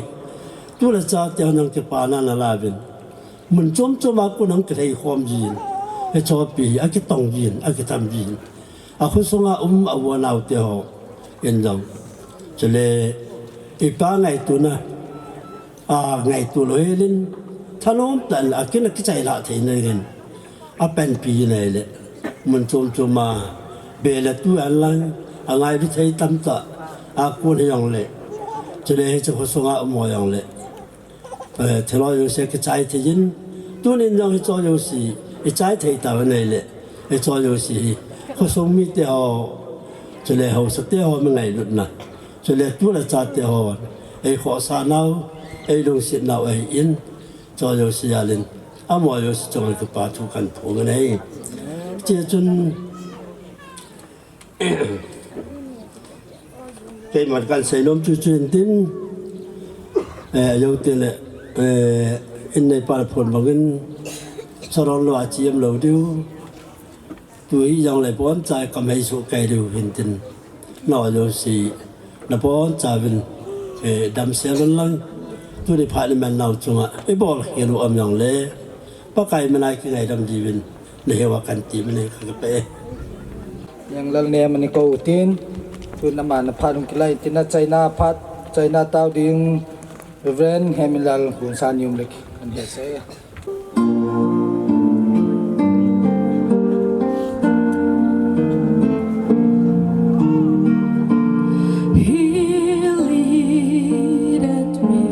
tu le chate hon jong kipana nala uvin, mun chom chom a kon hung kilhei khom jin, hicheho pi hi akitong jin, akitham jin, akhosunga um a u anaote ho in jong, chule ipa ngaitona, angaito lou helin, thanom tah in akin akichailhah theina dingin, apanpi in ahile, mun chom chom a, be le tu ahin lang, angailu thei tamtah akon hijongle, chule hiche khosunga um ho jongle, eh, thil ho jouse kichai thei in, tunin jong hicheho jouse ichai thei tauvin ahile, hicheho jouse hi khosung mite ho, chule haosate ho mi ngailutna, chule tu le chate ho, eikhohsah nau, eilungset nau ahin, hicheho jouse jalin, amaho jouse chunga kipa thu kahin phong in ahi. Hiche chun, keiman kahin seinom chu chu intin, eh, jou teng le, eh, inneipan aphon bangin, saron lou a chi em lou diu, tu hijongle boncha kamhei soh kei diu hintin, nangho jouse nabonchauvin, eh, damsel un lang, tuni phat iman nau chunga ibol khel u um jongle, Pakai mina ikingaidam diuvin, naheuva kahin ti mine kakipah e. Janglal Nemani kou tin, tun aman aphat hung kilai tin, achaina phat, chaina tao ding, Reverend Hemilal Gunsanium le kahin heisah e. He leadeth me,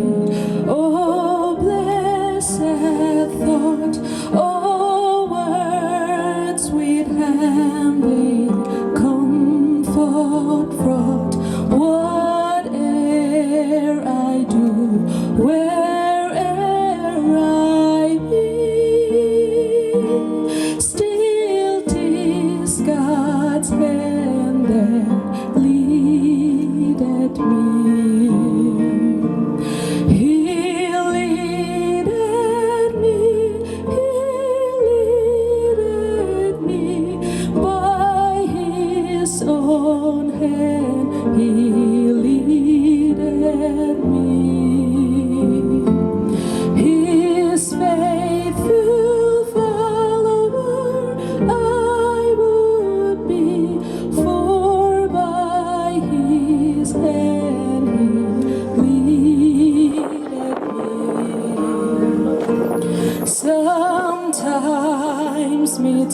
oh blessed thought, oh word sweet humbly comfort fraught, whate'er I do, where'er I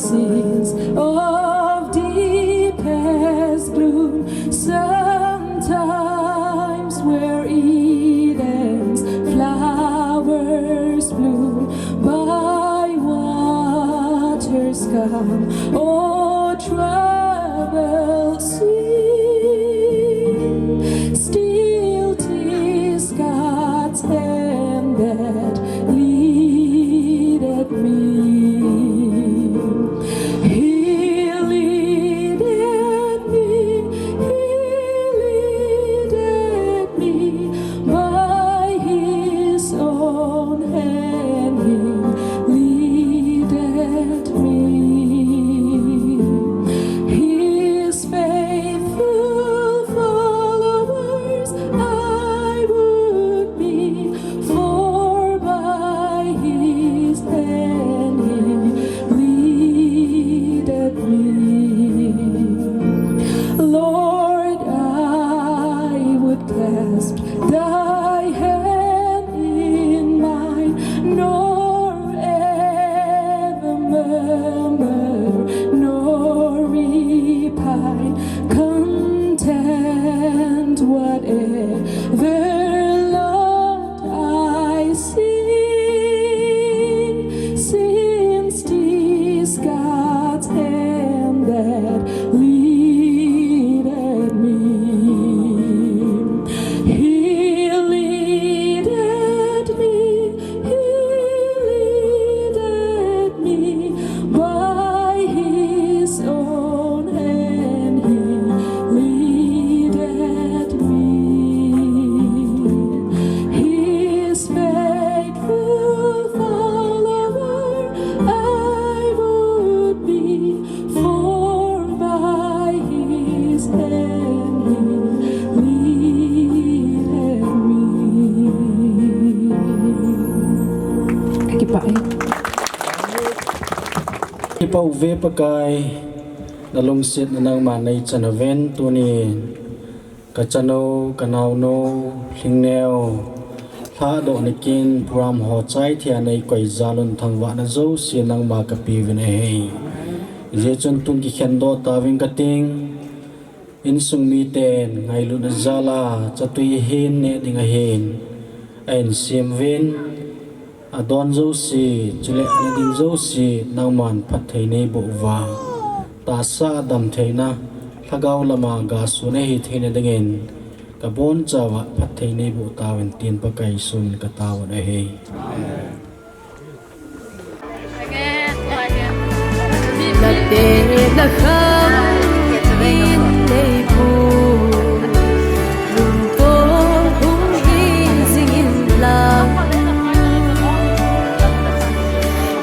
Scenes of deepest gloom, sometimes where Eden's flowers bloom, by waters calm, oh, troubled sea, still 'tis God's hand that leadeth me. He leadeth me, He leadeth me, by His own hand He leadeth me. His faithful followers I would be, for by His hand He leadeth me. Lord, I would clasp Thy hand in mine, nor ever murmur nor repine, content whatever lot I see, since 'tis God's hand that leadeth me. He leadeth me, He leadeth me, by His own hand He leadeth me. His faithful follower I would be, for by His hand He leadeth me. Kipah e. Kipah uve Pakai, nalungsetna nangman neichan uvin, tunin kachanu, kanaonu, Lhingneo, lhadohna kin program ho chai thei a neikoi jal un thangvahna jouse nangma kapeuvin ahi. Hijeh chun tun kikhendoh tauving kating, insung miten ngailutna jal a chatwi ahin, neh ding ahin, ahin sem uvin, adon jouse, chule ana ding jouse, nangman phatthei neiboh uva, tahsa a damtheina, lhagao lama gasun ahi theina dingin, kabonchauva phatthei neiboh tauvin tin Pakai Jesu min kataovin ahi. Nate nakhang in neipu, lungtong hung hi jing inlang,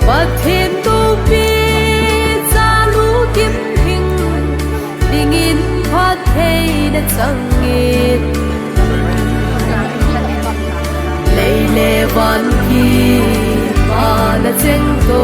Pathen loupi chalu kiphing dingin phattheina changin, lei le van kipana chengto.